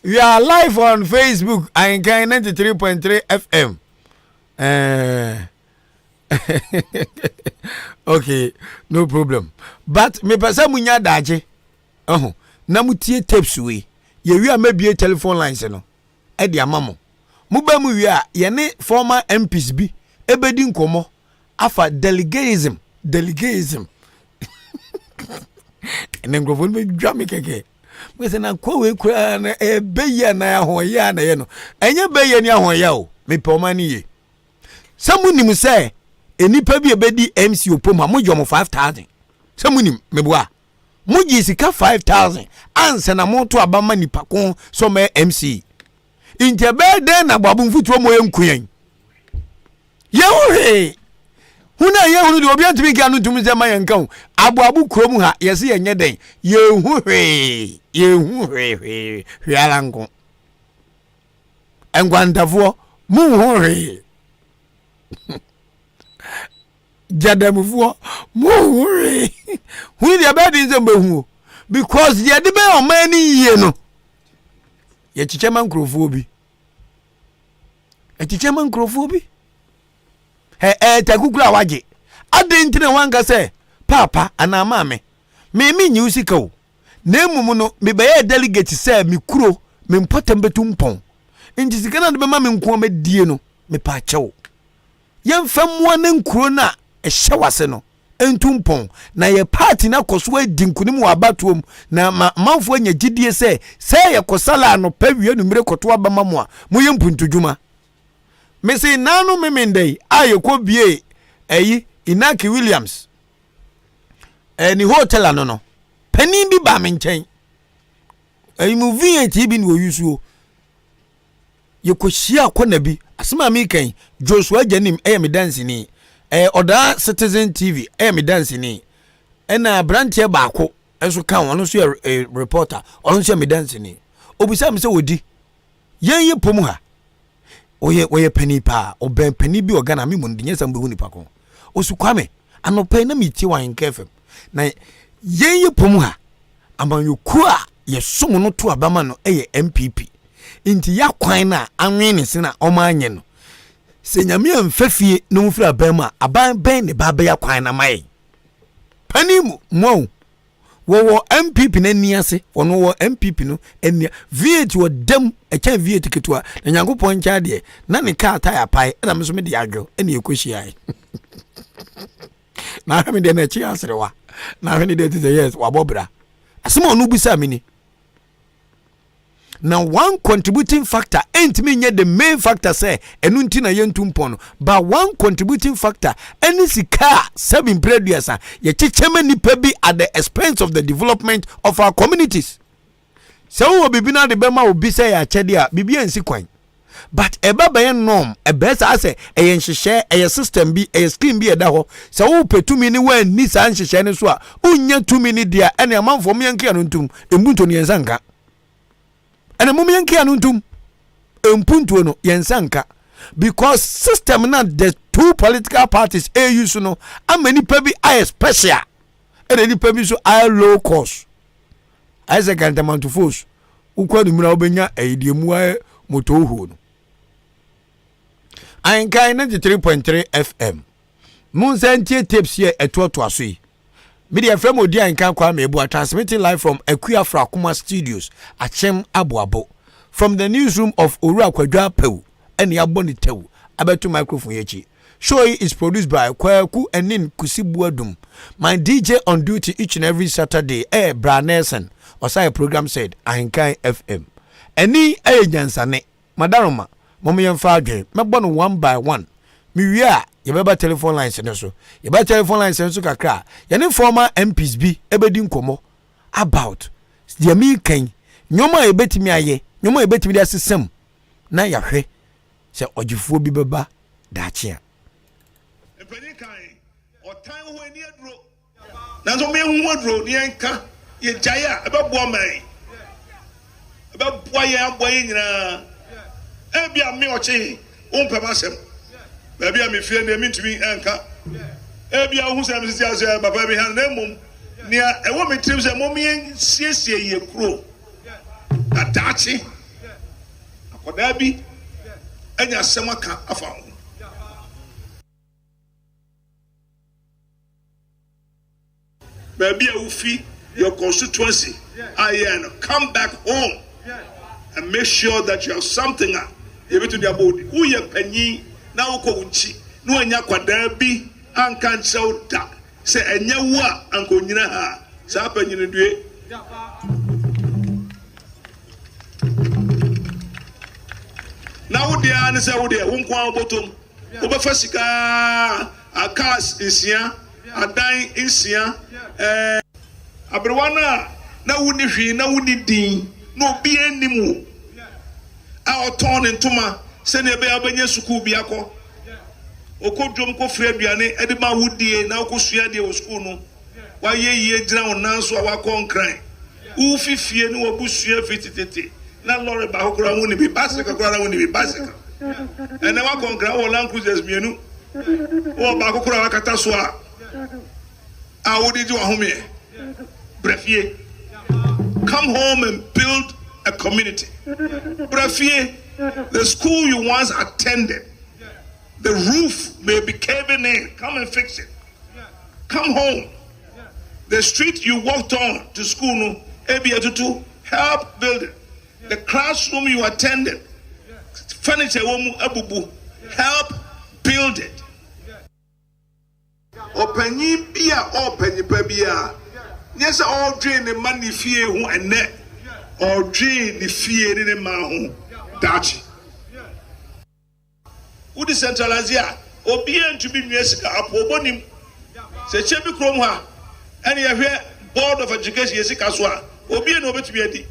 We are live on Facebook, Ahenkan 93.3 FM. Okay, no problem. But mepɛ sɛ munya daagye ɛho na mutie tapes wei. Yɛwie a mɛbie telephone lines no ɛde ama mo. Moba mu wie a yɛne former MPs bi ɛbɛdi nkɔmmɔ afa delegaism delegaism. Ɛnɛ nkurɔfoɔ no bɛdwa me kɛkɛ. Mɛ sɛ na kɔ wei koraa na ɛyɛ bɛyɛ anaa ahoɔyɛ a na ɛyɛ no. Ɛnyɛ bɛyɛ ne ahoɔyɛ o. Mepɛ ɔman no yie. Sɛ monim sɛ nnipa bi a ɛbɛdi MC opom a mogye ɔmo 5,000. Sɛ monim meboa. Mogye sika 5,000 ansa na moto aba ma nipa ko sɛ ɔmɛyɛ MC. Nti ɛbɛyɛ dɛn na boabo mfotuo mo yɛ nku yɛn? Yɛho hwee. Hu na yɛhunu deɛ obi antumi nka no ntumi sɛ ma yɛn nka ho. Aboabo kurom ha yɛsɛ yɛnyɛ dɛn? Yɛhu hwee. Yɛhu hwee hwee hwee ara nko. Nkwantafoɔ munhu hwee. Gyadamufoɔ munhu hwee. Hu deɛ ɛbɛyɛ den sɛ mbɛhu o. Because deɛ de bɛyɛ ɔman no yie no yɛkyekyɛ ma nkurɔfoɔ bi. Yɛkyekyɛ ma nkurɔfoɔ bi. Ɛ ɛɛ taku kura wagye. Adɛn nti na wanka sɛ paapa anaa maame me me nyi wo sika o. Na mmom no mebɛyɛ delegate sɛ me kuro me mpɔtam bɛtu mpɔn. Nti sika no a de bɛma me nko a mɛdie no mepa akyɛw. Yɛmfa mmoa ne nkuro no a ɛhyɛ wase no ntu mpɔn na yɛ party no akɔ so adi nkonim wɔ abatoɔ mu na ma amanfoɔ anya gyidie sɛ sɛ yɛkɔ sala anɔpa wie numere kɔto aba ma mo a moyɛ mpuntudwuma. Mese naano memenda yi a yɛkɔ bie ɛyi Inaki Williams ne hotel ano no panin bi baa me nkyɛn ɛyi mu V8 bi na oyi suo yɛkɔhyia akɔna bi asɛm a meka yi Joshua Gyanim ɛyɛ me danseni, ɛyɛ ɔdaa Citizen TV ɛyɛ me danseni, ɛna aberanteɛ baako nso ka ho, ɔno nso yɛ reporter, ɔno nso yɛ me danseni. Obisa me sɛ wɔdi yɛn yɛ pom ha, ɔyɛ panin paa, ɔbɛn panin bi wɔ Ghana mi mu no de nyɛ sɛ mbɛhu nipa ko. Osu Kwame anɔpɛ yi na mi tie wɔ Ahenka FM na yɛn yɛ pom ha amanyɔkuo a yɛsom no to abama no ɛyɛ NPP, nti yɛakwan no a anwen ne se na ɔmo anyɛ no sɛ Nyame amfa fie na ɔmfiri aban mu a aban bɛn ne ba bɛyɛ kwan na ma yɛn. Panin mu mo wɔwɔ NPP no ani ase, ɔno wɔ NPP no ani V8 wɔ dam ɛkyɛn V8 ketewa na Nyankopɔn nkyɛn adeɛ na ne kaa tire apae ɛna me nso mede adwo ɛna ɛkɔhyiae na ahwɛ me deɛ na ɛkyi aserewa na ahwɛ ne deɛ ti sɛ yes wabɔ bra. Asɛm a ɔno bisa me ni na one contributing factor ɛntumi nyɛ the main factor sɛ ɛno nti na yɛntu mpɔn no, but one contributing factor ɛne sika a sɛbi mpere aduasa yɛkyekyɛ ma nipa bi at the expense of the development of our communities. Sɛ wowɔ biribi no ade bɛma obi sɛ yɛ akyɛdeɛ a biribi ansi kwan, but ɛba bɛyɛ norm, ɛbɛyɛ saa sɛ ɛyɛ nhyehyɛ, ɛyɛ system bi, ɛyɛ scheme bi ɛda hɔ sɛ wopɛ tumi ne woanni saa nhyehyɛ no so a wonnya tumi no deɛ ɛne amanfoɔ mo yɛnkea no ntom mpuntuo no yɛnsa nka, ɛne mom yɛnkea no ntom mpuntuo no yɛnsa nka because system na the two political parties ɛyi so no ama nipa bi ayɛ special ɛna nipa bi nso ayɛ low cost, ayɛ sɛ kantamantofos wokɔ anumere a wobɛnya ɛyi deɛ mu ayɛ motohuo no. Ahenkan 93.3 FM, mo nsa ntie tapes yɛ ɛtoatoa so yi. Mede ɛfrɛ ma odi Ahenkan Kwame Ebua, transmitting live from Akua Frakoma Studios, Akyem Aboabo, from the newsroom of Owura Kwadwo Apawu ɛne abɔ ne tɛw abɛto microphone yi akyi. Show yi is produced by Kwaku Enin Kusi Buadum. My DJ on duty each and every Saturday ɛyɛ Bra Nelson ɔsan program said Ahenkan FM. Ɛni ɛyɛ nyansane madaroma mɔmɔ yɛmfa adwene mɛbɔ no one by one. Mewie a yɛbɛba telephone lines no so, yɛbɛba telephone lines no so kakra a yɛne former MPs bi ɛbɛdi nkɔmmɔ about deɛ meekan, nneɛma a yɛbɛtumi ayɛ, nneɛma a yɛbɛtumi de asesam na yɛahwɛ sɛ ɔgyefoɔ bi bɛba daakye a. Mpanyin kan ɔtan ho ani aduro nanso mo yɛn ho aduro ne yɛn ka yɛgyae a ɛbɛboa man, ɛbɛboa yɛn, aboa yɛn nyinaa. Ebi a me ɔkye wompɛ m'asɛm baabi a mefie deɛ mentumi ɛnka ebi a wohu sɛ mesisi ase papa bi ha, na mmom nea ɛwɔ me tirim sɛ mom yɛn siesie yɛ kuro na daakye. Akwadaa bi anya asɛm aka afa ho. Baabi a wofi, your constituency a yɛ no, come back home and make sure that you have something a yɛbɛtumi de abɔ wo din. Woyɛ panyin na wokɔ wo nkyi na wanya akwadaa bi anka nkyerɛ wo da sɛ ɛnyɛ wo a anka onyina ha a, saa panyin no due. Na wo deɛ ara ne sɛ wo deɛ wo nko ara wobɔtɔm wobɛfa sika a cars nsia adan nsia ɛɛ. Aberewa no a na wonni hwee na wonni din na obiara nnim wo a ɔtɔn ne ntoma sɛnea ɛbɛyɛ a wobɛnya sukuu bi akɔ ɔkɔ dwom kɔfiri aduane de ma wo die na wokɔsua adeɛ wɔ sukuu no Woayɛ yie gyina wo nan so a woakɔ Nkran. Wofi fie ne w'abusua fi tetete na lɔre baako koraa wonni bi, bicycle koraa na wonni bi, bicycle. Ɛnnɛ woakɔ Nkran wowɔ Land Cruisers mmienu, wowɔ baako koraa a woakata so a a wode gye w'ahomeɛ. Bra fie. Come home and build a community. Bra fie. The school you once attended, the roof may be caving in. Come and fix it. Come home. The street you walked on to school no, ebi atutu, help build it. The classroom you attended, furniture wɔ mu abubu, help build it. Ɔpanyin bi a ɔrepɛ nipa bi a, nyɛ sɛ ɔredwen ne mma ne fie ho ɛnnɛ, ɔredwen ne fie ne ne mma ho daakye. Wo decentralise a, obiara ntumi nwia sika, apoobɔ nim. Sɛ kyɛ bi kurom ha ɛne yɛhwɛ board of education yɛ sika so a, obiara na obetumi adi.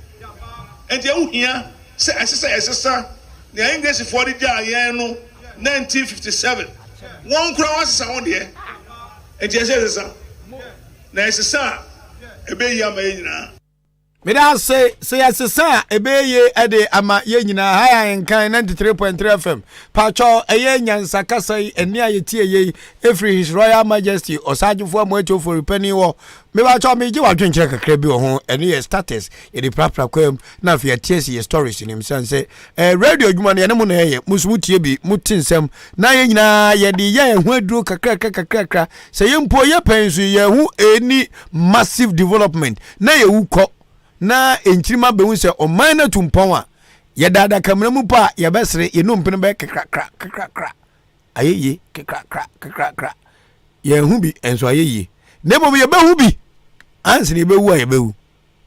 Nti ɛho hia sɛ ɛsɛ sɛ yɛsesa nea Englishfoɔ de gyaa yɛn no 1957. Wɔn koraa wɔasesa wɔn deɛ. Nti ɛsɛ yɛsesa. Na yɛsesa a, ɛbɛyɛ yie ama yɛn nyinaa. Meda ase sɛ yɛsesa a ɛbɛyɛ yie de ama yɛn nyinaa. Ha yɛ Ahenkan 93.3 FM. Pakyɛw ɛyɛ nyansa kasa yi ɛne a yɛtie yei ɛfiri His Royal Majesty Ɔsagyefo Amoatu Ofori Panin hɔ. Mepakyɛw megye w'adwenkyerɛ kakra bi wɔ ho. Ɛno yɛ status yɛde prapra kwaa mu na afei yɛte asi yɛ stories no mu sane sɛ eh, radio adwuma no yɛne mo na ɛyɛ mo nso motie bi mote nsɛm na yɛn nyinaa yɛde yɛ yɛn ho aduro kakrakra kakrakra sɛ yɛn mpo yɛ pɛn so yɛn ho ɛni massive development na yɛwu kɔ na nkyirima bɛhu sɛ ɔman no atu mpɔn a, yɛda adakamena mu po a yɛbɛsere, yɛn nnompe no bɛyɛ kekrakra kekrakra, ayɛ yie kekrakra kekrakra. Yɛnhu bi nso ayɛ yie. Na mmom yɛbɛhu bi ansa na yɛbɛwu a yɛbɛwu.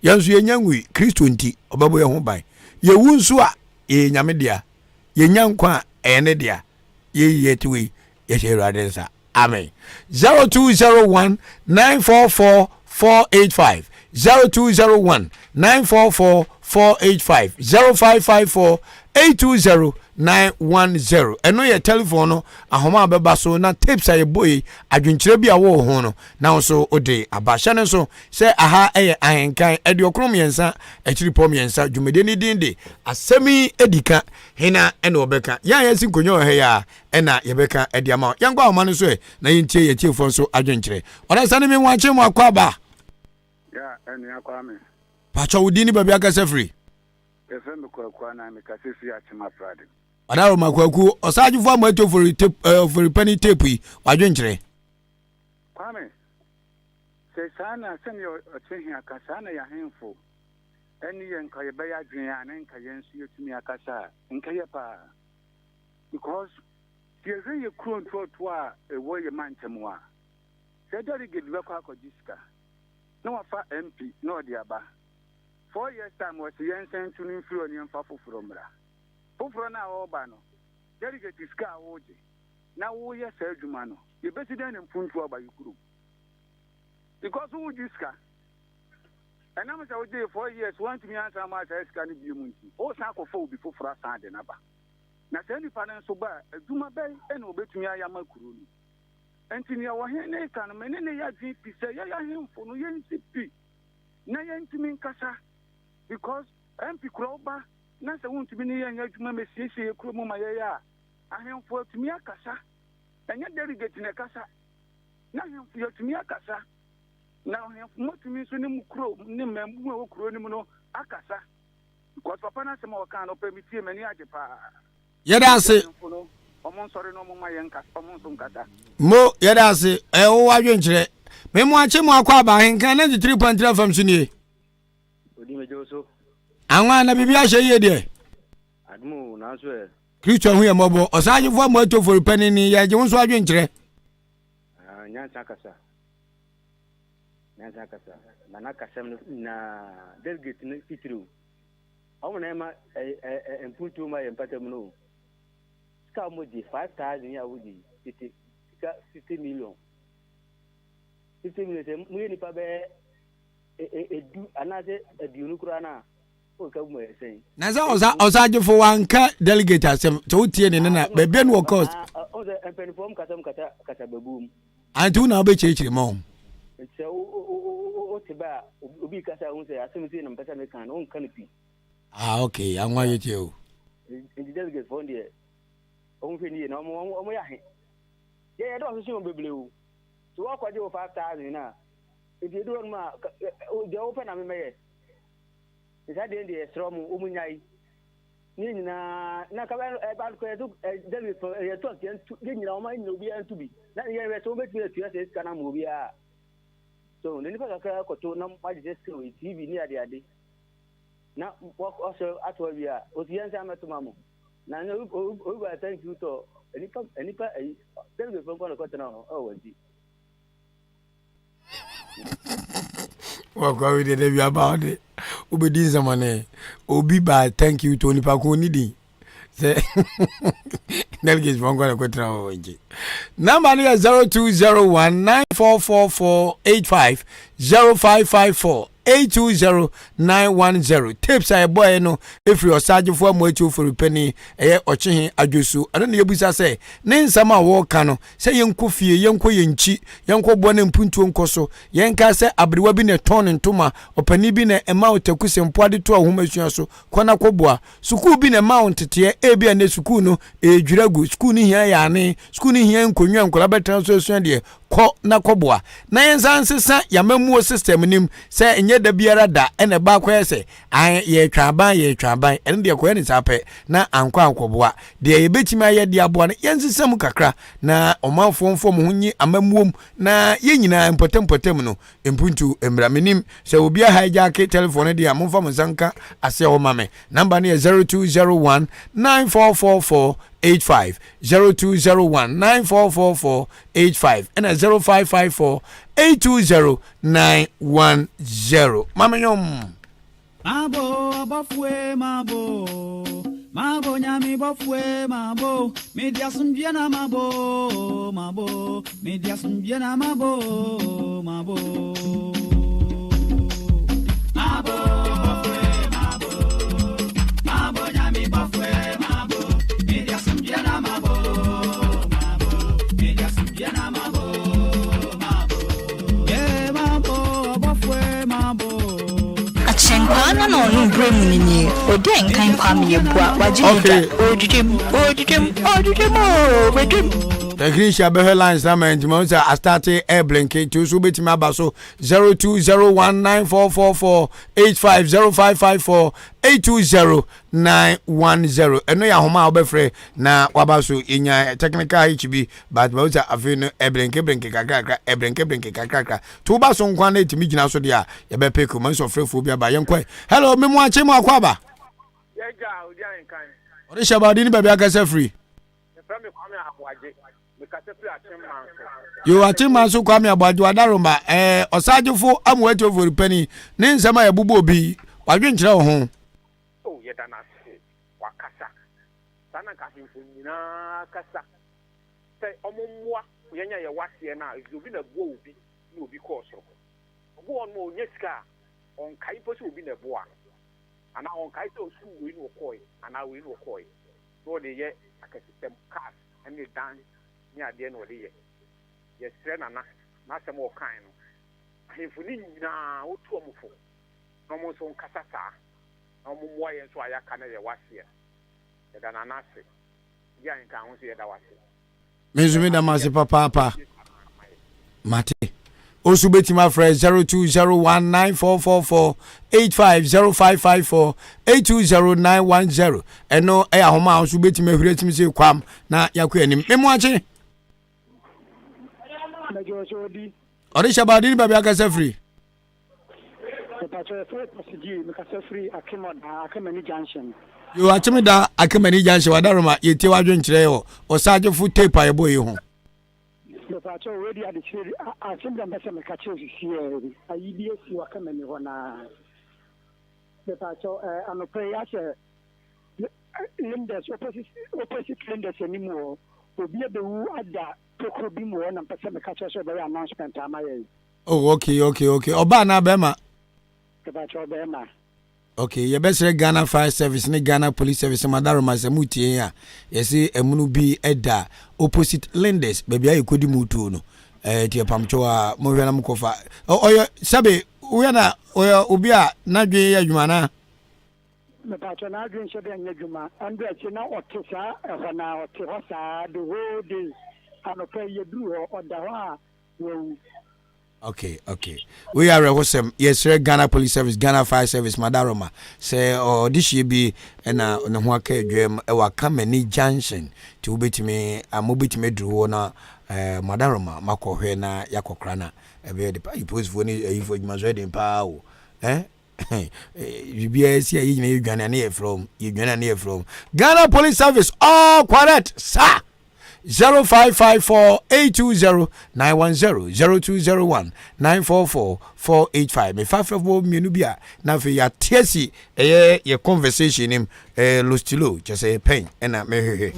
Yɛn nso yɛnya nwui, Kristo nti ɔbɛbɔ yɛn ho ban. Yɛwu nso a yɛyɛ Nyame dea, yɛnya nkwa a ɛyɛ ne dea. Yɛyi yɛte wei yɛhyɛ Awurade nsa. Amen. 0201 944 485 0201 944 485 0554 820 910 ɛno yɛ telephone no ahoma a bɛba so na tapes a yɛbɔ yi adwenkyerɛ bi a wɔwɔ ho no na wo nso wode aba hyɛ no nso sɛ aha ɛyɛ ahenkan 93 akyiripɔ mmiɛnsa dwumadie no din de asɛm yi adi ka hena ɛna ɔbɛka yɛn a yɛasi nkonnwa wɔ ha yi a ɛna yɛbɛka ɛde ama wo. Yɛnkɔ ahoma no so ɛ na yɛntie yɛn atiefoɔ nso adwenkyerɛ. Ɔdasa ne me wankye mu akɔ aba. Ya, ɛnua Kwame. Pakyɛ wo din ne baabi akasa firi? Yɛfrɛ me Kwaku Anan, mekasa firi Akyem Aprade. Ɔdaroma Kwaku, Ɔsagyefo Amoato Ofori tape, eh, Ofori Pani tape yi, w'adwenkyerɛ. Kwame, sɛ saa na sɛnea ɔkyehia ka, saa na yɛn ahemfo ɛne yɛn nka yɛbɛyɛ adwene a na nka yɛn nso yɛtumi akasa a, nka yɛ paa. Because sɛ yɛhwɛ yɛ kuro ntoɔtoɔ a ɛwɔ yɛ mantam a, sɛ delegate bɛkɔ akɔgye sika na wafa MP na ɔde aba, 4 years time wɔse yɛnsan ntu no mfiri hɔ na yɛmfa foforɔ mmra. Foforɔ no a ɔreba no, delegate sika a wogye na woyɛ saa adwuma no, yɛbɛsi dɛn na mpuntuo aba yɛ kurom? Because wogye sika. Ɛnam sɛ wogyee 4 years woantumi ansan ma saa sika no bio mu nti, wosan akɔfa obi foforɔ asan de no aba. Na saa nipa no nso ba a, adwuma bɛn na obetumi ayɛ ama kuro no? Enti nea ɔhene no reka no, me ne no yɛ adwene pi sɛ yɛn ahemfo no yɛnsi pi na yɛntumi nkasa because MP kura wo ba na sɛ wontumi ne yɛn nyɛ adwuma mmɛsiesie yɛn kuro mu ma yɛyɛ a, ahemfo atumi akasa. Ɛnyɛ delegate na ɛkasa. Na ahemfo yɛatumi akasa. Na ahemfo moatumi nso ne mo kuro ne mmabun a ɛwɔ kuro no mu no akasa. Because papa no asɛm a ɔkaa no ɔpɛ metie m'ani agye paa. Yɛda ase. Ahemfo no ɔmo nsɔre na ɔmo ma yɛn nkasa ɔmo nso nkasa. Mo yɛda ase ɛɛ wowɔ adwenkyerɛ. Me mo akye mo akɔ aba ahenkan 93.3 FM so nie. Odi me gye so. Anwa na biribi ahyɛ yie deɛ. Adom o nanso ɛ. Kristo ahu yɛn mmɔbɔ. Ɔsagyefo amoa tuofori panin ni yɛgye wo nso adwenkyerɛ. Ah, nyansa kasa. Nyansa kasa. Na n'akasɛm no nyinaa delegate no titiriw. Wɔn na ɛma ɛ mpuntuo ma yɛ mpata mu no o. Sika a wɔgye 5,000 yi a wogye yi tete sika 50 million. 50 million sɛ moyɛ nipa bɛyɛ edu anaasɛ 20 koraa no a woka bu ma yɛ sɛn. Na sɛ ɔsa ɔsagyefo wanka delegate asɛm sɛ wotie ne ne na baabi no wɔkɔ. Ɔsɛ mpanimfoɔ mu kasa mu kasa kasa babu mu. Anti wo na wobɛkyerɛkyerɛ ma wɔn. Nti sɛ wote ba a obi kasa ho sɛ asɛm sei na mpɛ sɛ meka no wonka no pii. Ah okay, anwa yɛ tie o. Nti delegate foɔ deɛ ɔmo hwɛ nie na ɔmo ɔmo yɛ ahe. Yɛ yɛ dɔɔso sen wɔn bebree o. So wɔkɔgye wo 5,000 na nti edu hɔ nom a deɛ wopɛ na memɛyɛ. Nsa deɛ deɛ yɛsrɛ ɔmo ɔmo nyae. Ne nyinaa na ka ɛba kɔ yɛto delegate foɔ yɛto atua ntu yɛ nyinaa ɔmo nyina obiara ntu bi. Na yɛ hwɛ sɛ wɔbɛtumi atua sɛ sika no ama obiara. So na nipa kakra kɔto na wagye sɛ sika wei TV ne ade ade. Na wɔsɔ ato awie a osi yɛn nsa mɛto ma mo. Na nyɛ obi ba thank you tɔ nipa nipa ayi delegate foɔ nkɔ na kɔtena hɔ ɛwɔ wɔn ti. Wakɔ awi deɛ dabi aba ɔde wobɛdi nsɛmɔne obi ba thank you to nipa ko ni din sɛ delegates fɔ nkɔ na kɔtena hɔ nti namba no yɛ 0201944485 0554 820910 tapes a ɛbɔɛ no ɛfiri ɔsaagyefoɔ amoakyi ofori panin ɛyɛ ɔkyehe adwosu ɛno na yɛbusa sɛ ne nsɛm a wɔreka no sɛ yɛnkɔ fie, yɛnkɔ yɛn nkyi, yɛnkɔboa na mpuntuo nkɔ so, yɛnkae sɛ aberewa bi na ɛtɔn ne ntoma, ɔpanin bi na ɛma wo taku sɛ mpoa de toa wo nhomasua so, kɔ na kɔboa. Sukuu bi na ɛma wo nteteɛ, ebia nnɛ sukuu no ɛredwiri agu, sukuu no hia yaane, sukuu no hia nkonnwa a nkwadaa bɛtena so asua deɛ, kɔ na kɔboa. Na yɛnsan nsesa yɛn amammuo system no mu sɛ ɛnyɛ da biara da na ɛba akɔyɛ sɛ Ae, yɛretwa aban, yɛretwa aban. Ɛno deɛ kɔyɛ no saa pɛ na ankɔ ankɔboa. Deɛ yɛbɛtumi ayɛ de aboa no, yɛnsesa mu kakra na ɔmanfoɔ mfa wɔn ho nye amammuo mu na yɛn nyinaa mpɔtam mpɔtam no mpuntuo mmra. Menim sɛ obi ahaejaake telephone no deɛ a, momfa mo nsa nka aseɛ hɔ ma me. Number no yɛ 0201 9444 85, 0201 9444 85 ɛna 0554 820 910. Ma me nwom. Mabo abɔfoe mabo mabo nyame bɔfoe mabo mede asomdwie na mabo mabo mede asomdwie na mabo mabo mabo bɔfoe mabo mabo nyame bɔfoe mabo mede asomdwie na mabo mabo mede asomdwie na mabo mabo yeah mabo bɔfoe mabo. Akyɛnkwaa na na ɔno berɛ mu no nie, ɔdi nkan Kwame Yeboah, wagye ne dwa, ɔredwidwam, ɔredwidwam, ɔredwidwam oo, wadwam. Technician bɛhwɛ lines na ma nti ma sɛ astarte air blinke nti nso wobɛtumi aba so 02019444 85 0554 820 910 ɛno yɛ ahoma a wobɛfrɛ na waba so. Yɛnya technical hitch bi, but ma sɛ afei no ɛblinke blinke kakrakra, ɛblinke blinke kakrakra to woba so nkwa na ɛtumi gyina so deɛ a yɛbɛpeke ma nso ɔfrɛfoɔ bi aba. Yɛnkɔe. Hello, memo akye mu akɔ aba. Yɛgya odi ahenkan. Ɔde hyɛ ba ɔde ne baabi akasa firi. Yɛfrɛ me Kwame Aboagye. Mekasa firi Akyemma nso. Yo, Akyemma nso Kwame Aboagye wadaroma ɛɛ ɔsagyefo amuatuofo panyin ne nsɛm a yɛbobɔ obi wadwenkyerɛ wo ho. O, yɛda no ase. Wakasa. Saa na nka ahemfo nyinaa kasa. Sɛ wɔmmoa yɛn a yɛwɔ aseɛ no a, ɛfiri sɛ obi na ɛboa obi na obi kɔɔ soro. Obi wɔ hɔnom a ɔnya sika a, ɔnkae mpo sɛ obi na ɛboaa no. Anaa ɔnkae sɛ sukuu wei na ɔkɔeɛ anaa wei na ɔkɔeɛ. Na ɔde yɛ akɛsesɛm, cars ne dan ne adeɛ na ɔde yɛ. Yɛsrɛ Nana, n'asɛm a ɔkae no, ahemfo no nyinaa ɔtu wɔn fo na wɔn nso nkasa saa na wɔmmoa yɛn nso a yɛaka na yɛwɔ aseɛ no. Yɛda Nana ase. Di ahenkan ho nso yɛda wo ase. Me nso meda mo ase papaapa. Mate. Osu bɛtumi afrɛ 02019444 85 0554 820910. Ɛno ɛyɛ ahoma a nso bɛtumi ahuri atumi sɛ kwam na yɛakɔ anim. Memo akye. Ɔde hyɛ baade ne baabi akasa firi. Mepakyɛ yɛfrɛ Pasigyi mekasa firi Akemɔda Akemani Junction. Yo Akyemeda Akemani Junction wadaroma yɛtie w'adwenkyerɛ wɔ ɔsagyefo tape a yɛbɔ yi ho. Mepakyɛ wei de adekyerɛ asɛm bi a mpɛ sɛ meka kyerɛ sisi ɛ ayi bi asi wɔ Akemani hɔ naa. Mepakyɛ anɔpa yi ahyɛ Linders opposite opposite Linders anim hɔ obi abɛwu ada tokuro bi mu hɔ na mpɛ sɛ meka kyerɛ sɛ ɔbɛyɛ announcement ama yɛn. Oh okay okay okay ɔbaa anaa bɛrima. Mepakyɛ ɔbɛrima. Okay yɛbɛsrɛ Ghana Fire Service ne Ghana Police Service madaroma sɛ mo tie yɛn a yɛse ɛmono bi ɛda opposite Linders baabi a yɛkɔdi mu tuo no ɛɛ ti ɛpamkyɛw a mohwɛ na mokɔfa ɔyɛ sɛbe woyɛ na ɔyɛ obi a n'adwene yɛ adwuma anaa. Mepakyɛ n'adwene nhyɛ da nyɛ adwuma ɛnde akyi na ɔte saa ɛhɔ na ɔte hɔ saa the whole day anɔpa yi yɛduru hɔ ɔda hɔ a wawu. Okay, okay. Wei yɛ awerɛhosɛm. Yɛsrɛ Ghana Police Service, Ghana Fire Service, Madaroma sɛ ɔde hyeɛ bi na ne ho aka adwam wɔ Akamani Junction. Nti wobɛtumi, mobɛtumi aduru hɔ na eh, Madaroma makɔhwɛ na yɛakɔkora na ɛbɛyɛ de pa. Ayi polisifoɔ ne ayifoɔ adwuma nso ɛden paa o. Eh? Biribiara si a yɛnyina yɛdwane a ne yɛfrɛ wɔn. Yɛdwane a ne yɛfrɛ wɔn. Ghana Police Service, all correct, sir. 0554 820 910 0201 944 485 mefa frɛfoɔ mmienu bi a na afei yɛate asi ɛyɛ yɛ conversation nim ɛyɛ lostilo kyɛ sɛ pɛn ɛna mehwehwɛ.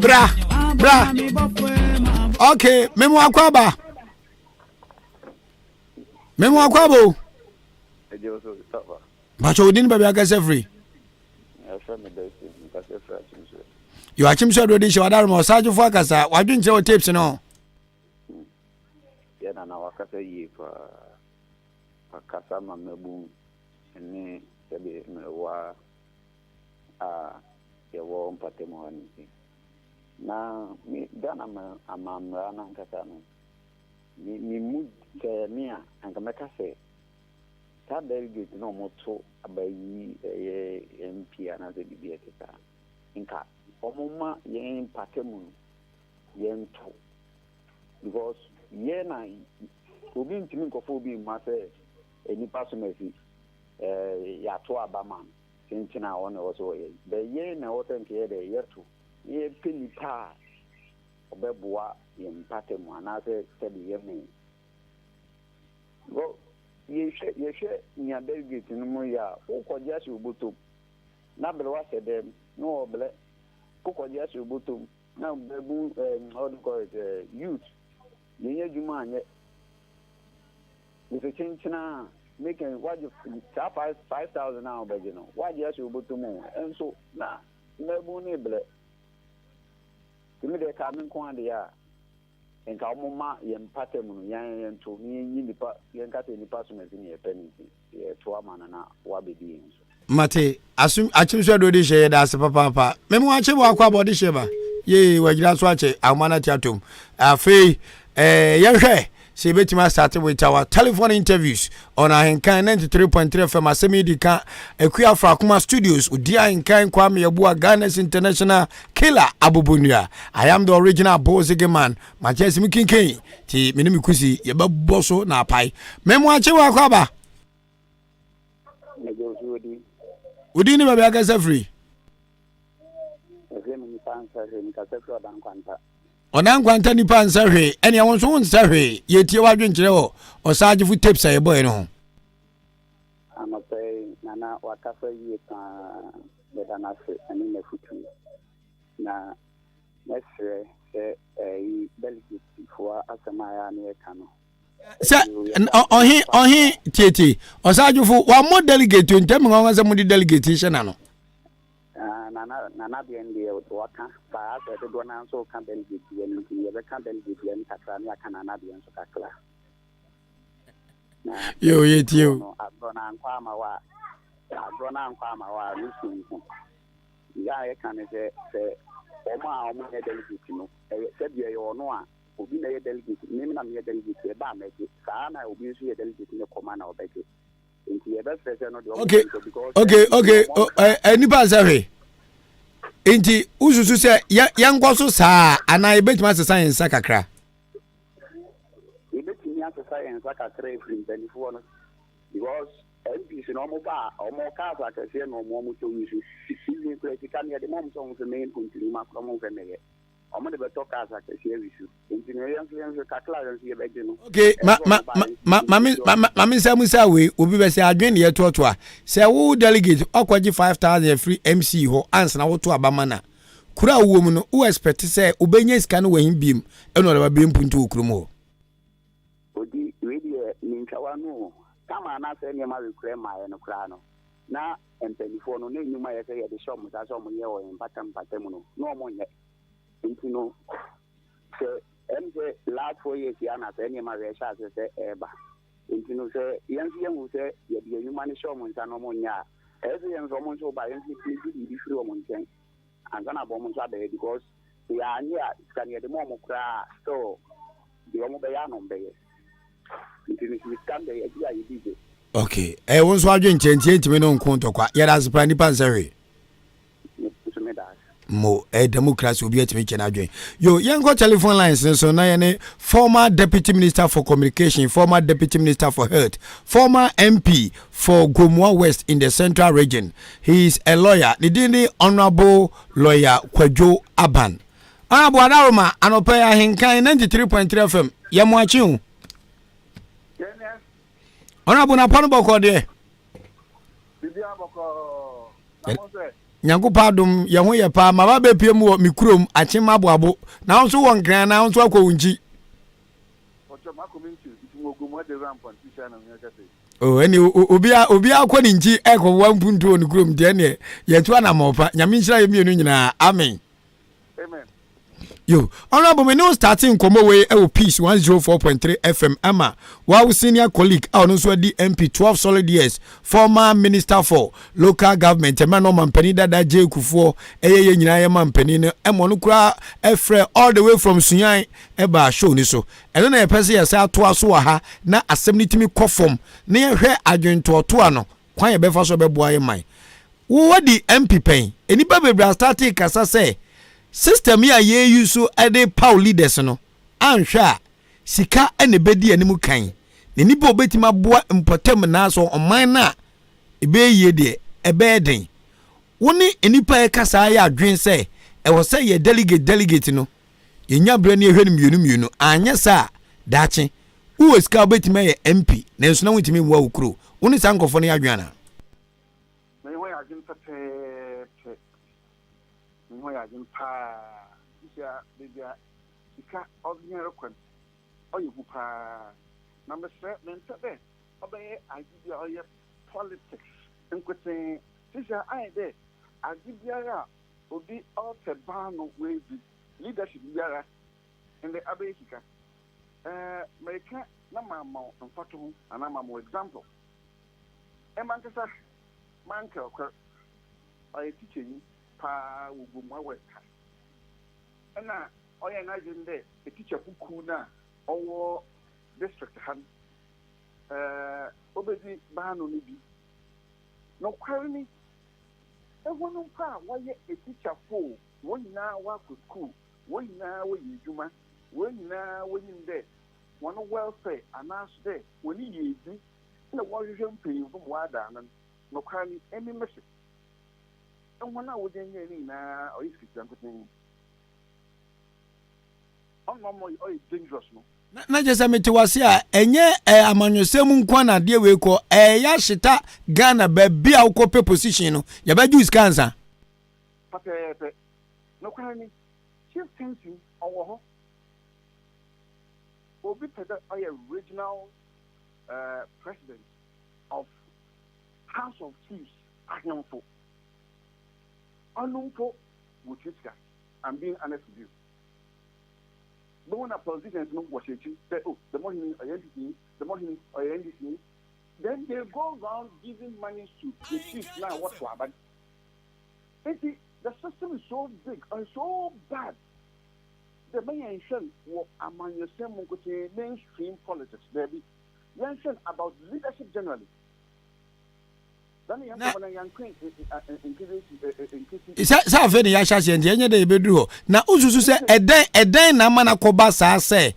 Bra bra okay memu akɔ aba memu akɔ aba o bàtɛ odi ni baabi akasa firi. Yɛ akyem so aduro de hyɛ wadaro ma ɔsagyefo akasa wadwenkyerɛ wɔ tapes no. Yɛ nana wakasa yie paa wakasa ma mmabun ne sɛbe mmerewa a yɛwɔ mpatamu ha no nti na me Ghana amammara no ankasa no me me mu sɛ me a anka mɛka sɛ saa delegate na wɔto aba yi ɛyɛ MP anaasɛ biribi a ɛte saa nka wɔma yɛn mpatamu no yɛnto because yɛn na obi ntumi nkɔfo obi mma sɛ nnipa som asi ɛɛ yɛato aba ma no kyenkyen a ɔna ɛwɔ sɛ ɔyɛ bɛ yɛn na ɛwɔ sɛ nka yɛ dɛ yɛto na yɛpɛ nipa a ɔbɛboa yɛn mpata mu anaasɛ sɛde yɛmee because yɛhwɛ yɛhwɛ nea delegate no mu yɛ a wokɔgye ahyɛ obotom na bere wahyɛ dɛm na ɔbrɛ wokɔgye ahyɛ obotom na babu ɛɛ how do you call it ɛɛ youth yɛnyɛ adwuma anyɛ Mese kyenkyena a meka yi wagye saa 5000 a wobɛgye no wagye ahyɛ wo bɔtɔ mu nso na mmabun no rebrɛ nti me deɛ kaa me nko adeɛ a nka wɔn ma yɛn mpata mu no yɛn yɛn to na yɛn yi nipa yɛn ka sɛ nipa som asi ne yɛpɛ ne nti yɛto ama no na wabɛdi yɛn so. Mate asom akyem so aduro de hyɛ yɛda ase papaapa. Memo akye wɔ akɔ abɔ de hyɛ ba. Yee wagyina so akyɛ ahoma no ate atom. Afei eh, yɛnhwɛ sɛ yɛbɛtumi asate with our telephone interviews on Ahenkan 93.3 FM asɛm yi di ka Akua Afrakoma Studios Odi Ahenkan Kwame Yeboah Ghana's International Killer Abobonua I am the original Bozige man makyɛ sɛ me kinkin ti me ne me kusi yɛbɛbɔ so na apae. Memo akye wɔ akɔ aba. Wodin ne baabi akasa firi? Ɔdan nkwanta nipa nsa hwee ɛnea wɔn nso nsa hwee yɛtie w'adwenkyerɛ wɔ ɔsagyefo tapes a yɛbɔɛ no ho. Anɔpɛ yi na Nana wakasa yie paa, yɛda no ase ne n'afotuo. Na mɛsrɛ sɛ ɛyi delegate foɔ asɛm a ɛyɛ a na yɛka no. Sɛ ɔhe ɔhe tietie ɔsaadwofo wammɔ delegate o ntɛm nwanwa sɛ mode delegate hyɛ n'ano. Ah, nana nana deɛ no deɛ waka paa sɛ dodoɔ no ara nso ka delegate deɛ no nti yɛbɛka delegate deɛ no kakra ne yɛaka nana deɛ nso kakra. Yo, yɛtie o. Agorɔ no ankɔ ama wo a, agorɔ no ankɔ ama wo a, no su nko. Deɛ a yɛka ne sɛ, sɛ wɔn a wɔn nyɛ delegate no, ɛyɛ sɛbi ɛyɛ ɔno a, obi na ɛyɛ delegate, mimi na meyɛ delegate, ɛba a mɛgye. Saa na obi nso yɛ delegate ne kɔma na ɔbɛgye. Nti yɛbɛsrɛ sɛ no deɛ okay okay okay ɛ nipa nsɛ hwee. Nti wosusu sɛ yɛnkɔ so saa anaa yɛbɛtumi asesa yɛn nsa kakra? Yɛbɛtumi asesa yɛn nsa kakra afiri mpanimfoɔ no because MPs no wɔn ba a wɔn cars akɛseɛ na wɔn wɔn tɔ use even kura sika no yɛde ma wɔn sɛ wɔn fɛ mɛyɛ mpontini ma kora wɔn fɛ mɛyɛ wɔn de bɛtɔ cars akɛseɛ awi so nti no yɛn nso yɛn nso kakra yɛn nso yɛbɛgye no. Okay ma ma ma ma ma ma ma me nsa mu sa wei obi bɛ sɛ adwene ne yɛtoatoa sɛ wo delegate ɔkɔgye 5000 afiri MC hɔ ansa na woto aba ma na Kuro a wowɔ mu no, wo expect sɛ wobɛnya sika no wɔ he biom ɛna ɔde ba bɛyɛ mpuntu wɔ kurom hɔ? Odi, wei deɛ mentwa w'ano o, tam a na sɛ nneɛma rekorɛ mmaeɛ no koraa no, na mpaninfoɔ no, na nnwuma a ɛyɛ sɛ yɛde hyɛ wɔn nsa sɛ wɔnyɛ wɔ yɛn mpata mpata mu no, na wɔnyɛ. Nti no, sɛ ɛm sɛ last 4 years yi ara na saa nneɛma wei ɛhyɛ aseɛ sɛ ɛreba. Nti no sɛ yɛn nso yɛhu sɛ yɛde yɛn nnwuma no hyɛ wɔn nsa na wɔnyɛ a, ɛyɛ sɛ yɛn nso wɔn nso ba yɛn nso yɛtumi gye biribi firi wɔn nkyɛn ansa na abɔ wɔn nso abɛyɛ because sɛ yɛanyɛ a sika no yɛde ma wɔn koraa a still deɛ wɔn bɛyɛ ano bɛyɛ. Nti no sɛ sika no deɛ yɛgye a yɛdi gye. Okay, ɛyɛ wo nso adwenkyerɛ nti yɛntumi ne wo nko ntɔkwa. Yɛda ase paa nnipa nsɛ hwee. Mo ɛyɛ democracy obi atumi kyɛ n'adwene. Yo, yɛnkɔ telephone lines no so na yɛne former deputy minister for communication, former deputy minister for health, former MP for Gomoa West in the central region. He is a lawyer. Ne din ne Honourable Lawyer Kwadwo Aban. Honourable Adaroma, anɔpa yi ahenkan 93.3 FM, yɛ mo akye o. Honourable Napa no bɔkɔ deɛ. Nyankopɔn adom yɛn ho yɛ paa maba bɛpie mu wɔ me kurom akyem aboabo na wo nso wɔ nkran na wo nso akɔ wo nkyi. Oh, ɛne obia obia akɔ ne nkyi ɛkɔboa mpuntu wɔ ne kurom nti ɛneɛ yɛtu anammɔn pa. Nyame nhyira yɛ mmienu nyinaa. Amen. Yo, Honorable, me ne wo starting nkɔmmɔ wei ɛwɔ Peace 104.3 FM ama wawo senior colleague a ɔno nso adi MP 12 solid years, former minister for local government, ɛma no ɔmampanin dada J Kufuor, ɛyɛ yɛ nyinaa yɛ mampanin no, ɛma ɔno koraa ɛfrɛ all the way from Sunyani ɛbaa show ni so. Ɛno na yɛpɛ sɛ yɛsɛ atoa so wɔ ha na asɛm no tumi kɔ fam na yɛhwɛ adwentoɔtoa no kwan yɛbɛfa so bɛboa yɛ man. Wo wadi MP pɛn. Nnipa bebree astate kasa sɛ system yi a yɛ use de paw leaders no, anhwɛ a sika na ɛbɛdi anim kan. Na nnipa a wɔbɛtumi aboa mpɔtam anaasɛ ɔman no a ɛbɛyɛ yie deɛ, ɛbɛyɛ den. Wo ne nnipa a ɛka saa yɛ adwene sɛ ɛwɔ sɛ yɛ delegate delegate no, yɛnya berɛ ne yɛhwɛ no mmienu mmienu. Anyɛ saa a, daakye wowɔ sika a wobɛtumi ayɛ MP nanso na wontumi mmoa wo kuro. Wo ne saa nkurɔfoɔ no yɛ adwene anaa? Me ho yɛ adwen pɛpɛɛpɛ. Me ho yɛ adwen paa. Sisi a beebi a sika ɔdze hɛn rokɔ no, ɔyɛ hu paa. Na meserɛ, memmpɛ dɛ ɔbɛyɛ adze bi a ɔyɛ politics nkotsee. Sisi a ayɛ dɛ adze biara a obi ɔrepɛ baano oedzi, leadership biara, ndɛ abɛyɛ sika. Ɛɛ, mereka na maama wo mfatoho anaa maama wo example. Mankasa m'uncle kor, ɔyɛ tsikyanyi paa wɔ Gomoa West ha. Nna ɔyɛɛ n'adwen dɛ etsikyafo kuw no a ɔwɔ district ha no, obedzi baano no bi. Nokwar ni, hɔn mpo a wɔyɛ etsikyafo o, hɔn nyina wɔakɔ skuul, hɔn nyina wɔyɛ edwuma, hɔn nyina wonyim dɛ hɔn welfare anaaso dɛ hɔn yiedzi na wɔhwehwɛ mpanyimfo ma wɔada ano no, nokwar no, emi mese, hɔn a wogyinagyina no nyina ɔyɛ sikatua nkotsee. Ɔno na ɔma ɔyɛ dangerous no. Na kyerɛ sɛ mete wase a ɛnyɛ eh, amanyɔsɛm mu nko na adeɛ wei kɔ ɛyɛ ahyeta Ghana baabi a wokɔ pɛ position no yɛbɛgye wo sika ansa. Pɛpɛɛpɛ. Nokware ni, chieftaincy ɔwɔ hɔ. Obi pɛ dɛ ɔyɛ regional eh, president of House of Chiefs ahemfo. Ɔno mpo wotua sika. I'm being honest with you. Bohu na politicians no wɔhyɛ ekyir dɛ oh dɛm ɔhen yi ɔyɛ NPP nyi, dɛm ɔhen yi ɔyɛ NDC nyi. Then they go round giving monies to the chiefs no a wɔtow aba no. Ntsi the system is so big and so bad dɛ mma yɛnnhwɛ no wɔ amanyɔsɛm mu nkotsee, mainstream politics, daabi, yɛnhwɛ no about leadership generally. Na sɛ sɛ afei na yɛahyɛ aseɛ nti ɛnyɛ dɛ yɛbɛduru hɔ na wosusu sɛ ɛdɛn ɛdɛn na ama no akɔba saa sɛ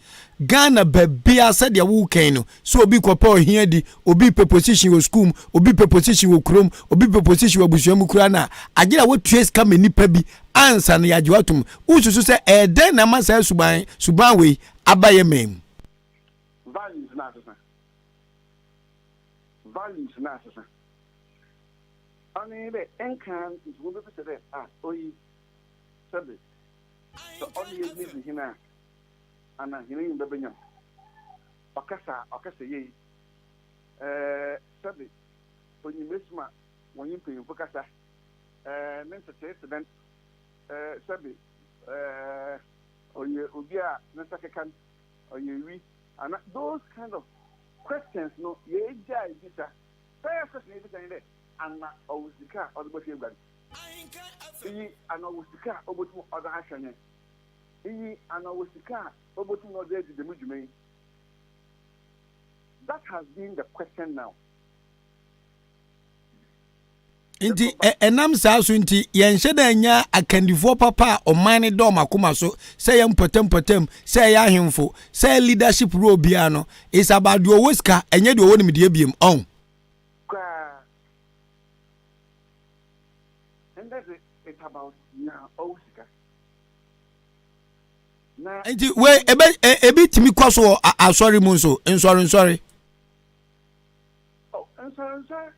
Ghana baabia sɛdeɛ wokɛn no sɛ obi kɔpɛ ɔhia di obi pɛ position wɔ sukuu mu obi pɛ position wɔ kurom obi pɛ position wɔ abusua mu koraa no a agyere a wotua sika ma nipa bi ansa no yɛagye watom wosusu sɛ ɛdɛn na ama saa suban suban wei aba yɛ man mu? Values na asesa. Values no asesa. Ɔno nye dɛ nkan ntsi wobebisa dɛ, Ah, oyi, sɛbe, sɛ ɔno yɛ bedzi hen a, ana hɛn enyim bɛba nyam? Ɔkasa a, ɔkasa yie? Ɛɛ, sɛbe, onyim mesi ma wɔnye mpanyimfo kasa? Ɛɛ, ne ntsetsee tse dɛn? Ɛɛ, sɛbe, ɛɛ, ɔyɛ obi a ne nsa keka no, ɔyɛ wi? Ana those kind of questions no yeegyae bisa. First question a yebisa nye dɛ, Ana ɔwɔ sika a ɔdze bɔhwɛ egua no? Iyi, ana ɔwɔ sika a obotum ɔdze ahwɛ hɛn? Iyi, ana ɔwɔ sika a obotum na ɔdze edzi dɛm dwuma yi? That has been the question now. Nti ɛnam saa so nti yɛnhyɛ da nya akandifoɔ papa a ɔman no dɔ ɔmo akoma so sɛ yɛ mpɔtam mpɔtam sɛ ɛyɛ ahemfo sɛ ɛyɛ leadership role biara no it's about deɛ ɔwɔ sika ɛnyɛ deɛ ɔwɔ nimdeɛ biem ɔn. Koraa ndɛ dze it's about nea ɔwɔ sika na. Nti wei ebe ebi tumi kɔ so wɔ asɔre mu nso nsɔre nsɔre. Oh nsɔre nsɔre.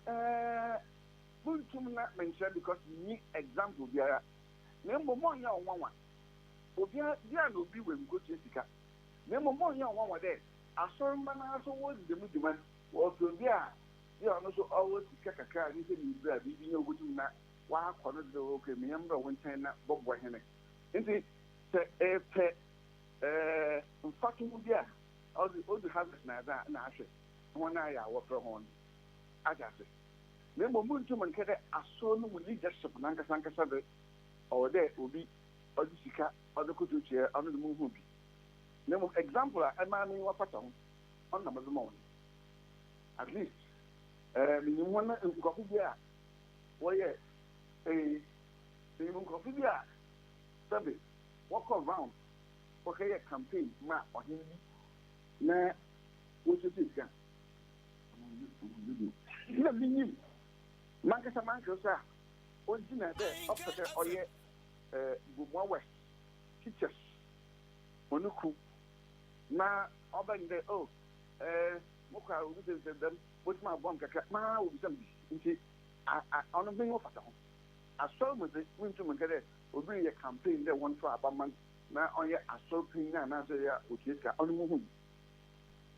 Eh, munntum na mennkyerɛ because minnyi example biara, na mbom ɔnnyɛ wo nwanwa, obiara biara na obi oennkotua sika, na mbom ɔnnyɛ wo nwanwa dɛ asɔrmba no ara so wodzi dɛm dwuma no, wɔpɛ obi a bi a ɔno so ɔwɔ sika kakra a ne nsa mu biribi a biribi nye obotum na ɔakɔ no do dɛ okay ma yɛmbra wo nkyɛn na bɔboa hɛn. Ntsi sɛ epɛ eh mfatoho bi a, ɔdze odu harvest na adze a nna ahwɛ hɔn a yɛ a wɔfrɛ hɔn no. Atse ase? Na mbom munntum nnkɛ dɛ Asɔr no mu leadership nankasankasa dze, ɔwɔ dɛ obi ɔdze sika ɔdze kototua, ɔno dze munnhun bi. Na mbom example a ɛmaa m'enyiwa fata ho, ɔno na medze ma wo no. At least, eh, minyim hɔn nkorɔfo bi a wɔyɛ eyi, minyim nkorɔfo bi a sɛbe wɔkɔ round wɔkɛyɛ campaign ma ɔhen bi na wotuatua sika. Nna minyim mankasa m'ankereso a ogyina dɛ ɔpɛ dɛ ɔyɛ Gomoa West Teachers hɔn kuw na ɔba nye dɛ oh mokɔ a obi sɛ dɛm botum aboa me kakra mara wobisa me bi ntsi ɔno m'enyiwa fata ho. Asɔr mu dze munntum nnkɛ dɛ obi reyɛ campaign dɛ wɔntow aba mma no na ɔnyɛ asɔr panyin anaasɛ ɔyɛ a otua sika ɔno munnhu bi.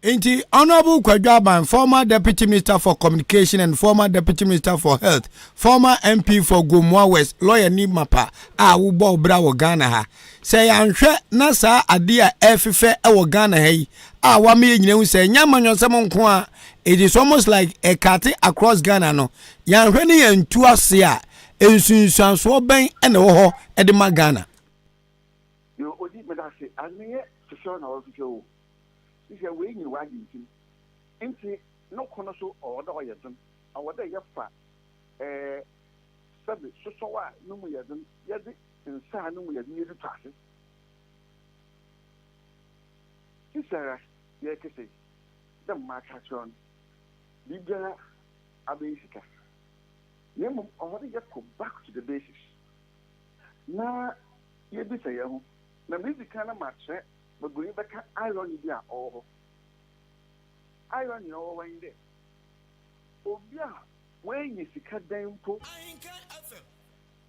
Nti Honourable Kwadwo Aban, former Deputy Minister for Communication and former Deputy Minister for Health, former MP for Gomoa West, lawyer ni mapa a wobɔ wo bra wɔ Ghana ha. Sɛ yɛanhwɛ na saa adeɛ a ɛrefefɛ wɔ Ghana ha yi a wama yɛn nyinaa hu sɛ ɛnyɛ amanyɔsɛm nko a, it is almost like ɛkate across Ghana no, yɛanhwɛ ne yɛntu ase a, nsunsuansoɔ bɛn na ɛwɔ hɔ de ma Ghana? Yo, Odi, medase. Adze no nnyɛ fefɛw na ɔrefefɛw o. Sesei woenyin w'adwen tsim ntsi no ko no so ɔwɔ dɛ ɔyɛ dzen. Ɔwɔ dɛ yɛfa sɛbe sosɔw a no mu yɛ dzen, yɛdze nsa a no mu yɛ dzen yɛdze tu ase. Seseiara yɛrekasa yi, dɛ mma aka akyerɛ wo no, biribiara abɛyɛ sika. Na mbom ɔwɔ dɛ yɛkɔ back to the basics na yebisa hɛnho. Na miridzi kan na makyerɛ ma Buronyi bɛka irony bi a ɔwɔ hɔ. Irony a ɔwɔ hɔ nye dɛ, obi a oenya sika dɛn mpo,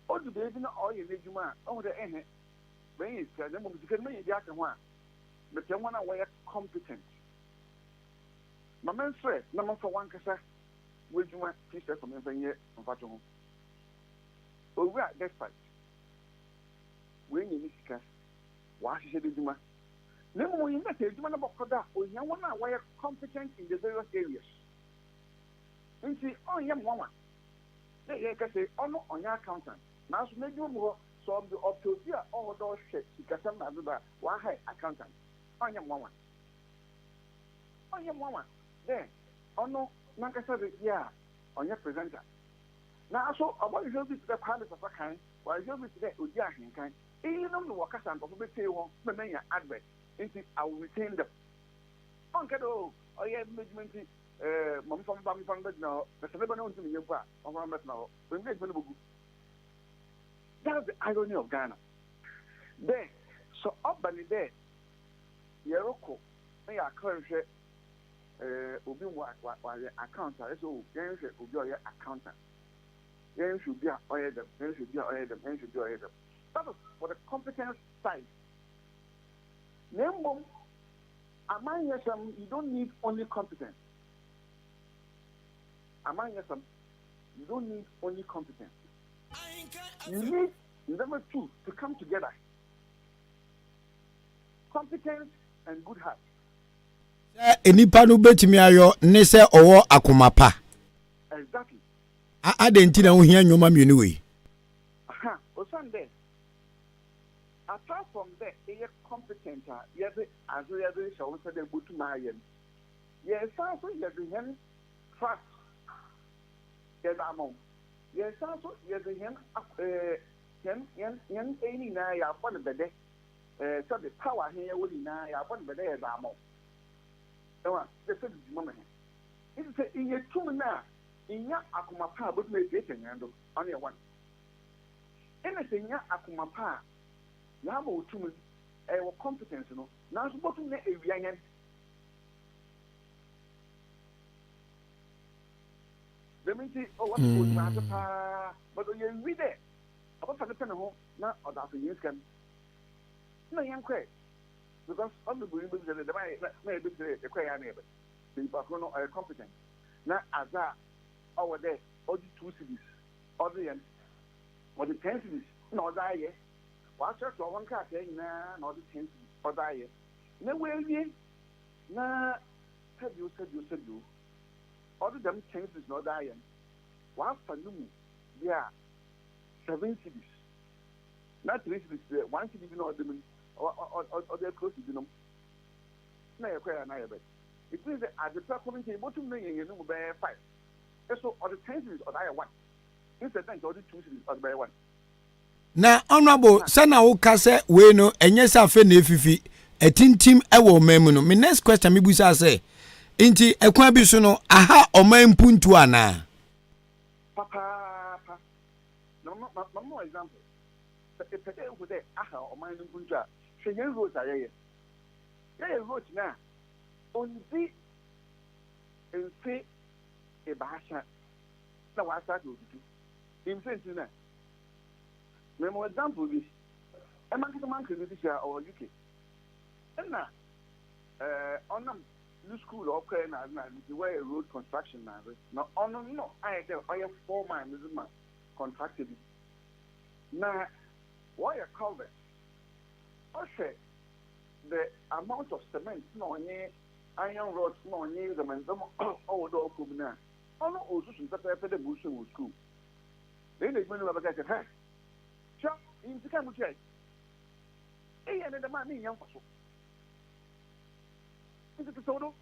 odu beebi na ɔreyɛ n'edwuma a, ohu dɛ ehe, menya sika na mbom sika no menya bi aka ho a, mepɛ hɔn a wɔyɛ competent. Ma menserɛ na memfa wankasa w'edwuma Peace FM mfa nyɛ mfatoho. Owura Despite, oenya ne sika, ɔahyehyɛ n'edwuma, na mbom onyim dɛ sɛ edwuma no bɔkɔ do a, ohia hɔn a wɔyɛ competent in the various areas. Ntsi ɔnnyɛ me nwanwa dɛ yɛrekɛsɛ yi, ɔno ɔnnyɛ accountant, naaso n'edwuma mu hɔ, sɛ ɔpɛ obi a ɔwɔ dɛ ɔhwɛ sikasɛm na adze do a, ɔahire accountant. Ɔnnyɛ me nwanwa. Ɔnnyɛ me nwanwa dɛ ɔno nankasa dze bi a ɔnnyɛ presenter, naaso ɔbɔhwehwɛ obi tse dɛ Kwame Sasa Kan, ɔahwehwɛ obi tse dɛ Odi Ahenkan. Iyinom na wɔkasa a nkorɔfo betsie hɔn ma menya advert, ntsi I will retain them. Ɔnnkɛ dɛ oh ɔyɛ m'edwuma ntsi eh ma memfa me ba memfa no mbɛgyina hɔ, na sɛ me ba no onntum nnyɛ mpo a ɔmfa no mbɛtsena hɔ. Onyim dɛ edwuma no bogu. That's the irony of Ghana. Dɛ sɛ ɔba no dɛ yɛrokɔ na yɛakɔhwehwɛ eh obi ma ɔayɛ account a, yɛse oh yɛnhwɛ obi a ɔyɛ accountant, yɛnhwɛ obi a ɔyɛ dɛm, yɛnhwɛ obi a ɔyɛ dɛm, yɛnhwɛ obi a ɔyɛ dɛm. That is for the competence side. Na mbom amanyɛsɛm, you don't need only competence. Amanyɛsɛm, you don't need only competence. You need ndzɛmba two to come together. Competence and good heart. Sɛ nipa no betumi ayɔ ne sɛ ɔwɔ akoma pa. Exactly. Adɛn nti na wohia nneɛma mmienu wei? Aha, osiandɛ apart from dɛ eyɛ competent a yɛdze adze yɛdze rehyɛ wo nsa dɛ ibotum ayɛ no, yɛsan so yɛdze hɛn trust yɛdze ama wo. Yɛsan so yɛdze hɛn hɛn hɛn hɛn eyi ne nyinaa yɛabɔ no bɛdɛ, sɛbe power a hɛn yɛwɔ no nyinaa yɛabɔ no bɛdɛ yɛdze ama wo. Ehu a, dɛ sɛ dzi dwuma ma hɛn. Ntsi sɛ inya tum no a, innya akoma pa a botum etsiatsia hɛn do, ɔno yɛ one. Nna sɛ inya akoma pa a, yɛama wo tum no, ewɔ competence no, naaso botum na ewia hɛn. Dɛm ntsi, oh, wɔse onyim adze paa, but ɔyɛ wi dɛ ɔbɛfa ne pɛ no ho na ɔdze afa hɛn sika no. Nna yɛnnkɔɛ, because ɔno bronyi bebisa dɛ dɛm ayɛ na na yɛbebisa dɛ yɛkɔɛ a na yɛbɛ. Sɛ nyimpa kor no ɔyɛ competent na adze a ɔwɔ dɛ ɔdze 2 cedis ɔdze yɛ no, ɔdze 10 cedis na ɔdze ayɛ, ɔakyerɛkyerɛw hɔ nkrataa nyina na ɔdze 10 cedis ɔdze ayɛ, na oewie na sɛbio sɛbio sɛbio ɔdze dɛm 10 cedis na ɔdze ayɛ no, ɔafa no mu bi a 7 cedis na 3 cedis dɛ 1 cedi bi na ɔdze mu no ɔdze across binom na yɛkɔɛ a na yɛbɛ. It means dɛ adze pɛ kor nkyɛ yebotum na yɛn hɛn mu bɛyɛ five, eso ɔdze 10 cedis ɔdze ayɛ one instead dɛ nkyɛ ɔdze 2 cedis ɔdze bɛyɛ one. Na honourable sɛ na woka sɛ wei no ɛnyɛ sɛ afei na efifi atintim wɔ ɔman mu no, me next question mebusa sɛ nti ɛkwan bi so no aha ɔman mpuntuo anaa? Papaapa. Na ma ma ma wo example. Sɛ epɛ dɛ ehu dɛ aha ɔman no mpuntu a, hwɛ hɛn roads a yɛyɛ. Yɛyɛ roads no a, onndzi mfe 3 na wɔastart otutu. Inyim siantsir no a? Mema wo example bi. Mankasa m'uncle bi sisi a ɔwɔ UK. Nna ɔnam no skuul a ɔkɔe na adze na adze ntsi wɔyɛ road construction na adze. Na ɔno nna ayɛ dɛ ɔyɛ foreman dze ma contractor bi. Na wɔyɛ culvert. Ɔhwɛ the amount of cement na ɔnye iron rods na ɔnye ndzɛmba ndzɛmba ɔwɔ dɛ ɔkɔ mu no a, ɔno osusu no pɛpɛɛpɛ dɛ mbrɛ osua wɔ skuul. Na nna edwuma no wura bɛka kyerɛ no, Hɛ! Hwɛ, inyim sika a mutuae? Eyɛ no dɛm a minnya mfaso. Ntsi tsetsew do.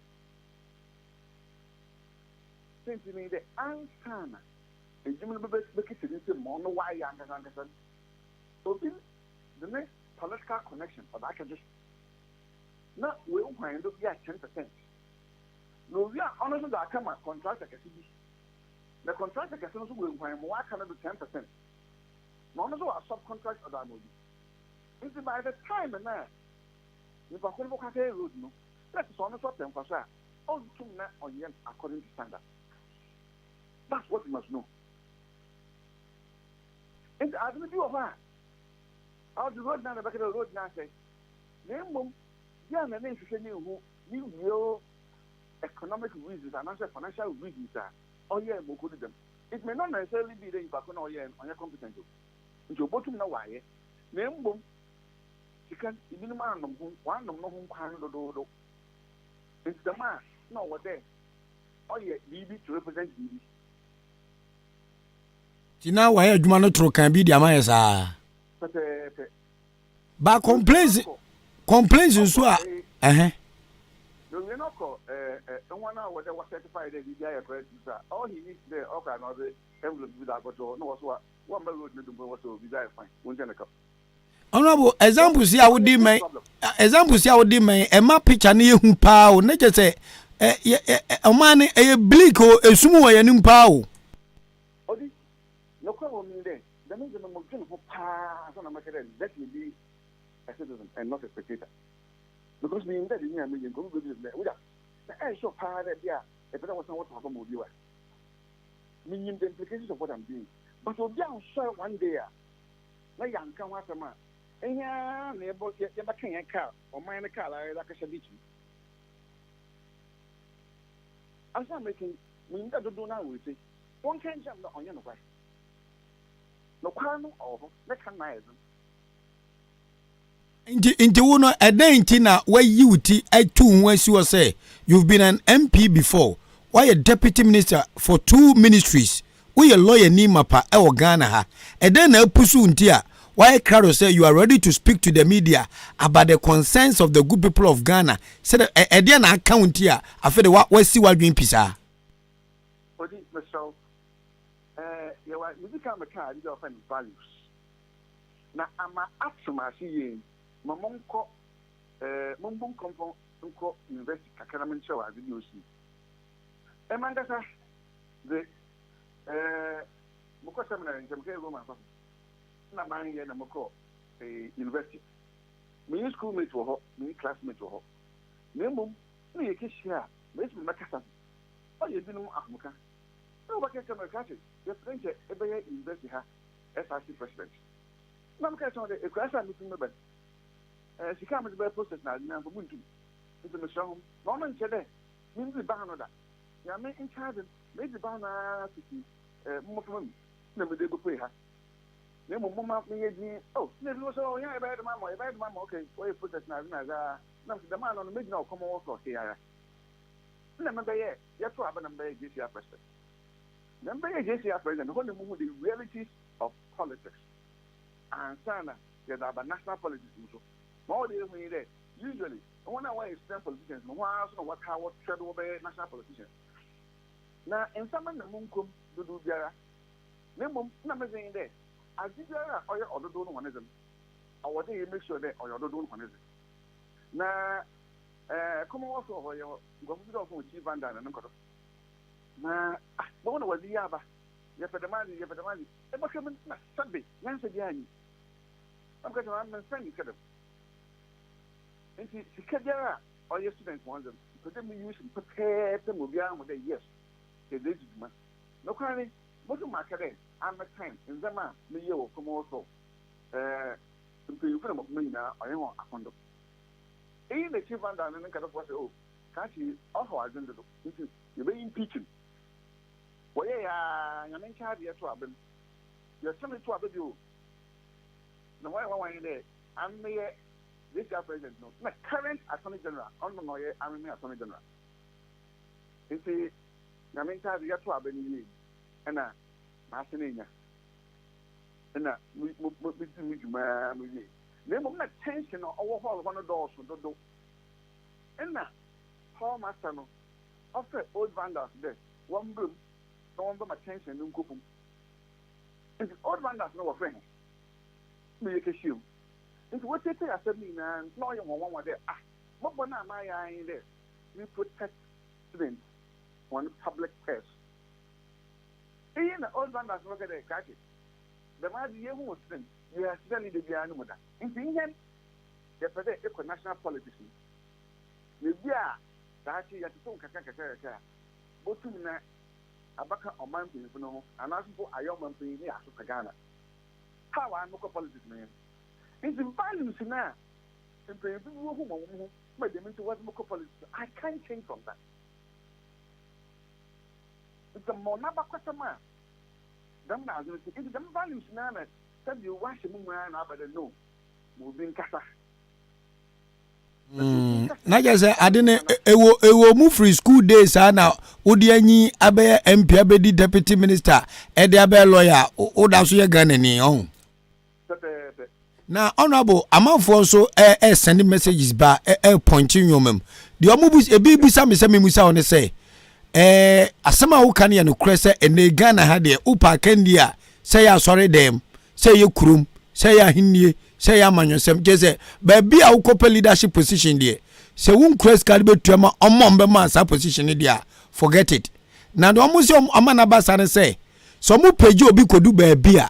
Siantsir nye dɛ, ansaana edwuma no bɛbɛkesi ne nsamu ma ɔno ɔayɛ ankasankasa no, obi dze ne political connection ɔdze akɛgye na oehuan do bi a 10%. Na owie a, ɔno so dze akɛma contractor kɛse bi. Na contractor kɛse no so oehuan ma ɔaka no do 10%. Na ɔno so ɔasubcontract ɔdze ama obi. Ntsi by the time no a nyimpa kor no bɔkɔ akɛyɛ road no, nna kyerɛ sɛ ɔno so ɔpɛ mfaso a, onntum na ɔnnyɛ no according to standard. That's what you must know. Ntsi adze no bi wɔ hɔ a, ɔdze road no a na bɛka dɛ road no asɛe, na mbom bi a na ne nhwehwɛ no nnhu ne real economic reasons anaasɛ financial reasons a ɔyɛɛ ma okodu dɛm. It may not necessarily be dɛ nyimpa kor no a ɔyɛɛ no ɔnnyɛ competent o, ntsi obotum na ɔayɛ, na mbom sika no binom annom ho, wɔanom no ho nkwan no dodoodo, ntsi dɛm a nna ɔwɔ dɛ ɔyɛ biribi to represent biribi. Nti na wayɛ adwuma no toro kan bi de ama yɛ saa. Pɛpɛɛpɛ. Ba complaints complaints nso a ɛhɛn. Na owie no ɔkɔ ɛɛ hɔn a wɔdɛ wɔ certify dɛ biribi ayɛ correct no so a, all he needs dɛ ɔkɔ a na ɔdze envelope bi dze akɔto hɔ na wɔ so wa wɔmba road no do mpo wɔ so biribi ayɛ fine wontua no kaw. Honourable examples yi a wodi mɛn examples yi a wodi mɛn ɛma picture no yɛ hu paa o ne kyɛ sɛ ɛ yɛ ɛ ɔman no ɛyɛ bleak o esum wɔ yɛn anim paa o. Odi, nokwar wɔ mu nye dɛ, dɛm ndze no modwen ho paa ansaana mɛka dɛ let me be a citizen and not a spectator because minyim dɛ dza meyɛ yi nkorɔfo bebisa me dɛ, Wura, na eyɛ sure paa dɛ bi a epɛ dɛ wɔsan wɔtow aba ma wo bio a? Minyim the implications of what I'm doing but obi annsoɛr one day a na yɛannka ho asɛm a, hɛn ara na yɛbɔ yɛbɛka hɛn kaar, ɔman no kaar ara yɛdze akɛhyɛ ditch mu. Asɛm a mereka yi, minyim dɛ dodow no ara woritsie. Wɔnka nkyerɛ me dɛ ɔnnyɛ nokwar. Nokwar no ɔwɔ hɔ, ne kan na ayɛ dzen. Nti nti wo no ɛdɛn nti na wayi wo ti atu wo ho asi hɔ sɛ you've been an MP before, woayɛ deputy minister for two ministries, woyɛ lawyer ni mapa ɛwɔ Ghana ha, ɛdɛn na apusu wo nti a woayɛ krado sɛ you are ready to speak to the media about the concerns of the good people of Ghana sɛdɛ ɛdeɛn na aka wo nti a afei de wasi w'adwene pi saa? Odi, mesrɛ wo, eh, yɛwɔ, medzi kan mekaa adze bi a wɔfrɛ no values. Na ama atse me ase yie no, ma monkɔ, eh, mombu nkɔmpɔn nkɔ university kakra na menkyerɛ wo adze bi a osii. Eh, mankasa dze, eh, mokɔ seminary nkyɛ mekɛyɛ Roman sɔfo. Nna mannyɛ na mokɔɔ, eh, university. Minnyi schoolmate wɔ hɔ, minnyi classmate wɔ hɔ. Na mbom, nna yekehyia a, mesi me mɛkasa dze, ɔyɛ binom ahomka. Nna wɔbɛka kyerɛ me dɛ, Krakye, yɛpɛ dɛ nkyɛ ebɛyɛ university ha SRC president. Nna mekãa kyerɛ hɔn dɛ, Ekuraase a mifi meba no, eh, sika a medze bɛyɛ process na adze nyina mpo munntum, ntsi meserɛ hom, na ɔno nnkyerɛ dɛ minndzii ban no da. Nyame nkyɛ adze no, medzi ban no ara fitsi eh, mo mboframba mu na medze ebopue ha. Na mbom momma menyɛ dzinn. Oh, nna binom so, oh, hɛn a yɛbɛyɛ dɛm ama wo, yɛbɛyɛ dɛm ama wo, okay, wɔyɛ process na adze na adze ara. Nna mese, dɛm ano no, megyina ɔkɔm wɔ sor he ara. Nna mebɛyɛ, yɛtoo aba na mebɛyɛɛ JCR president. Na mebɛyɛɛ JCR president, hɔ na muhun the realities of politics ansaana yɛdze aba national politics mu so. Ma ɔwɔ dɛ yehu nye dɛ, usually hɔn a wɔyɛ student politicians no, hɔn ara so na wɔtaa wɔtoa do wɔbɛyɛ national politicians. Na ndzɛmba nna munnkɔ mu dodow biara, na mbom nna medze nye dɛ, adze biara a ɔyɛ ɔdodow no hɔn dze no, ɔwɔ dɛ yɛ make sure dɛ ɔyɛ ɔdodow no hɔn dze. Na eh, Commonwealth wɔ hɔ, yɛwɔ nkorɔfo bi dɛ wɔfrɛ hɔn Chief Van Dyne na no nkɔdo. Na ah, bohu na wɔdze yi aba, yɛpɛ dɛm adze yi, yɛpɛ dɛm adze yi. Ebɔhwɛ mu no, nna sɛbe nyansa biara nnyi mu. Na mekã kyerɛɛ hɔn, mennsan sika dɛm. Ntsi sika biara a ɔyɛ student hɔn dze no, mepɛ dɛ me use no pɛpɛɛpɛ ma obiara hu dɛ yes, yɛdze edzi dwuma. Nokwar nye, motum makã dɛ I'm a time ndzɛmba a meyɛɛ wɔ Commonwealth Hall, eh, mpanyimfo na mboframba nyina ɔnnyɛ hɔn akɔndɔ. Iyi na Chief Van Dyne no ne nkadofo se, oh, krakyee yi, ɔhaw adwen dodo, ntsi yɛbɛ impeach no. Wɔyɛe ara, Nyame nkyɛ adze yɛtoo aba mu. Yɛsanee too aba bio. Na wɔayɛ nwanwa nye dɛ, ame meyɛ this year president no, nna current Attorney General, ɔno na ɔyɛ ame me Attorney General. Ntsi Nyame nkyɛ adze yɛtoo aba no wiei no, nna masan enya. Nna midzi me dwuma ara muwiei. Na mbom nna tension a ɔwɔ hall hɔ no dɔɔ so dodow. Nna hall master no ɔfrɛ Old Vandals dɛ wɔmbra mu na wɔmbɛma tension no nkɔ famu. Ntsi Old Vandals no wɔfrɛ hɛn ma yekehyia mu. Ntsi wotsietsie asɛm no nyina no, nna ɔyɛ hɔn nwanwa dɛ ah, mo bɔn a mayɛ ara nye dɛ me protect students hɔn public purse. Iyi na Old Vandals no bɛka dɛ, Kraakye, dɛm adze yi yehu wɔ students. Yɛasesa leader biara no mu da. Ntsi hɛn yɛpɛ dɛ ekɔ national politics mu. Na bi a daakye yɛtsetsew nkakra nkakra kakra a, botum na abɛka ɔman mpanyimfo no ho anaaso mpo ayɛ ɔman panyin na yɛasesa Ghana. How a mokɔ politics mu nye no. Ntsi values no a mpanyimfo bi wohu wɔ hɔn ho ma dɛm ntsi wɔdze me kɔ politics no, I can't change from that. Ntsi sɛ mowɔ n'abakɔsɛm a, dɛm na adze no tse. Ntsi dɛm values no ara na sɛdeɛ wɔahyɛ mo mu ara na aba dɛ no, ma obi nkasa. Na kyerɛ sɛ ade no ɛwɔ ɛwɔ mu firi school days saa na wode anyi abɛyɛ MP abɛdi deputy minister ɛde abɛyɛ lawyer woda so yɛ Ghana ni ɔho. Na honorable amanfoɔ nso ɛ ɛ send messages ba ɛ ɛ pɔnkye nneɛma mu deɛ ɔmo bu ebi bisa mi sɛ mi musa wɔn sɛ ɛɛ asɛm a woka no yɛ nokorɛ sɛ ɛnɛ Ghana ha deɛ wopa akanni a sɛ yɛ asɔre dɛm sɛ yɛ kurom sɛ yɛ ahennie sɛ yɛ amanyɔsɛm kyerɛ sɛ baabi a wokɔpɛ leadership position deɛ sɛ wonkura sika de bɛtua ma ɔmo a ɔmbɛma saa position no deɛ a forget it. Na deɛ ɔmo sɛ ɔma no aba saa ne sɛ sɛ ɔmo pagye obi kɔdu baabi a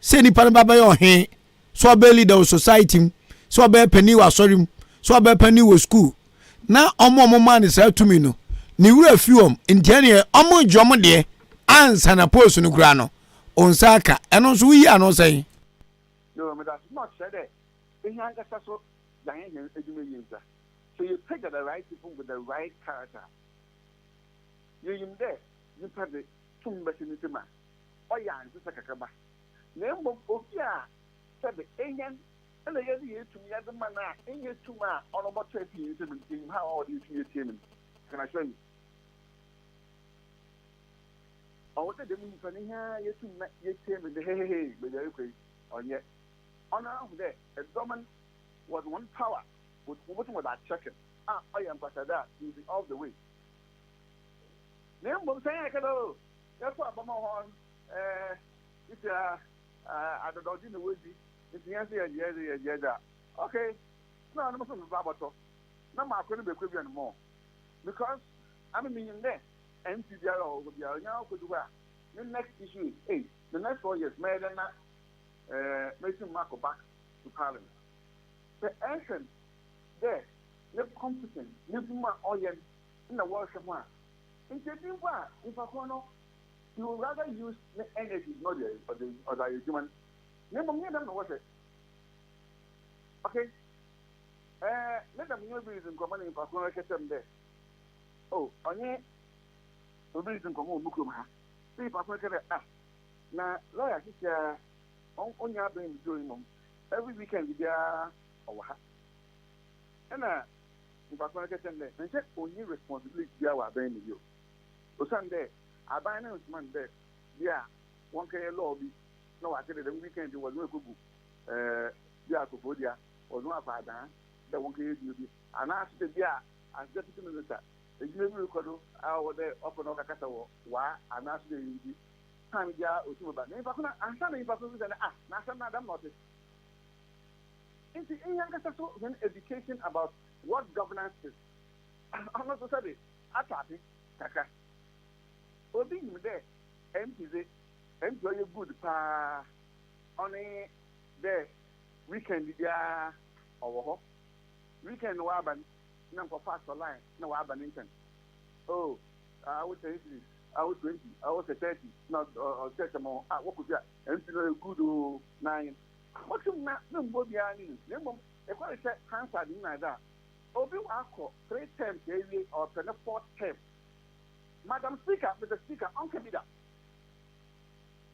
sɛ nipa no ba bɛyɛ ɔhen sɛ ɔbɛyɛ leader wɔ society mu sɛ ɔbɛyɛ panin wɔ asɔre mu sɛ ɔbɛyɛ panin wɔ school na ɔmo ɔmo maa no saa tumi no ne wura fi wɔm nti ɛneɛ ɔmo gye ɔmo deɛ ansa na post no kura no onsa aka ɛno nso woyi ano sɛn. Yoo medase na ɔkyerɛ dɛ hɛn ankasa so yɛannyɛ hɛn edwuma yie ntsi a, sɛ yepegya the right people with the right character a, yenyim dɛ nyimpa dze tum bɛhyɛ ne nsamu a, ɔyɛ a nnsesa kakraba. Na mbom obi a sɛbe hɛn na yɛdze hɛn tum yɛdze ma no a nnyɛ tum a ɔno bɔtɔ efi hɛn nsamu no, yenyim how a ɔwɔ dɛ yetum yetsie no no. Can I show you? Ɔwɔ dɛ dɛm nyimpa no hɛn ara yetum na yetsie no dɛ hehehe beebi a yɛrokɔ yi ɔnnyɛ. Ɔno ara hu dɛ dɔm no wɔdze hɔn power wobotum wɔdze akyɛke no a ɔyɛ nkwasɛdze a he will be off the way. Na mbom sɛ hɛn yɛka dɛ oh yɛtow aba ma hɔn eh sisi a adɔdɔdze na wodzi ntsi hɛn so yɛgye yɛdze yɛgye yɛdze a okay nna ɔno so meba abɔtɔ na makɔ no bekɔ no more because ame minyim dɛ MP biara a ɔwɔ hɔ biara ɔnya ɔkɔdu hɔ a ne next issue is ei the next 4 years mɛyɛ dɛn na eh metum makɔ back to parliament. Sɛ ɛhwɛ no dɛ ne competence n'edwuma a ɔyɛ no na wɔrehwɛ ho a nkyɛ bi mpo a nyimpa kor no he would rather use ne energies na ɔdze ɔdze ɔdze ayɛ edwuma no na mbom nnyɛ dɛm na wɔhwɛ. Okay eh ne dɛm nye obi ridzi nkɔmbɔ na nyimpa kor no rekɛkyerɛ me dɛ Oh, ɔnye obi ridzi nkɔmbɔ wɔ mo kurom ha. Na nyimpa kor no kã dɛ, Ah, na lawyer seseiara onnya aber nndzi o mbom every weekend biara ɔwɔ ha. Nna nyimpa kor no kɛkyerɛ no dɛ, nkyɛ onnyi responsibility biara wɔ aban mu bio, osiandɛ aban no nnsoma no dɛ bi a wɔnkɛyɛ law bi na ɔakɛ dɛ dɛm weekend yi wɔdze hɔn ekogu bi a Koforidua, wɔdze hɔn akɔ Adaa dɛ wɔnkɛyɛ edwuma bi, anaaso dɛ bi a As deputy minister, edwuma bi rokɔ do a ɔwɔ dɛ ɔkɔ na ɔkɛkasa wɔ Wa anaaso dɛ iyi ntsi, time biara otum ba. Na nyimpa ko no, ansaana nyimpa ko no bisa no, ah, na asɛm no a dɛm na ɔtse? Ntsi hɛnankasa so hɛn education about what governance is, ɔno so sɛbe atɔ ape kakra. Obi nyim dɛ MP dze, MP ɔyɛ good paa, ɔno nye dɛ weekend biara ɔwɔ hɔ. Weekend no ɔaba no, nna nkorɔfo asɔ line na wɔaba ne nkyɛn. Oh, awo 10 cedis, awo 20, awo sɛ 30, na ɔkyerɛkyerɛ ma hɔn. Ah, wɔkɔ fie a, MP no ɔyɛ good oo, naaye. Motum na memmbɔ obiara ne dzin, na mbom ekɔhwehwɛ Hansard mu na adze a, obi ɔakɔ three terms ewie, ɔrepɛ ne fourth term. Madam Speaker, Mister Speaker, ɔnnkã bi da.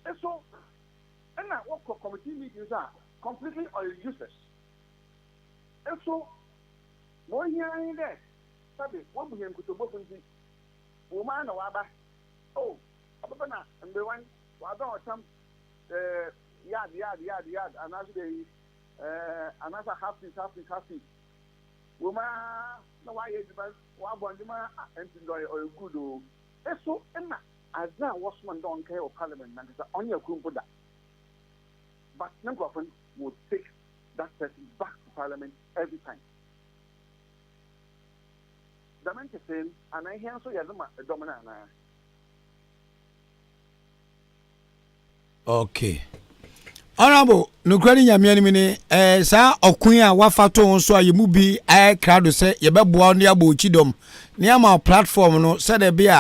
Eso nna wɔkɔ committee meeting so a, completely ɔyɛ useless. Eso, ma ohia ara nye dɛ sɛbe wobu hɛn nkotobɔfo ntsi, wɔ mu ara na wɔaba. Oh, ɔbɛba na mberwa no wɔabɛn ɔtam, eh, yard, yard, yard, yard, anaaso dɛ iyi, eh, anaasɛ half piece, half piece, half piece. Wɔ mu ara na wɔayɛ edziban, wɔabɔ ndwom ara, ah, ntsi ndɛ ɔyɛ, ɔyɛ good o. Eso nna adze a wɔsoma no dɛ ɔnkɛyɛ wɔ parliament nankasa ɔnnyɛ kor mpo da. But no nkorɔfo no will take that person back to parliament every time. Dɛm ntsetsee no, ana hɛn so yɛdze ma dɔm no anaa? Okay. Honourable, nokorɛ ne Nyame anim ni, eh, saa ɔko yi a wafa to ho so a yɛn mu bi ayɛ krado sɛ yɛbɛboa wo ne abɔ wo kyidɔm ne ama wo platform no sɛdeɛ ɛbɛyɛ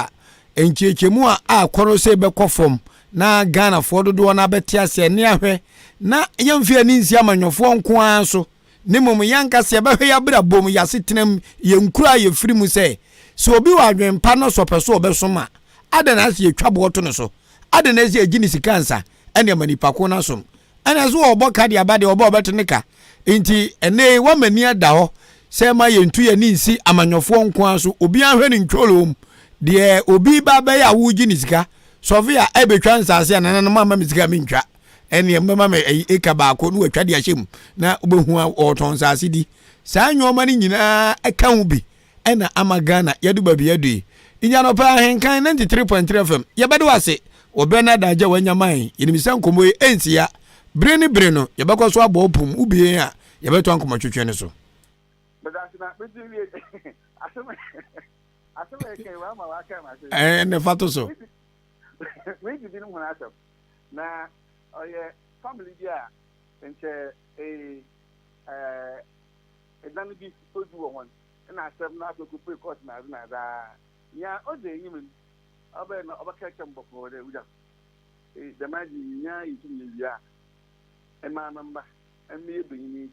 a nkyerɛkyerɛmu a akɔ no sɛ bɛkɔ fam na Ghanafoɔ dodoɔ no abɛte aseɛ ne ahwɛ na yɛmfa yɛn ani nsi amanyɔfoɔ nko ara so na mmom yɛn ankasa yɛbɛhwɛ yɛn abrabɔ mu, yɛn asetena mu, yɛn nkuro a yɛfiri mu sɛ, sɛ obi wɔ adwene pa na sɛ ɔpɛ so ɔbɛsom a, adɛn na asɛ yɛtwa boɔ to no so? Adɛn na ɛsɛ yɛgye ne sika ansa ɛne ama nipa ko no asom? Ɛna ɛso ɔbɔ ka de aba deɛ ɔbɔ ɔbɛto ne ka. Nti ɛnɛ yi wama ani ada hɔ sɛ ma yɛntu yɛn ani nsi amanyɔfoɔ nko ara so, obiara nhwɛ ne ntwoloom deɛ obi ba bɛyɛ a wogye ne sika. Sɔfe a ɛbɛtwa nsaase a nananom amma me sika mentwa. Ɛneɛ mobɛma me ɛyi eka baako na watwa de ahyɛ mu na wobɛhu a ɔretɔn nsaase di. Saa nnoɔma no nyinaa ɛka ho bi ɛna ama Ghana yɛadu baabi yɛadu yi. Nti anɔpa yi Ahenkan 93.3 FM yɛbɛda wo ase wɔ berɛ ne adagye a wanya ma yɛn. Yɛnim sɛ nkɔmmɔ yi ɛnsi ha. Bere ne bere no yɛbɛkɔ so abɔ wo pum, wobue yɛn a yɛbɛtoa nkɔmmɔtwetwe no so. Ɛnna fa to so. Na ɔyɛ family bi a nkyɛ ee ɛɛ dan bi odu wɔ hɔn na asɛm no akɔ ekopue court na adze na adze aa. Nyia odzi enyim no ɔbɛyɛ na ɔbɛka akyerɛ me bɔkɔɔ dɛ William ee dɛm adze yi nyia yetum yewie a ema me mba meyɛ banyin yi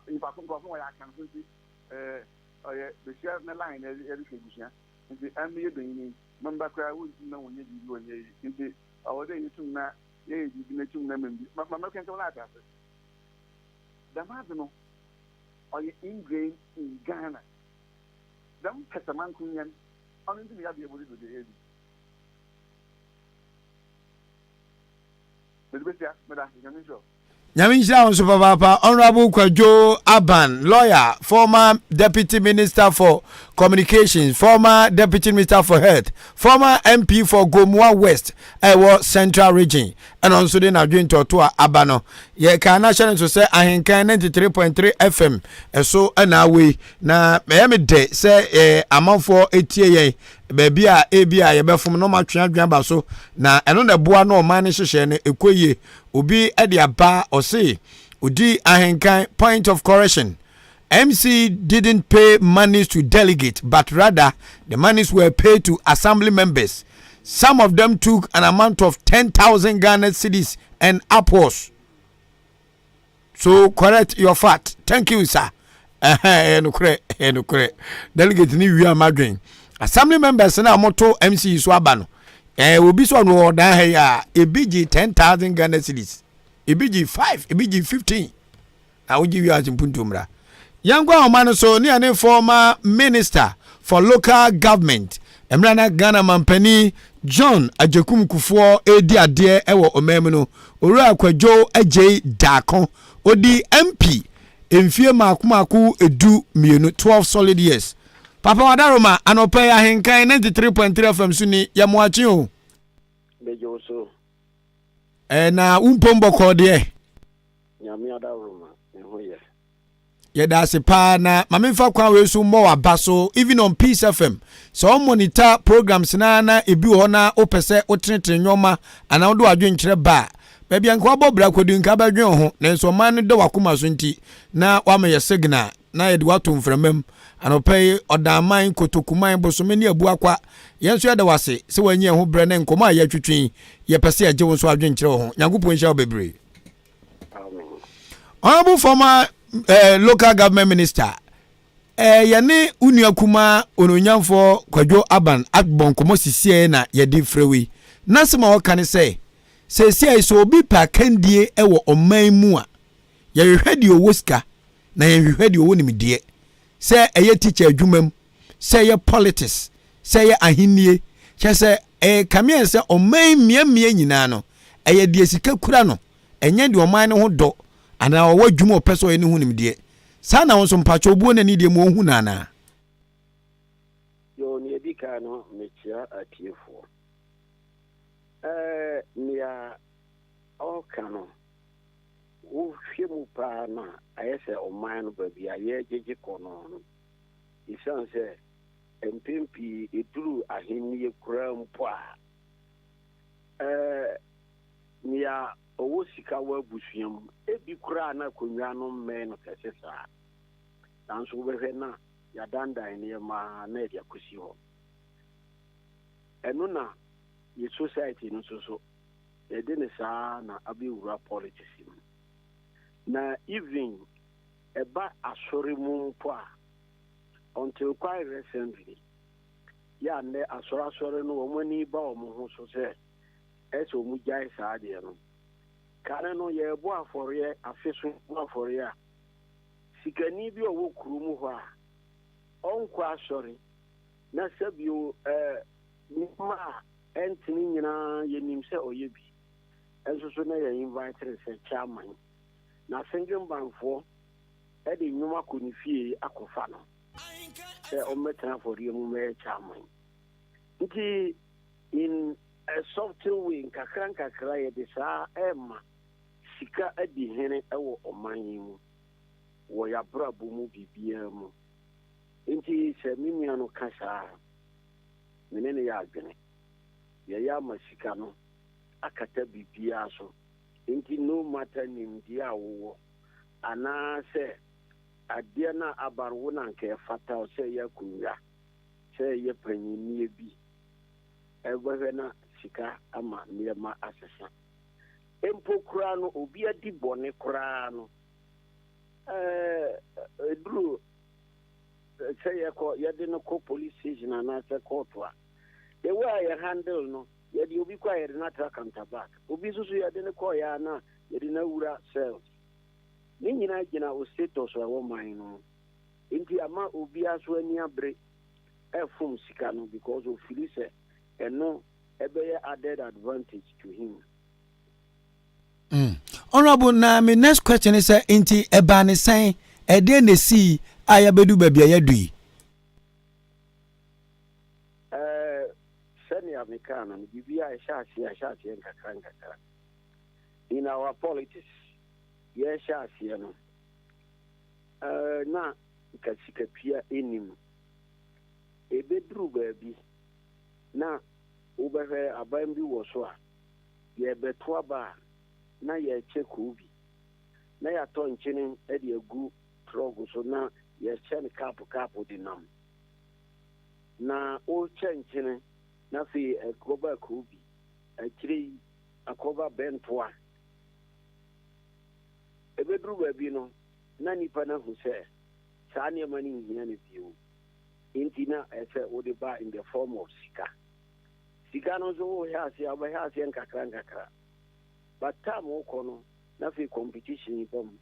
nyimpa ko nkorɔfo no wɔyɛ Akanfo ntsi ɛɛ ɔyɛ basia ne line na yɛdze hwɛ ebusua ntsi meyɛ banyin yi me mba koraa wonntum na wɔnnyɛ biribi wɔnnyɛ yi ntsi Ɔwɔ dɛ yetum na yɛyɛ biribi na etum na ma bi ma ma mɛkenkan no atse ase. Dɛm adze no ɔyɛ ingrained in Ghana. Dɛm pɛsɛmankonya no ɔno ntsi na yɛaba yɛbɔdze do dɛ yeedu. Medze besia, meda ase, Nyame nhyira wo. Nyame nhyira wo nso papaapa Honourable Kwadwo Aban, lawyer, former Deputy Minister for Communications, former Deputy Minister for Health, former MP for Gomoa West ɛwɔ Central Region, ɛna ɔno nso de n'adwene ntɔɔto a aba no. Yɛkaa no ahyɛ no nso sɛ Ahenkan 93.3 FM ɛso ɛna awɔ yi, na ɛyɛ me dɛ sɛ eh, amanfoɔ etie yɛn baabi a ebi a yɛbɛfom na ɔmatwe adwene aba so, na ɛno na ɛboa na ɔman no nhyehyɛɛ no ɛkɔ yie. Obi de aba ɔse odi ahenkan point of correction MC didn't pay monies to delegate but rather the monies were paid to assembly members. Some of them took an amount of 10,000 Ghana cedis and upwards. So correct your fact. Thank you sir. Ɛyɛ nokorɛ, ɛyɛ nokorɛ. Delegate ni wia madwen. Assembly members na wɔto MC so aba no. Ɛɛ obi sɛ ɔno ɔdan ha yi a ebi gye 10,000 Ghana cedis. Ebi gye 5, ebi gye 15. Na wogye wiase mpuntuo mmra. Yɛnkɔ ahoma no so ne yɛne former minister for local government mmerɛ na Ghana mampanin John Agyekum Kufuor redi adeɛ wɔ ɔman mu no, Owura Kwadwo Agyei Darko. Ɔdii MP mfie mmaako mmaako 12, 12 solid years. Papa Wadaroma, anɔpa yi Ahenkan 93.3 FM so ni, yɛ mo akye o. Megye wo so. Eh, na wo mpom bɔkɔɔ deɛ? Nyame adaworoma, me ho yɛ. Yɛda ase paa na ma memfa kwan wei so mmɔ w'aba so even on Peace FM sɛ wo monitor programs na na ebi wɔ hɔ na wopɛ sɛ wotenetene nneɛma anaa wode w'adwenkyerɛ ba a baabi a nka wabɔ bra kɔdu nka bɛdwen wo ho nanso ɔman no dɔ w'akoma so nti na woama yɛ signal na yɛde woato mframa mu anɔpa yi ɔdanman kotokuman bosome ne abuakwa yɛn nso yɛda wase sɛ woanyi yɛn ho berɛ ne nkɔmmɔ a yɛatwitwi yi yɛpɛ sɛ yɛgye wo nso adwenkyerɛ wɔ ho Nyankopɔn nhyira wo bebree. Honourable former eh, local government minister eh, yɛne wo nua kumaa onuonyamfoɔ Kwadwo Aban abɔ nkɔmmɔ sisiɛ na yɛde frɛ wei. N'asɛm a ɔka ne sɛ seesei sɛ obi pɛ akandie wɔ ɔman mu a yɛhwehwɛ deɛ ɔwɔ sika na yɛnhwehwɛ deɛ ɔwɔ nimdeɛ sɛ ɛyɛ teacher adwuma mu sɛ ɛyɛ politics sɛ ɛyɛ ahennie kyɛ sɛ ɛkame ayɛ sɛ ɔman mmeammea nyinaa no ɛyɛ deɛ sika kura no, ɛnyɛ deɛ ɔman no ho dɔ anaa ɔwɔ adwuma a ɔpɛ sɛ ɔyɛ no ho nimdeɛ. Saa na wo nso mpakyɛ obuo na anidie mu ɔhu no anaa? Yoo, nea edi kan no, mekyea atiefoɔ. Ɛɛ, nea ɔreka no, wohwɛ mu paa no a, ayɛ sɛ ɔman no baabi a yɛregyegye kɔ no no, esiane sɛ mpɛn pii eduru ahenni koraa mpo a, Ɛɛ, nea ɔwɔ sika wɔ abusua mu, ebi koraa na akonnwa no mmɛn no kɛse saa. Nanso wobɛhwɛ na yɛadandan nneɛma na yɛde akɔsi hɔ. Ɛno na yɛ society no nso so yɛde no saa na abɛwura politics mu. Na even ɛba asɔre mu mpo a, until quite recently, yɛ a nnɛ asɔre asɔre no wɔn ani ba wɔn ho so sɛ ɛsɛ wɔn gyae saa adeɛ no. Kane no yɛrebɔ afɔreɛ, afe so bɔ afɔreɛ a, sikani bi a ɔwɔ kuro mu hɔ a ɔnkɔ asɔre na sɛbio ɛɛ nneɛma a ɛntene nyinaa yɛnim sɛ ɔyɛ bi nso so na yɛ invite no sɛ chairman na Sengyenbanfoɔ de nnwom akɔ ne fie akɔfa no sɛ ɔmmɛtena afɔreɛ mu mmɛyɛ chairman. Nti in a subtle way nkakra nkakra yɛde saa ɛrema sika adi hene wɔ ɔman yi mu wɔ yɛabrabɔ mu biribiara mu. Nti sɛ me nua no ka saa a, me ne no yɛ adwene. Yɛyɛ ama sika no akata biribiara so. Nti no matter nimdeɛ a wowɔ anaasɛ adeɛ no a aba no wo na anka ɛfata wo sɛ ɛyɛ akonnwa, sɛ ɛyɛ panyinnie bi, wobɛhwɛ na sika ama nneɛma asesa. Mpo koraa no obi adi bɔne koraa no, ɛduru sɛ yɛkɔ yɛde no kɔ police station anaasɛ court a, the way a yɛ handle no, yɛde obi kɔ a yɛde no atra counter back, obi nso so yɛde no kɔɔeɛ a na yɛde no awura cells. Ne nyinaa gyina o status a ɛwɔ man no mu. Nti ama obiara so ani abere ɛfom sika no because ofili sɛ ɛno ɛbɛyɛ added advantage to him. Honorable, na me next question is sɛ nti ɛbaa ne sɛn, ɛdeɛn na esii a yɛabɛdu baabi a yɛadu yi? Ɛɛ, sɛnea mekaa no no, biribiara ɛhyɛ aseɛ ɛhyɛ aseɛ nkakra nkakra. In our politics, yɛhyɛ aseɛ no, ɛɛ, na nka sikatua nni mu. Ɛbɛduru baabi na wobɛhwɛ aban bi wɔ so a, yɛrebɛto aba a, na yɛrekyɛ koobi, na yɛatɔ nkyene de agu trɔk so na yɛhyɛ no kaapo kaapo de nam. Na wokyɛ nkyene na afei ɛkɔba koobi, akyire yi akɔba bɛntoa. Ɛbɛduru baabi no, na nnipa no ahu sɛ saa nneɛma no nhia no bio, nti na ɛsɛ wode ba in the form of sika. Sika no nso wohwɛ aseɛ a wobɛhwɛ aseɛ nkakra nkakra but time wokɔ no na afei competition ba mu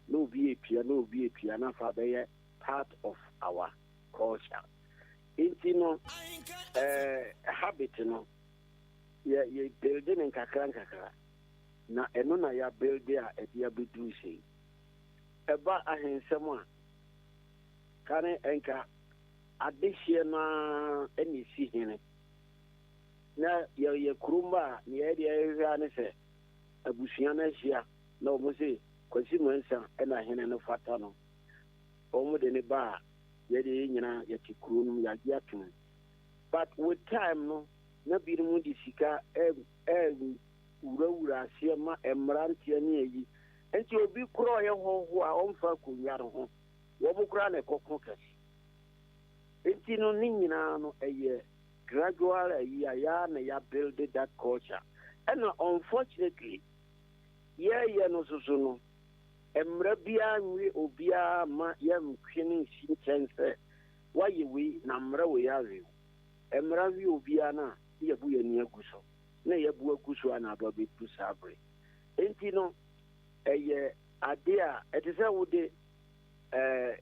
na obi etua na obi etua na afei abɛyɛ part of our culture nti no eh, habit no yɛ yɛ build ne nkakra nkakra na ɛno na yɛ build a ɛde abɛduru sei. Ɛba ahensɛm a kane nka Adehyeɛ no ara na ɛsi hene. Na yɛyɛ kuro mma a, nea yɛde yɛhwehwɛ ara ne sɛ abusua no ahyia na wɔn se Kwasi Mensah na hene no fata no. Wɔn de no ba a, yɛde yɛn nyinaa yɛte kuro no mu, yɛagye atom. But with time no, na binom de sika wurawura aseɛ ma mmeranteɛ ne ayi. Nti obi koraa ɔyɛ hɔhoɔ a ɔmfa akonnwa no ho, wɔn koraa na ɛkɔko kɛse. Nti no ne nyinaa no ɛyɛ gradual ayi a yɛa na yɛ build that culture. Ɛna unfortunately yɛyɛ no soso no mmara biara nwe obiara ma yɛntwe no nsi nkyɛn sɛ woayɛ wei na mmara wei awe wo. Mmara we obiara no a na yɛbu yɛn ani agu so. Na yɛabu agu so a na aba bɛduru saa bere. Nti no ɛyɛ ade a ɛte sɛ wode ɛɛ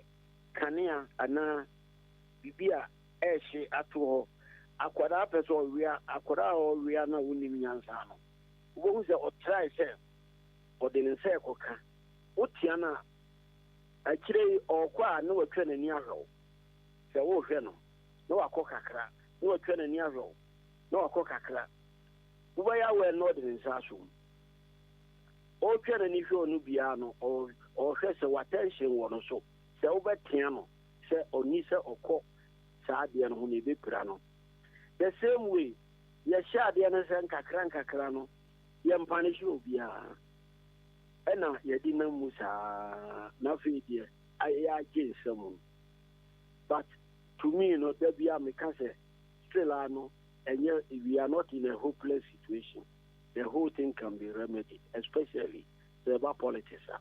kanea anaa biribi a ɛrehye ato hɔ. Akwadaa pɛ sɛ ɔwea, akwadaa a ɔwea no a wonnim nyansa no, wobɛhu sɛ ɔtrae sɛ ɔde ne nsa rekɔka. Wotea no a, akyire yi ɔrekɔ a na watwa n'ani ahwɛ wo sɛ worehwɛ no, na wakɔ kakra, na watwa n'ani ahwɛ wo, na wakɔ kakra. Wobɛyɛ aware na ɔde ne nsa asɔ mu. Ɔretwa n'ani hwɛ wo no biara no, ɔrehwɛ sɛ w'attention wɔ no so. Sɛ wobɛtea no sɛ ɔnni sɛ ɔkɔ saa adeɛ no ho no, ɛbɛpira no. The same way, yɛhyɛ adeɛ no sɛ nkakra nkakra no, Yɛmpanehye obiara. Ɛna yɛde nam mu saa na afei deɛ ayɛ agye nsam. But to me no, da biara meka sɛ still a no ɛnyɛ, we are not in a hopeless situation. The whole thing can be remedied, especially sɛ ɛba politics a.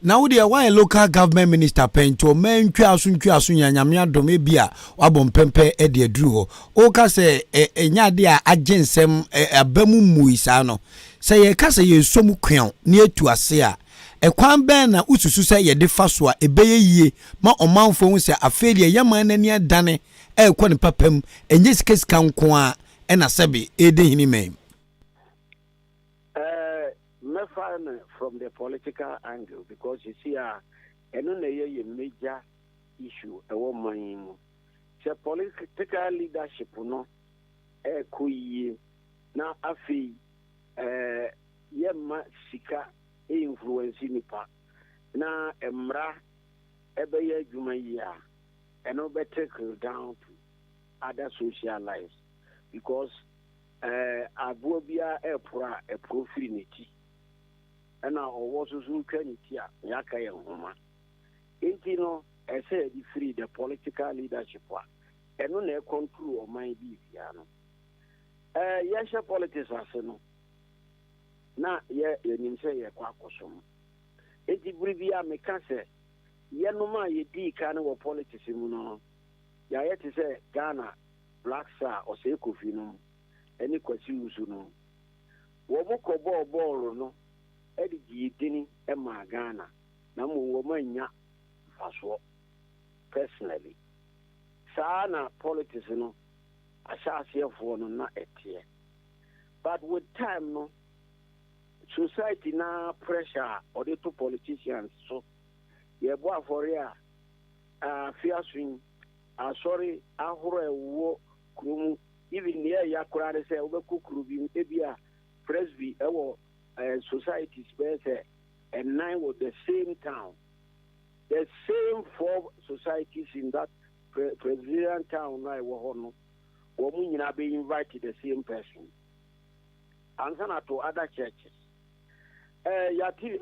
Na wo deɛ woayɛ local government minister pɛn nti ɔman ntwaso ntwaso nyina Nyame adom ebi a wabɔ mpɛmpɛ de aduru hɔ. Woka sɛ ɛnyɛ adeɛ a agye nsɛm aba mu mmui saa no, sɛ yɛka sɛ yɛresɔ mu kweaw na yɛatu ase a, ɛkwan bɛn na wosusu sɛ yɛde fa so a ɛbɛyɛ yie ma ɔmanfoɔ ahu sɛ afei deɛ yɛn man no ani adane ɛrekɔ ne papa mu, ɛnyɛ sikasika nko ara na sɛbe ɛredi hene man mu? Eh, mɛfa no from the political angle because sisi a ɛno na ɛyɛ yɛ major issue ɛwɔ man yi mu. Sɛ political leadership no ɛrekɔ yie na afei eh, yɛmma sika influence nipa na mmara ɛbɛyɛ adwuma yie a, ɛno bɛ trickle down to other social lives because Ɛɛ, aboa biara reporo a, ɛporo firi ne ti. Ɛna ɔwɔ nso so retwa ne ti a, nea aka yɛ nhoma. Enti no, ɛsɛ sɛ yɛde firi the political leadership a ɛno na ɛkɔntro ɔman biribiara no. Ɛɛ, yɛhyɛ politics ase no, na yɛ yɛnim sɛ yɛrekɔ akɔsom. Enti bere biara meka sɛ, yɛnom a yɛdii kan wɔ politics mu no, yɛayɛ te sɛ Ghana Black Star, Osei Kofi nom ne Kwasi Wusu nom. Wɔn kɔ bɔɔ bɔɔlo no de gyee dini maa Ghana na mmom wɔn annya mfasoɔ personally. Saa na politics no ahyɛaseɛfoɔ no na ɛteɛ. But with time no, society no ara pressure a ɔde to politicians so, yɛbɔ afɔre a, afe aso yi, Asɔre ahorow a ɛwɔ kuro mu, even nea ɛya koraa ne sɛ wobɛkɔ kuro bi mu, ebia Presby ɛwɔ eh, societies bɛyɛ sɛ ɛnan wɔ the same town. The same four societies in that pre Presbyterian town no a ɛwɔ hɔ no, wɔn nyinaa bɛ invite the same person. Ansa na to other churches. Eh, yɛate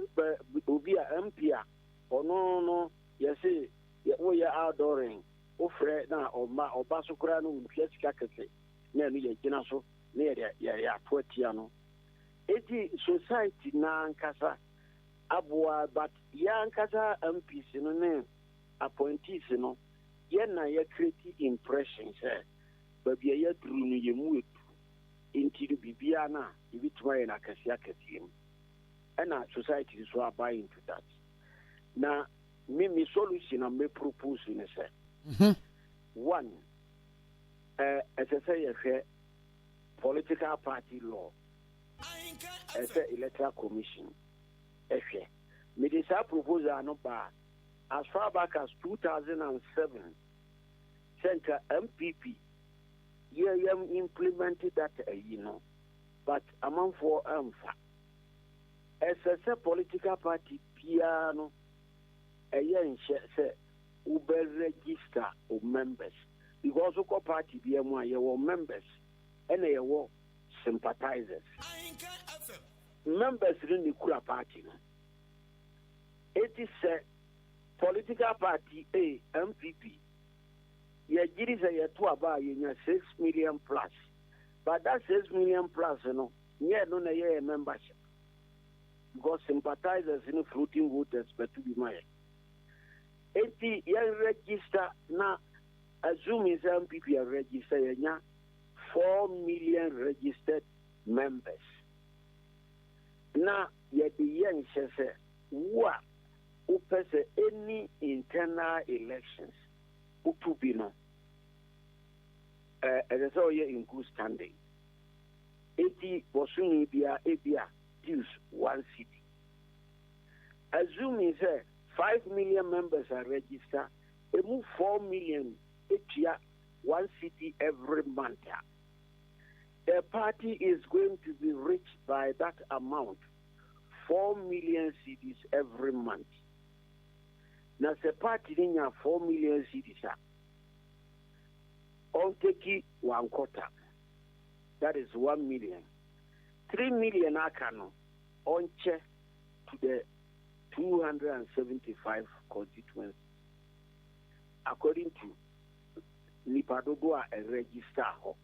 obi a MP a ɔno no yɛse Yɛ woyɛ outdooring wofrɛ na ɔmma ɔba so koraa no ontua sika kɛse na ɛno yɛgyina so na yɛde yɛde ato atia no. Eti society no ankasa aboa but yɛn ankasa MPs no ne appointees no yɛn na yɛ create impression sɛ baabi a yɛaduru no yɛn mu edu nti no biribiara no a yɛbɛtumi ayɛ no akɛseɛ akɛseɛ mu ɛna society nso aba into that na Me me solution a me propose ne sɛ, mhm. one, ɛsɛ sɛ yɛhwɛ political party law, ɛsɛ electoral commission ɛhwɛ. Mede saa proposal no baa as far back as 2007 sɛ nka MPP yɛ yɛm implement that ayi no, but amanfoɔ amfa. Ɛsɛ sɛ political party biara no ɛyɛ nhyɛ sɛ wobɛ register wo members because wokɔ party biara mu a yɛwɔ members ɛna yɛwɔ sympathizers. Members no na ekura party no. Eti sɛ political party A, NPP, yɛgyedi sɛ yɛto aba a yɛnya 6 million plus, but that 6 million plus no nyɛ ɛno na ɛyɛ yɛn membership. Because sympathizers ne floating voters bɛto bi ma yɛn. Enti yɛn register na assuming sɛ NPP a register yɛnya 4 million registered members. Na yɛde yɛ nhyɛ sɛ wo a wopɛ sɛ any internal elections woto bi no, ɛsɛ sɛ ɔyɛ in good standing. Enti bɔsome biara ebia dues one cedi. Assuming sɛ 5 million members a register, emu 4 million tua 1 cedi every month a, the party is going to be rich by that amount, 4 million cedis every month. Na sɛ party no nya 4 million cedis a, ɔnteki one quarter, that is 1 million. 3 million aka no, ɔnkyɛ to the 275 constituencies according to nipa dodoɔ a ɛregister hɔ.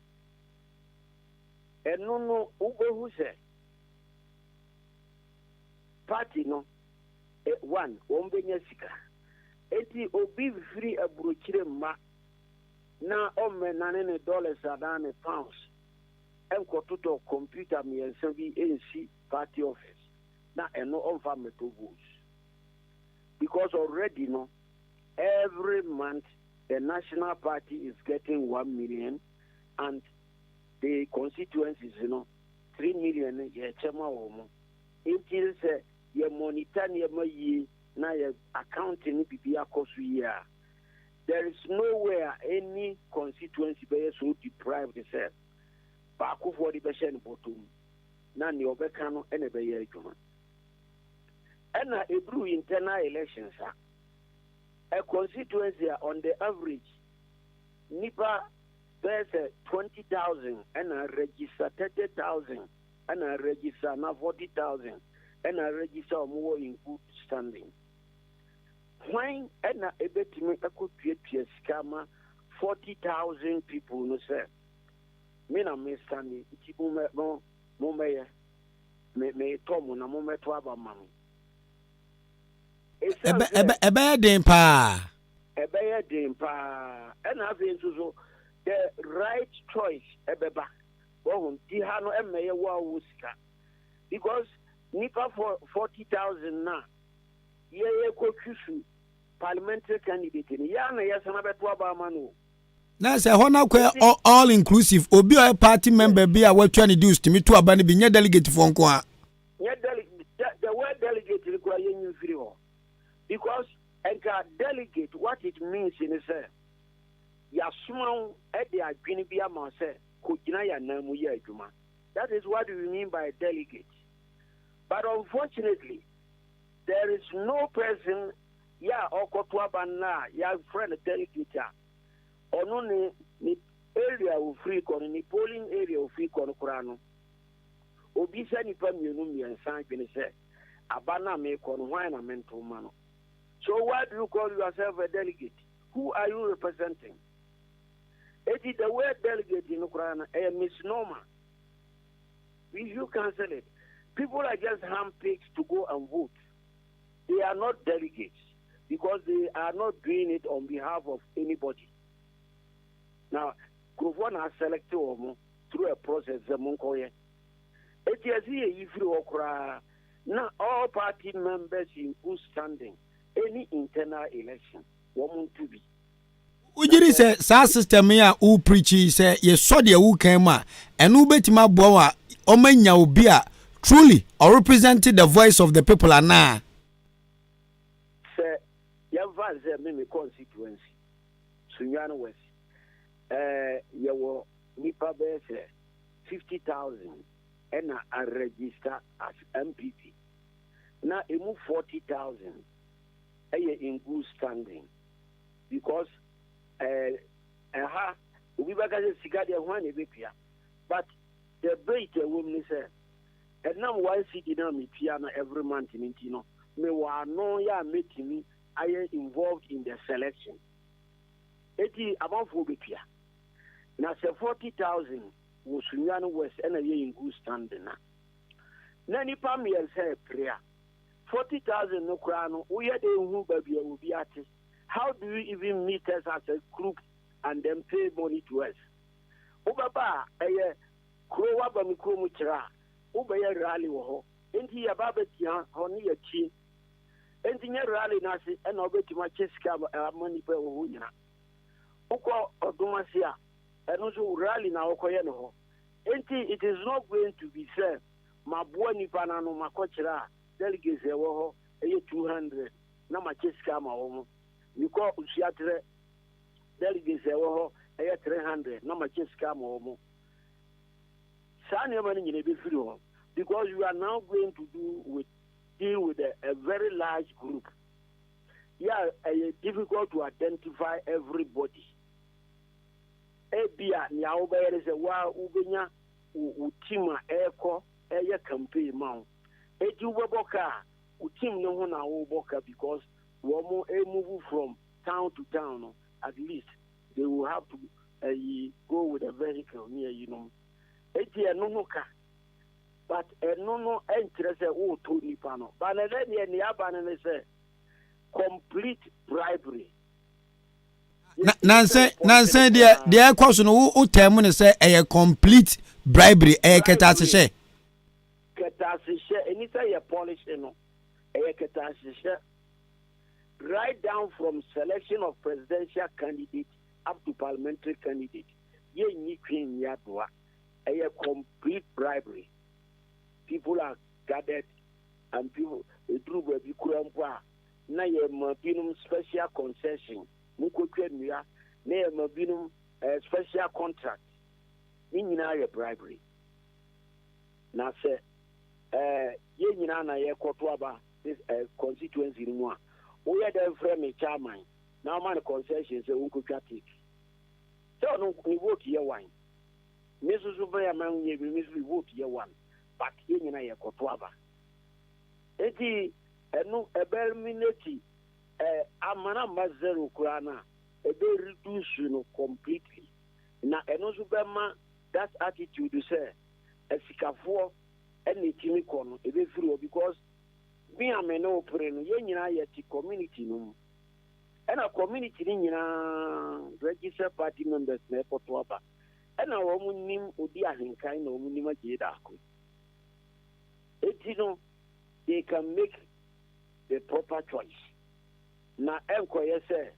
Ɛno no, wobɛhu sɛ party no, one, wɔn bɛnya sika. Eti obi firi aburokyire mma na ɔmmɛnane ne dollars anaa ne pounds nkɔtotɔ computer mmiɛnsa bi nsi party office na ɛno ɔmfa mmɛtɔ votes, because already no, every month the national party is getting 1 million and the constituencies 3 million yɛkyɛ ma wɔn mo. Nti sɛ yɛ monitor nneɛma yie na yɛ accounting no bibi akɔ so yie a, there is nowhere any constituency bɛyɛ so deprived sɛ baakofoɔ de bɛhyɛ no bɔtɔ mu na nea ɔbɛka no ɛna ɛbɛyɛ adwuma. Ɛna eburu internal elections a, a constituency a on the average nipa bɛyɛ sɛ 20,000 ɛna register, 30,000 ɛna register, na 40,000 ɛna register, wɔn wɔ in good standing. Hwan ɛna ebetumi ɛkɔtuatua sika ma 40,000 people no sɛ me na me standing, nti mo mɛ mo mo mɛyɛ me me tɔ mo na mo mɛto aba ma me? Ɛbɛyɛ den paa. Ɛbɛyɛ den paa. Ɛna afei nso so the right choice ɛbɛba wɔn ti ha no, ɛmmɛyɛ wo a wo sika, because nipa 40,000 na yɛyɛ kɔtwi su parliamentary candidate no, yɛa na yɛsana bɛto aba ama no. Na sɛ ɛhɔ no akɔ all inclusive, obi a ɔyɛ party member bi a watua ne dues tumi to aba no bi, nyɛ delegate foɔ nko a. Nyɛ delegate. The word delegate no koraa, yɛnyi mfiri hɔ, because nka delegate, what it means ne sɛ yɛasoma wo de adwene bi ama sɛ kɔgyina yɛ anan mu yɛ adwuma. That is what we mean by delegate. But unfortunately, there is no person yɛ a ɔkɔto aba no a yɛafrɛ no delegate a ɔno ne area ofiri kɔ no, ne polling area ofiri kɔ no koraa no, obi sɛ nipa mmienu mmiɛnsa adwene sɛ aba no a meekɔ no, hwan na mento ma no? So why do you call yourself a delegate? Who are you representing? Eti the word delegate no koraa no, ɛyɛ misnomer. We should cancel it. People are just handpicked to go and vote. They are not delegates because they are not doing it on behalf of anybody. Now nkurɔfoɔ na select wɔn through a process sɛ monkɔyɛ. Eti ɛsi yɛ yi firi hɔ koraa na all party members in good standing, any internal election, wɔn nto bi. Wogyere sɛ saa system yi a wo preach yi, sɛ yɛsɔ deɛ wokan mu a, ɛno wobɛtumi aboa wo a ɔma obi a truly ɔrepresent the voice of the people anaa? Sɛ yɛmfa sɛ me constituency, Sunyani West, yɛwɔ nipa bɛyɛ sɛ 50,000 ɛna aregister as NPP, na emu 40,000 ɛyɛ in good standing, because ɛha obi bɛka sɛ sika deɛ, hwan na ɛbɛtua? But the bait ɛwɔ mu ne sɛ ɛnam 1 cedi na metua no every month no nti no, mewɔ ano yɛ a mɛtumi ayɛ involved in the selection. Eti amanfoɔ bɛtua. Na sɛ 40,000 wɔ Sunyani West ɛna yɛ in good standing na nipa mmiɛnsa ɛpere a, 40,000 no koraa no, woyɛ de ehu baabi a obi ate. How do you even meet us as a group and then pay money to us? Wobɛba a, ɛyɛ kuro waba mi kurom kyerɛ a wobɛyɛ rally wɔ hɔ, nti yɛba abɛtia hɔ ne yɛtie. Nti nyɛ rally no ase ɛna wobɛtumi akyɛ sika ama nipa ɛwɔ hɔ nyina. Wokɔ ɔdom ase a, ɛno nso rally na wokɔyɛ no hɔ. Nti it is not going to be sɛ maboa nipa no ano makɔkyerɛ a delegates ɛwɔ hɔ ɛyɛ 200 na makyɛ sika ama wɔn. Mekɔ Nsuaterɛ, delegates ɛwɔ hɔ ɛyɛ 300 na makyɛ sika ama wɔn. Saa nneɛma no nyina ɛbɛfiri hɔ, because you are now going to do with deal with a very large group. Yeah, ɛyɛ difficult to identify everybody. Ebia nea wobɛyɛ ne sɛ wa wobɛnya wo team a ɛrekɔ. ɛyɛ campaign ma wo. Eti wobɛbɔ ka a, wo team no ho na wobɔ ka because wɔn move from town to town no, at least they will have to ayi go with a vehicle ne ayinom. Eti ɛno ho ka. But ɛno no ɛnkyerɛ sɛ woretɔ nipa no. But ɛnɛ deɛ nea aba no ne sɛ complete bribery. Nansɛ nansɛ deɛ deɛ ɛkɔ so no wo wo tɛn mu ne sɛ ɛyɛ complete bribery, ɛyɛ kɛtɛasehyɛ. Kɛtɛasehyɛ, ɛni sɛ yɛ polish no, ɛyɛ kɛtɛasehyɛ right down from selection of presidential candidate up to parliamentary candidate, yɛnyi twe nyi adoa, ɛyɛ complete bribery. People are gathered and people ɛduru baabi kura mpo a, na yɛma binom special concession, monkɔtwa nnua, na yɛma binom special contract. Ne nyinaa yɛ bribery. Na sɛ eh, yɛn nyinaa na yɛkɔto aba this eh, constituency no mu a, woyɛ dɛn frɛ me chairman na woma no concession sɛ wonkɔtwa take? Sɛ ɔno ne vote yɛ one, me nso so bɛyɛ ma nyɛ bi, me nso me vote yɛ one, but yɛn nyinaa yɛkɔto aba. Enti ɛno ɛbɛ eliminate eh, amana mma zero koraa no a, ɛbɛ reduce no completely. Na ɛno nso bɛma that attitude sɛ asikafoɔ ɛna ɛtumi kɔ no, ɛbɛfiri hɔ because me a me ne wo pere no, yɛn nyinaa yɛte community no mu. Ɛna community no nyinaa registered party members na ɛkɔto aba. Ɛna wɔn nim odi ahenkan na wɔn nim agyee daako. Enti no, they can make the proper choice. Na ɛnkɔyɛ sɛ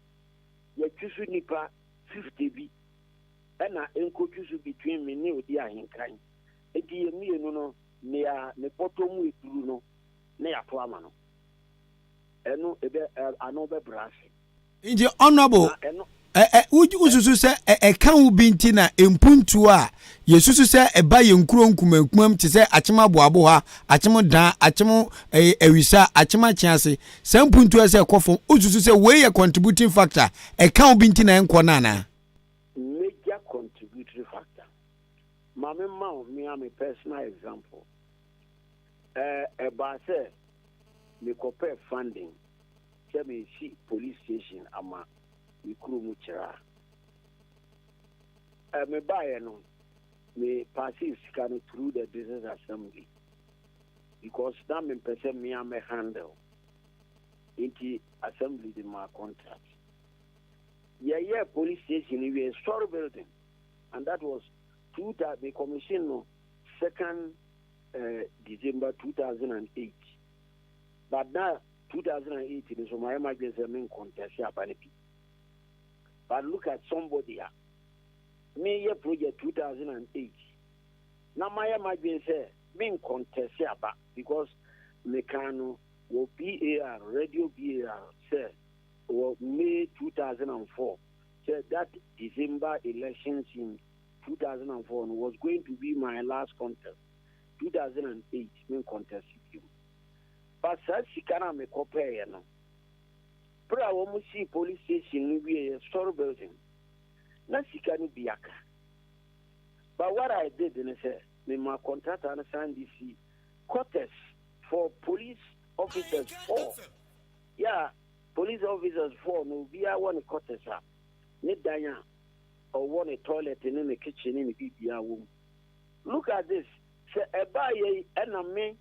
yɛtwi so nnipa 50 bi ɛna ɛnkɔtwi so between me ne odi ahenkan. Enti yɛn mmienu no, nea ne bɔtɔ mu eduru no na yɛato ama no. Ɛno ɛbɛ ano bɛbrɛ ase. Nti honourable, ɛ ɛ wosusu sɛ ɛka ho bi nti na mpuntuo a yɛsusu sɛ ɛba yɛn nkuro nkumankumam te sɛ Akyem Aboabo ha, Akyem Dan, Akyem Awisa, Akyem Akyease, saa mpuntuo a ɛsɛ ɛkɔ fam, wosusu sɛ wei yɛ contributing factor, ɛka ho bi nti na ɛnkɔ no anaa? Major contributory factor. Ma me ma wo me ara me personal example. Ɛɛ ɛbaa sɛ mekɔpɛɛ funding sɛ meresi police station ama me kuro mu kyerɛ a, mebaeɛ no, me paasee sika no through the district assembly because na mempɛ sɛ mea mɛ handle, nti assembly de maa contract. Yɛyɛɛ police station no wie, story building, and that was two me commission no second December 2008, but na 2008 no so mayɛ m'adwene sɛ me nkontɛse aba no bi. But look at somebody a meyɛ project 2008 na mayɛ m'adwene sɛ me nkontɛse aba because mekaa no wɔ BAR, Radio BAR sɛ wɔ May 2004 sɛ that December elections in 2004 no was going to be my last contest. 2008 me nkontɛse bio. But saa sika no a mekɔpɛeɛ no, berɛ a wɔsii police station no wieeɛ, story building, na sika no bi aka. But what I did ne sɛ, memaa contractor no san de si quarters for police officers four. Yeah, police officers four no, obiara wɔ ne quarters a, ne dan a ɔwɔ ne toilet ne ne kitchen ne ne biribiara wɔ mu. Look at this, sɛ ɛbaa yei ɛna me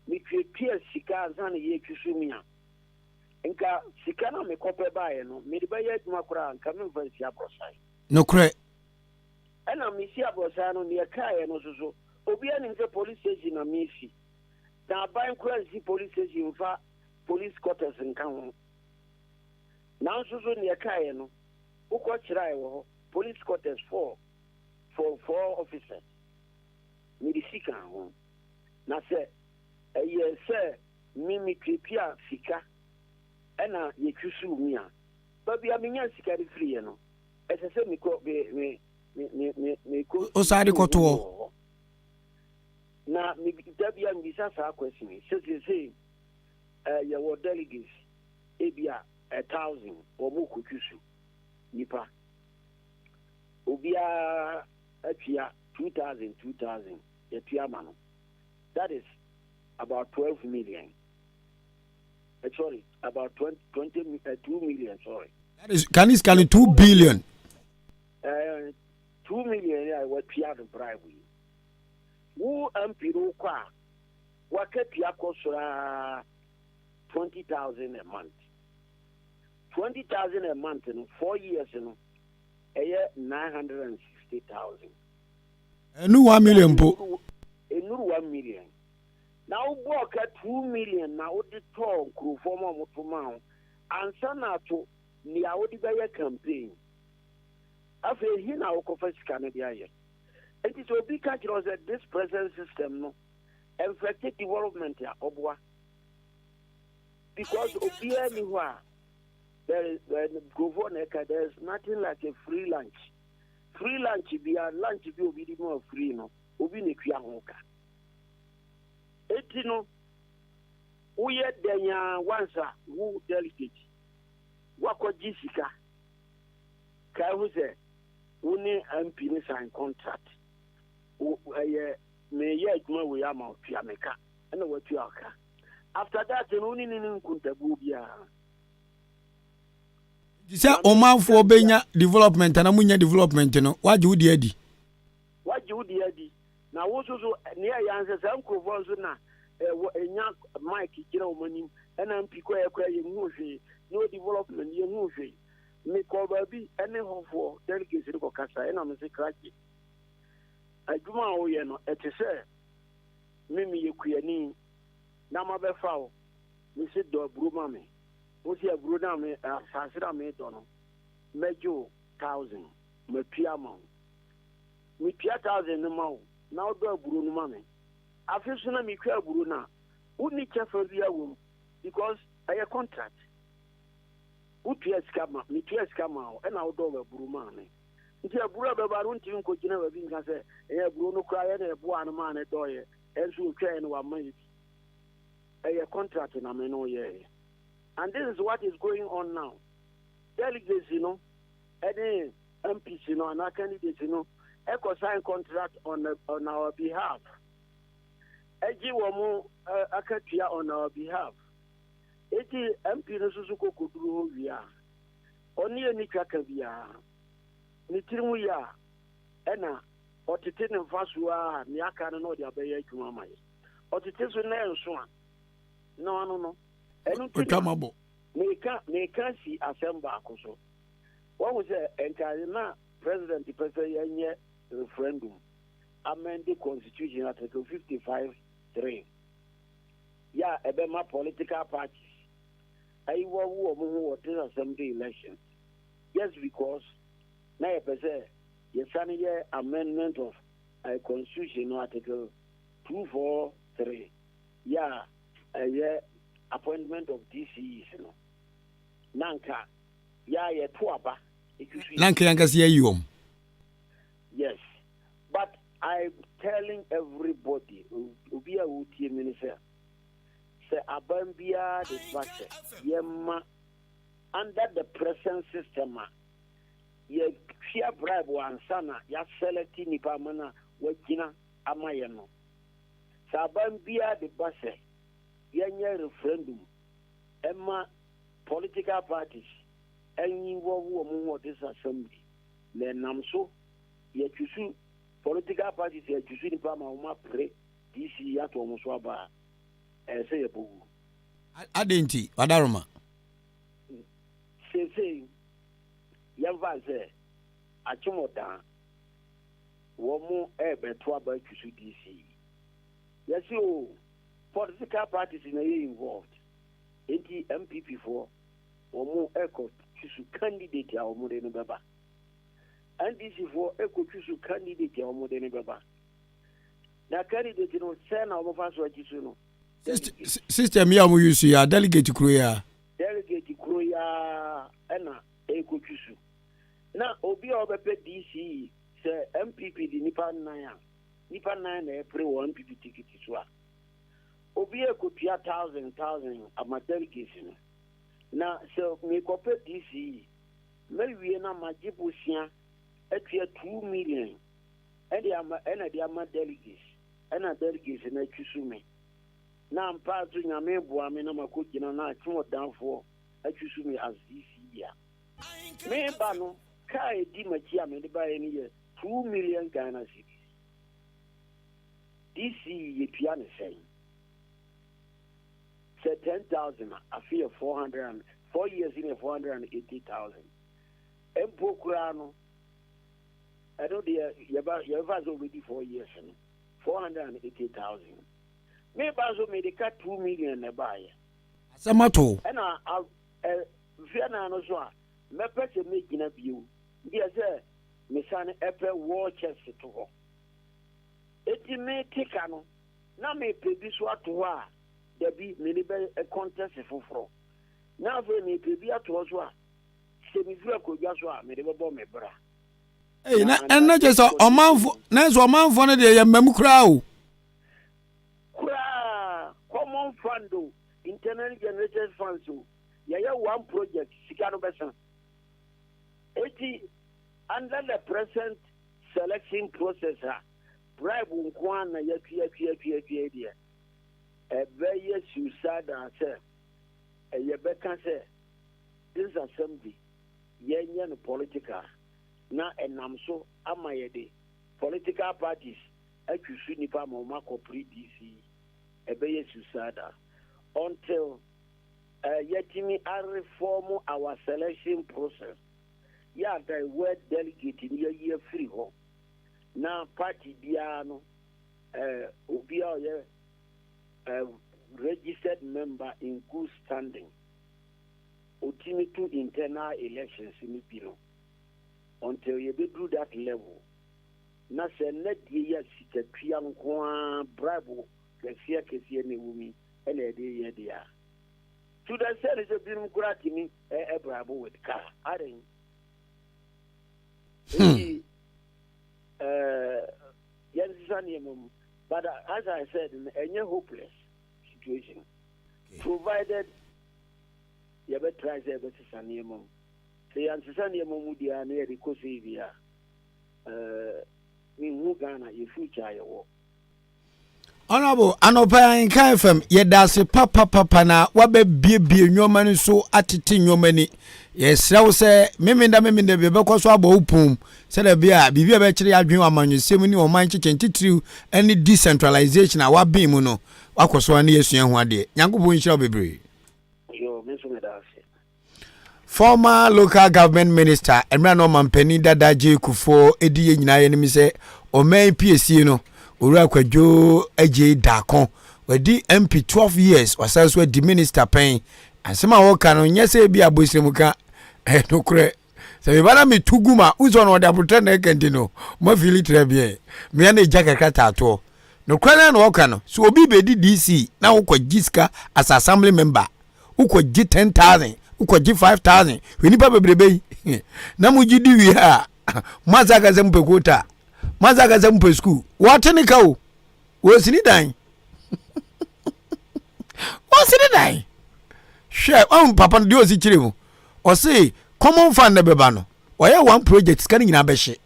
metuatua sika ansa na yɛretwi so mi a, nka sika no a mekɔpɛ baeɛ no, mede bɛyɛ adwuma koraa a, nka memfa nsi aborɔsan. Nokorɛ. Ɛna mesi aborɔsan no, deɛ ɛkaeɛ no nso so, obiara nim sɛ police station na mesi. Na aban koraa nsi police station mfa police quarters nka ho. Nanso so deɛ ɛkaeɛ no, wokɔ kyerɛ a ɛwɔ hɔ, police quarters four for four officers. Mede si ka ho. Na sɛ ɛyɛ sɛ me metuatua sika na yɛtwusuw me a, baabi a minyaa sika no firiiɛ no, ɛsɛ sɛ mekɔ me me me me me mekɔ Wosan de kɔto hɔ. wɔ hɔ. Na me da bi a mebisa saa question yi sɛ seesei eh, yɛwɔ delegates ebi a 1,000 wɔn rekɔtwusu nipa. Obiara atua 2,000 2,000 yɛtua ama no. That is about 12 million. Sorry, about 20, 20 2 million, sorry. That is, can you scan 2 billion? 2 million a watua no bribe yi. Wo MP no kɔ a, wakatua kɔ soro a 20,000 a month. 20,000 a month no, 4 years no, ɛyɛ 960,000. Ɛnu 1 million po. Ɛnuru 1 million. Na wobɔɔ ka 2 million na wode tɔɔ nkurɔfoɔ ma ɔmoto ma wo ansa na ato nea wode bɛyɛ campaign. Afei hi na wokɔfa sika no de ayɛ. Nti sɛ obi ka kyerɛ wo sɛ this present system no ɛmfɛte development a, ɔboa. Because obiara ni hɔ a there is nkurɔfoɔ na ɛka there is nothing like a free lunch. Free lunch bia, lunch bi obi di mu a free no, obi na etua ho ka. Eti no woyɛ dɛn a, once a wo delegate wakɔgye sika ka ehu sɛ wo ne MP ne sign contract, wo ɛyɛ meyɛ adwuma wei ama wo, tua me ka, ɛna watua wo ka. After that no, wo ne ne ne nkontabuo biara. Nti sɛ ɔmanfoɔ bɛnya development ana munya development no, wagye wo deɛ adi. Wagye wo deɛ adi na wo nso so nea ɛyɛ ansɛ saa nkurɔfoɔ nso na ɛwɔ ɛnya mic gyina wɔn anim ɛna MP kɔ ɛkɔ yɛn hu hwee no development, yɛn hu hwee. Mekɔ baabi ɛne hɔfoɔ delegates no kɔ kasa, ɛna me se, krakye, adwuma a woyɛ no ɛte sɛ me meyɛ kuani na mabɛfa wo, me se dɔ aburo ma me. Wo se aburo na me asase na medɔ no, mɛgye wo 1,000, matua ama wo. Metua 1,000 no ma wo na wodɔ aburo no ma me. Afe so na metwa aburo no a, wonni kyɛfa bi wɔ mu because ɛyɛ contract. Wotua sika ma metua sika ma wo ɛna wodɔ aburo maa me. Nti aburo a bɛba no, wontumi nkɔgyina baabi nka sɛ ɛyɛ aburo no koraa yɛ na ɛboa no maa ne dɔɔyɛ, ɛnso otwaeɛ no wamma yɛ bi. Ɛyɛ contract na me no yɛɛ. And this is what is going on now. Delegates no ɛne MPs no anaa candidates no ɛkɔ sign contract on our behalf, ɛgye wɔn akatua on our behalf. Eti MP no nso so kɔ koduru hɔ wie a, ɔne yɛ ni twa ka biara ne tiri mu yɛ a, ɛna ɔtete ne mfa so a, nea aka no na ɔde abɛyɛ adwuma ama yɛ. Ɔtete so na ɛnso a, na ɔno no ɛno nti ɔtwa ma bɔ. Meka si asɛm baako so. Wɔn sɛ nka na president pɛ sɛ yɛnyɛ referendum amend the constitution, article 55(3), yɛ a ɛbɛma political parties ayi wɔwo wɔn ho wɔ this assembly elections, just because na yɛpɛ sɛ yɛsane yɛ amendment of constitution no article 243, yɛ a ɛyɛ appointment of DCEs no, na nka yɛ a yɛto aba etusu. Na nka yɛnkasa yɛayi wɔm. Yes, but I'm telling everybody, obi a wotie mi ni sɛ aban biara de ba sɛ yɛma under the present system a yɛtua bribe ansa na yɛaselect nipa ama no a wagyina ama yɛ no, sɛ aban biara de ba sɛ yɛnyɛ referendum ɛma political parties ɛnyi wɔwo wɔn ho wɔ this assembly na ɛnam so yɛtwusu political parties, yɛtwusu nipa ama wɔn apere DCE ato wɔn so aba a, ɛyɛ sɛ yɛbɔ wu. Adɛn nti, wadaroma? Seesei yɛmfa sɛ Akyem Oda wɔn mo ɛrebɛto aba atwusu DCE, yɛsi o political parties na yɛ involved, nti NPP foɔ wɔn mo ɛkɔ twusu candidate a wɔn de no bɛba, NDC foɔ ɛkɔ twusu candidate a wɔn de no bɛba, na candidate no sɛ na wɔn fa so akyi so no. System yi a mo use yi a, delegate kuro yi a. Delegate kuro yi a ɛna ɛkɔ twusu, na obi a ɔbɛpɛ DCE, sɛ NPP de nipa nnan a, nipa nnan na ɛpere wɔ NPP ticket so a, obi a ɛkɔtua thousand thousand ama delegates no, na sɛ mekɔpɛ DCE mɛwie na magye bosia atua 2 million ɛde ama, ɛna de ama delegates. Ɛna delegates no atwusu me. Na ampa nso Nyame boa me na makɔgyina na atwe ɔdanfoɔ atwusu me as DC a. Me ba no, car a ɛdi m'akyi a mede baeɛ no yɛ 2 million Ghana cedis. DC yɛtua ne sɛn? Sɛ 10,000 a, afe yɛ 400 and 4 years no yɛ 480,000. Mpo koraa no, ɛno deɛ yɛba yɛbɛfa sɛ wobɛdi 4 years no, 480,000. Meba nso mede ka 2 million na ɛbaeɛ. Asɛm ato. Ɛna mfeɛ nan no so a mɛpɛ sɛ mɛgyina bio deɛ sɛ mesane ɛpɛ war chest to hɔ. Eti mete ka no na mepɛ bi so ato hɔ a, dabi, mede bɛ contest foforɔ. Na afei mepɛ bi ato hɔ so a, sɛ mefiri akonnwa so a, mede bɛbɔ me bra. Ei, na ɛno kyerɛ sɛ ɔmanfo, nanso ɔmanfoɔ no deɛ yɛ mmam koraa o. Koraa, common fund o, internal generated funds o, yɛyɛ one project, sika no bɛsa. Eti under the present selection process a, bribe nko ara na yɛatua tua tua tua deɛ, ɛbɛyɛ suicidal sɛ yɛbɛka sɛ this assembly yɛnyɛ no political na ɛnam so ama yɛde political parties atwi so nipa ama wɔn akɔpere DC. Ɛbɛyɛ suicidal until yɛtumi areform our selection process, yɛ adan word delegate no yɛyi afiri hɔ na party biara no, obiara ɔyɛ registered member in good standing otimi to internal elections no bi no, until yɛbɛduru that level. Na sɛ nnɛ die yɛ sikatua nko ara, bribe kɛseɛ kɛseɛ na ɛwɔ mu yi ɛna yɛde yɛ deɛ a, to the extent sɛ binom koraa tumi ɛ bribe with car adan. Nti yɛnsesa nneɛma mu, but as I said no, ɛnyɛ hopeless situation provided yɛbɛtry sɛ yɛbɛsesa nneɛma mu. Sɛ yɛnsesa nneɛma mu deɛ a, na yɛde kɔ sei deɛ a, menhu Ghana yɛ future a yɛwɔ. Honorable, anɔpa Nka FM yɛda ase papapapa na wabɛbiebie nneɛma no so atete nneɛma ni. Yɛsrɛ wo sɛ memenda memenda bi bɛkɔ so abɔ wo pom sɛdeɛ bi a biribi a bɛkyerɛ yɛ adwene wɔ amanyɔsɛm ne ɔman kyekyɛ ntitiriw ne decentralization a waben mu no, wakɔ so a ne yɛsua ho adeɛ. Nyankopɔn nhyira wo bebree. Yo, me nso meda ase. Former local government minister, mmerɛ na ɔmampanin dada J Kufuor di yɛn nyinaa yɛnim sɛ ɔman piesie no, Owura Kwadwo Agyei Darko, wadi MP 12 years, wasan so adi minister pɛn. Asɛm a wɔka no nyɛ sɛ ebi abosirem ka, ɛyɛ nokorɛ. Sɛ meba na metu gu ma wosɛ ɔno ɔde abotrɛ na ɛka nti no, mafili trɛ biɛ. Mmea na ɛgya kakra taatoɔ. Nokorɛ no na wɔka no, sɛ obi bɛdi DC na wokɔgye sika as assembly member, wokɔgye 10,000, wokɔgye 5,000, hwɛ nipa bebrebe yi na mogye di wie a, moasa aka sɛ mopɛ quota, moasa aka sɛ mopɛ school. Wɔte ne ka o, wɔsini dan, wɔsini dan. Hwɛ ɔn papa no deɛ ɔsi kyerɛ mu, ɔse common fund na bɛba no, ɔyɛ one project sika no nyinaa bɛhye.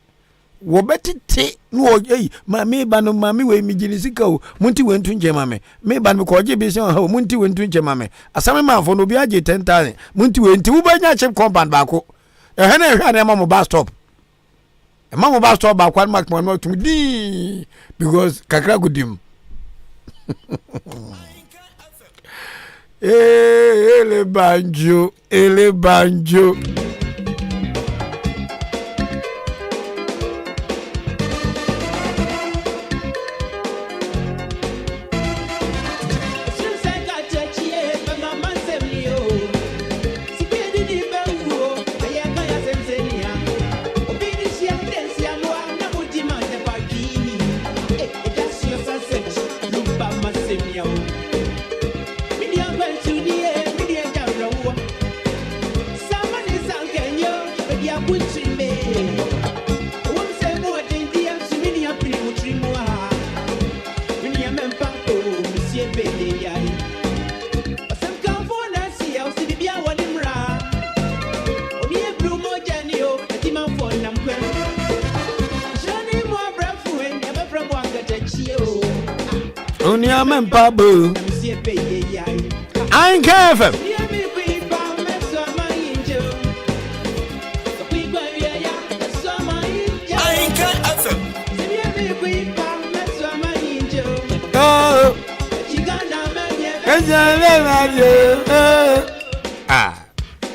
Wɔbɛtete na wɔ ei maame ba no, maame wei megye ne sika o, monte wei nto nkyɛn ma me, me ba no mekɔgye bi sɛ ɔha o, monte wei nto nkyɛn ma me, asame manfo no obi agye 10,000, monte wei nti wobɛnya chip compound baako ɛhɛ na ɛhwɛ a na ɛma mo bus stop, ɛma mo bus stop baako anoma kama no atum dii because kakra kɔdi mu. Ele banjo, ele banjo. Onua mɛmpa bo. Ahenka FM. Ahenka FM. Oh. Ah,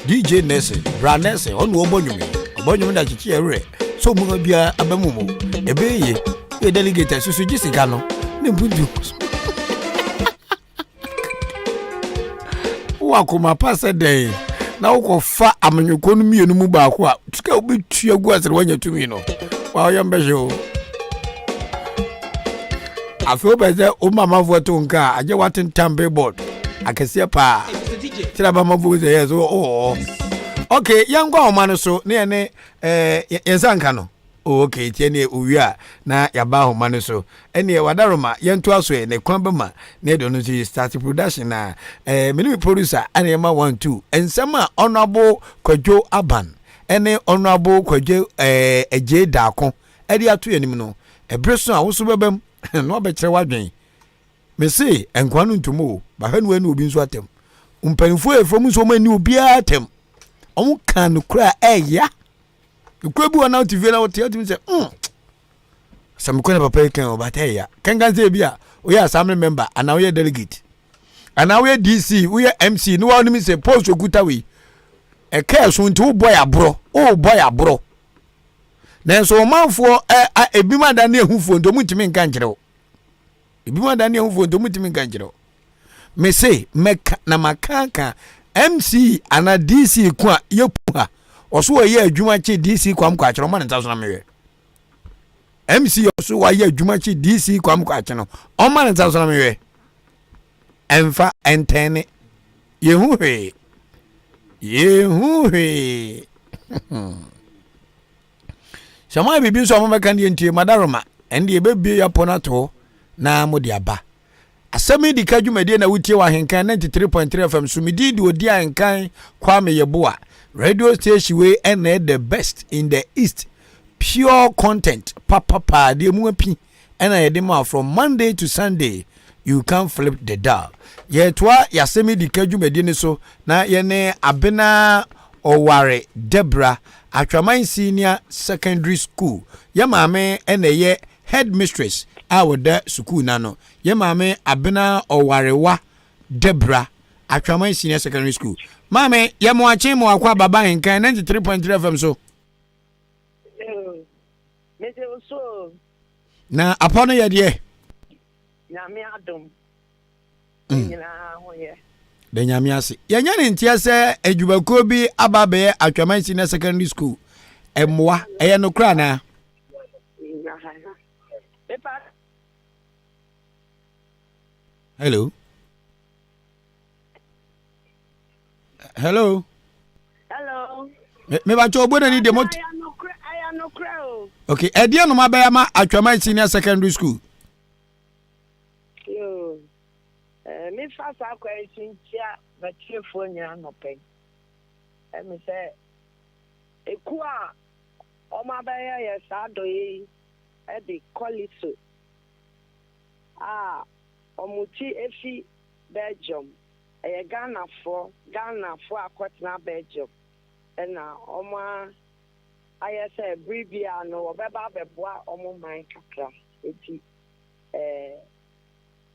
DJ Nelson, Bra Nelson, ɔno ɔbɔ nnwom yi, ɔbɔ nnwom da kyekye ɛwerɛ sɛ ɔmu no biara aba mu mu ɛbɛyɛ yie. Yɛ delegate susu gye sika no ne mpuntu. Wowɔ akoma pa sɛ dɛn na wokɔfa amanyɔkuo no mmienu mu baako a sika wobɛtua gu ase na woanya tumi no wa woyɛ mbɛhye o. Afei wopɛ sɛ woma amanfoɔ to nka a agye woatentam billboard akɛseɛ paa kyerɛ aba amanfoɔ sɛ yɛ so ɔɔ ok yɛnkɔ ahoma no so ne yɛne eh, yɛn nsa nka no. Oh ok nti ɛneɛ owie a na yaba ahoma no so ɛneɛ wadaroma yɛntoa so ɛ na kwan bɛma na yɛde ɔno nso yɛ start production na eh, me ne me producer ɛna yɛma 1 2 nsɛm a Honourable Kwadwo Aban ɛne Honourable Kwadwo eh, Agyei Daako ɛde ato yɛn anim no ɛbere so a wo so bɛbam na wabɛkyerɛ w'adwen. Mese nkwa no ntom o bahwɛ no ɛne obi nso atɛm mpanimfoɔ yɛ fam nso wɔn ani obiara atɛm wɔn ka nokorɛ a ɛya. Nokura bi wɔ na wote fie na wote atumi sɛ mm sɛ mekɔ na papa yi kan ɔbata ɛya kankan sɛ ebi a woyɛ assembly member anaa woyɛ delegate anaa woyɛ dc woyɛ mc ne wɔn anim sɛ post okuta wei ɛka ɛso nti wobɔ yɛ aborɔ wobɔ yɛ aborɔ nanso ɔmanfoɔ ɛ ebi mu ada ne ehufoɔ nti wɔn ntumi nka nkyerɛ wo ebi mu ada ne ehufoɔ nti wɔn ntumi nka nkyerɛ wo mese mɛka na maka aka mc ana dc ko a yɛpu ha ɔso wɔyɛ adwuma kye dc kwam kɔ akyerɛ ɔma ne nsa so na mehwɛ mc ɔso wɔayɛ adwuma kye dc kwam kɔ akye no ɔma ne nsa so na mehwɛ ɛmfa ɛntɛne yɛhu hwee yɛhu hwee. Sɛ moayɛ biribi nso a mobɛka deɛ ntie madaroma ɛnde yɛbɛbie yɛapɔ no ato hɔ na mode aba. Asɛm yi di ka dwumadie na wotie wɔ Ahenkan 93.3 FM so. Me din de Odi Ahenkan Kwame Yeboah. Radio station wei ɛna the best in the east. Pure content papapaa deɛ mu api ɛna yɛde ma from Monday to Sunday you can flip the dial. Yɛtoa yɛasɛm yi di ka dwumadi no so na yɛne Abena Ɔware Debra, Atwaman Senior Secondary School. Yɛ maame ɛna ɛyɛ headmistress a ɔda sukuu no ano. Yɛ maame Abena Ɔwarewa Debra, Atwaman Senior Secondary School. Maame, yɛ mo akye mo akɔ ababa Ahenkan 93.3 FM so. Mede wo so o. Na apɔ no yɛ deɛ. Nyame adom. Mm. Nyinaa ho yɛ. Da Nyame ase. Yɛnyɛ ne nteɛ sɛ adwumakuo bi aba abɛyɛ Atwaman Senior Secondary School mmoa. Ɛyɛ nokorɛ anaa? Hello. Hello. Hello. Me ba cho obo na ni de mo. Okay, ɛdeɛ no ma bɛyɛ ma Atwaman Senior Secondary School. Yo. Eh, me fa saa kwan yi so nkyia matiefoɔ nyinaa nɔpɛ yi. Ɛmi sɛ ekuo a wɔn abɛyɛ yɛ saa adɔeɛ yi de Kɔliso a wɔn ti efi Belgium Ɛyɛ Ghanafoɔ, Ghanafoɔ a akɔtena Belgium na wɔn ayɛ sɛ bere biara no wɔbɛba abɛboa wɔn man kakra. Enti ɛɛ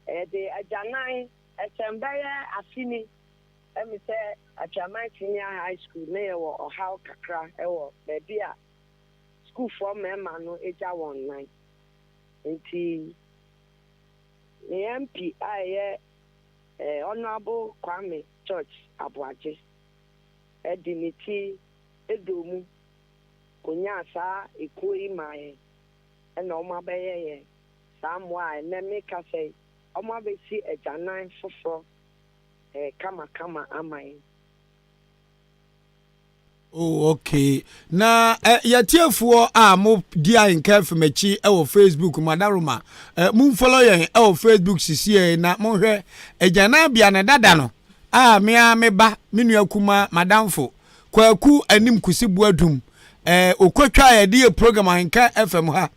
yɛde agyanan ɛsɛm bɛyɛ afe ni ɛmi sɛ Atwaman Senior High School ne yɛwɔ ɔhaw kakra ɛwɔ baabi a sukuufoɔ mmarima no gya wɔn nan. Nti me MP a ɛyɛ Honourable Kwame Church Aboagye de ne ti dɔɔ mu kɔnyaa saa ekuo yi maa yɛn ɛna wɔn abɛyɛ yɛn saa mmoa a ɛnnɛ mekasa yi wɔn abɛsi agyanan foforɔ kamakama ama yɛn. Oh, okay. Na eh, yɛtiefoɔ a mo di ahenka fam akyi wɔ Facebook mo adaroma eh, mo follow yɛn wɔ Facebook sisiɛ na monhwɛ agyanabea no dada no a me a me ba me nua kuma madamfo Kwaku anim kusi boadum eh, okotwa a yɛde yɛ program ahenka fam ha.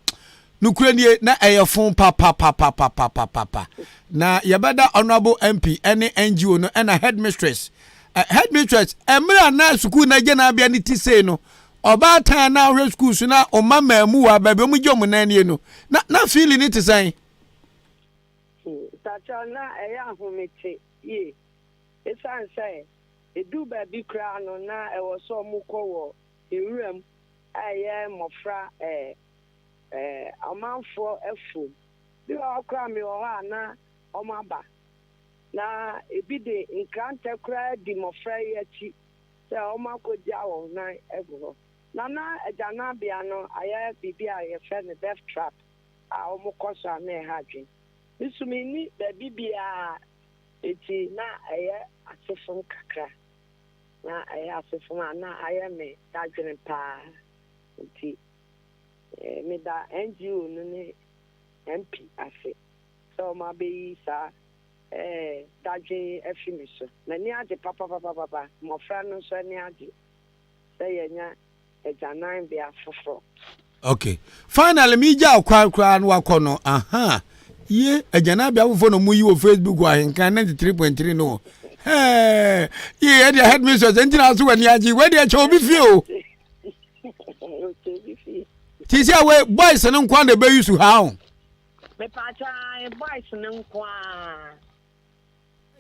Nokorɛ nie, na ɛyɛ fon papapapapapapa. Na yɛbɛda Honourable MP ne NGO no ɛna Headmistress. Headmistress, mmerɛ a na sukuu no agyanabea no ti sei no, ɔbaatan a na ɔhwɛ sukuu so na ɔma mmaamuwa baabi ɔmo gye ɔmo nan nie no, na na feeling no te sɛn? Mpakyɛw, na ɛyɛ ahomete yie. Esiane sɛ eduu baabi koraa no na ɛwɔ sɛ wɔkɔ wɔ nwuram a ɛyɛ mmɔfra ɛɛ ɔmanfoɔ afuom. Bi wɔ hɔ koraa a mewɔ hɔ a na wɔaba. Na ebi de nkrantɛ koraa di mmɔfra yi akyi sɛ wɔakɔgya wɔn nan agu hɔ. Na na agyananbea no ayɛ biribi a yɛfrɛ no death trap a wɔkɔ so a na ɛha adwene. Me nso menni baabi biara enti na ɛyɛ asefem kakra. Na ɛyɛ asefem a na ayɛ me dadwene paa nti meda NGO no ne MP ase sɛ wɔabeyi saa dadwen yi afi me so. M'ani agye papapapapa, mmɔfra no nso ani agye sɛ yɛanya agyananbea foforɔ. Okay. Finally, me gya kwan koraa no wakɔ no. Aha. Ye agyananbea foforɔ na ɔmo yi wɔ Facebook wɔ Ahenkan 93.3 no. Hey, ye ɛdeɛ headmistress ɛntina so w'ani agye. Wei deɛ kyɛ obi fie o. Ti sɛ wei boys no nko na ɛbɛyi su ha o. Mepaakyɛ boys no nko a.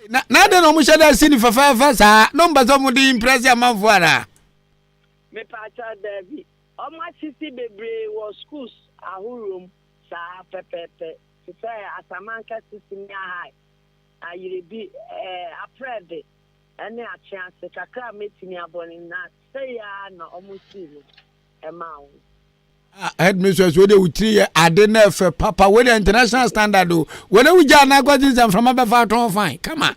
Na na adɛn na wɔn hyɛ dɛ si ne fɛfɛɛfɛ saa na wɔn bɛ sɛ wɔn de impress amanfoɔ anaa. Mepaakyɛ daabi wɔn asisi bebree wɔ schools ahorow mu saa pɛpɛɛpɛ te sɛ Asamanka Senior High, Ayerebi, ɛɛ Aprɛde ɛne Atwease kakra a mɛtumi abɔ no na Sɛi ara na ɔmo sii no maa wɔn. Ah, headmistress wo de wo tiri yɛ ade na ɛfɛ papa wo de international standard o wo de wo gya na akɔgye sɛ mframa bɛfa atɔn fine kama.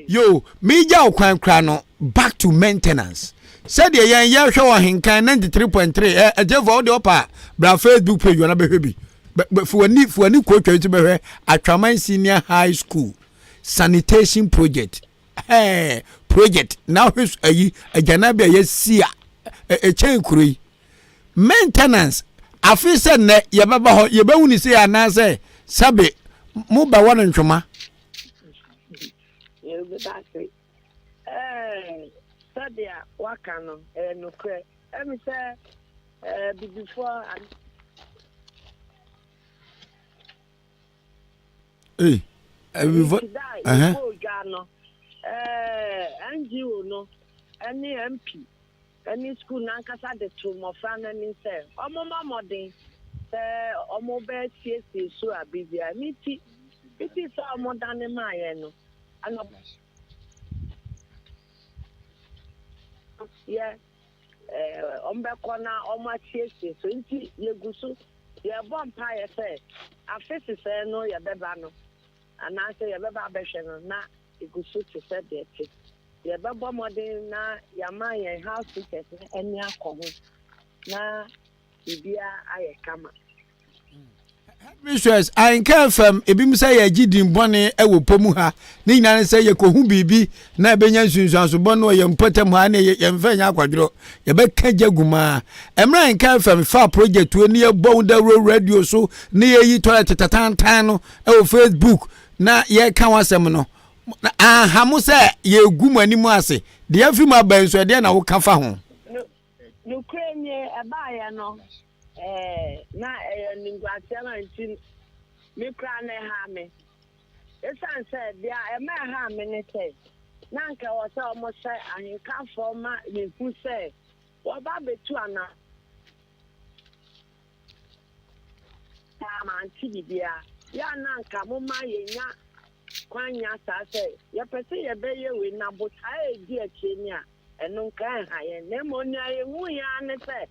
Yo, megya wo kwan kora no back to maintenance sɛdeɛ yɛn yɛhwɛ wɔ ahenkan 93.3 ɛ ɛgyefo wo de ɔpa bra facebook page wɔn abɛhwɛ bi fuani fuani kotwa nso bɛhwɛ atwaman senior high school sanitation project Ɛɛ project na ahwɛ ayi agyanabea yɛsi a ɛkyɛn kuro yi maintenance afe sɛ nnɛ yɛbɛba hɔ yɛbɛhu ne sei anaasɛ sɛbe mo bɛwɔ no ntwoma. Sɛdeɛ waka no ɛyɛ nokorɛ ɛmi sɛ bibifoɔ. Hey, every da yɛbɔɔ dwa no, eh, NGO no ne MP ne sukuu no ankasa de too mmɔfra no anim sɛ wɔmmɔ mmɔden sɛ wɔbɛsiesie so a biribiara. Ne ti, fiti sɛ wɔdane maa yɛn no, ɛna yɛ eh, wɔbɛkɔ na wɔasiesie so nti yɛgu so. Yɛrebɔ mpaeɛ sɛ afe sesɛɛ no yɛbɛba no, anaasɛ yɛbɛba abɛhwɛ no na ɛgu so te sɛ deɛ ɛte. Yɛbɛbɔ mmɔden na yɛama yɛn house teachers no ani akɔ ho na biribiara ayɛ kama. Headmistress, Ahenka FM, ebinom sɛ yɛgye din bɔne wɔ pɔ mu ha. Ne nyinaa ne sɛ yɛkɔhu biribi na ɛbɛnya nsunsuanso bɔne wɔ yɛn mpɔtam ha ne yɛmfa nyɛ akwadworɔ. Yɛbɛka gya gu mu ara. Mmerɛ a Ahenka FM faa project wei ne yɛbɔ ho dawuro radio so ne yɛyi toilet tatantan no wɔ Facebook na yɛka ho asɛm no, anha mo sɛ yɛgu mo anim ase. Deɛ afiri mu aba yi nso, ɛdeɛn na woka fa ho? Nokorɛ nie, ɛbaeɛ no, ɛɛ, na ɛyɛ animguaseɛ ma nti me koraa na ɛhaa me. Esiane sɛ deɛ ɛma ɛhaa me ne sɛ, na anka ɛwɔ sɛ wɔhyɛ ahenkafoɔ ma yɛhu sɛ wɔba abɛtu anaa mante biribiara. Yɛ a na anka momma yɛnya kwan nya saa sɛ yɛpɛ sɛ yɛbɛyɛ wei na botaeɛ a ɛdi akyire ni a, ɛno nka ɛnha yɛn. Na mmom nea yɛhuiɛ ara ne sɛ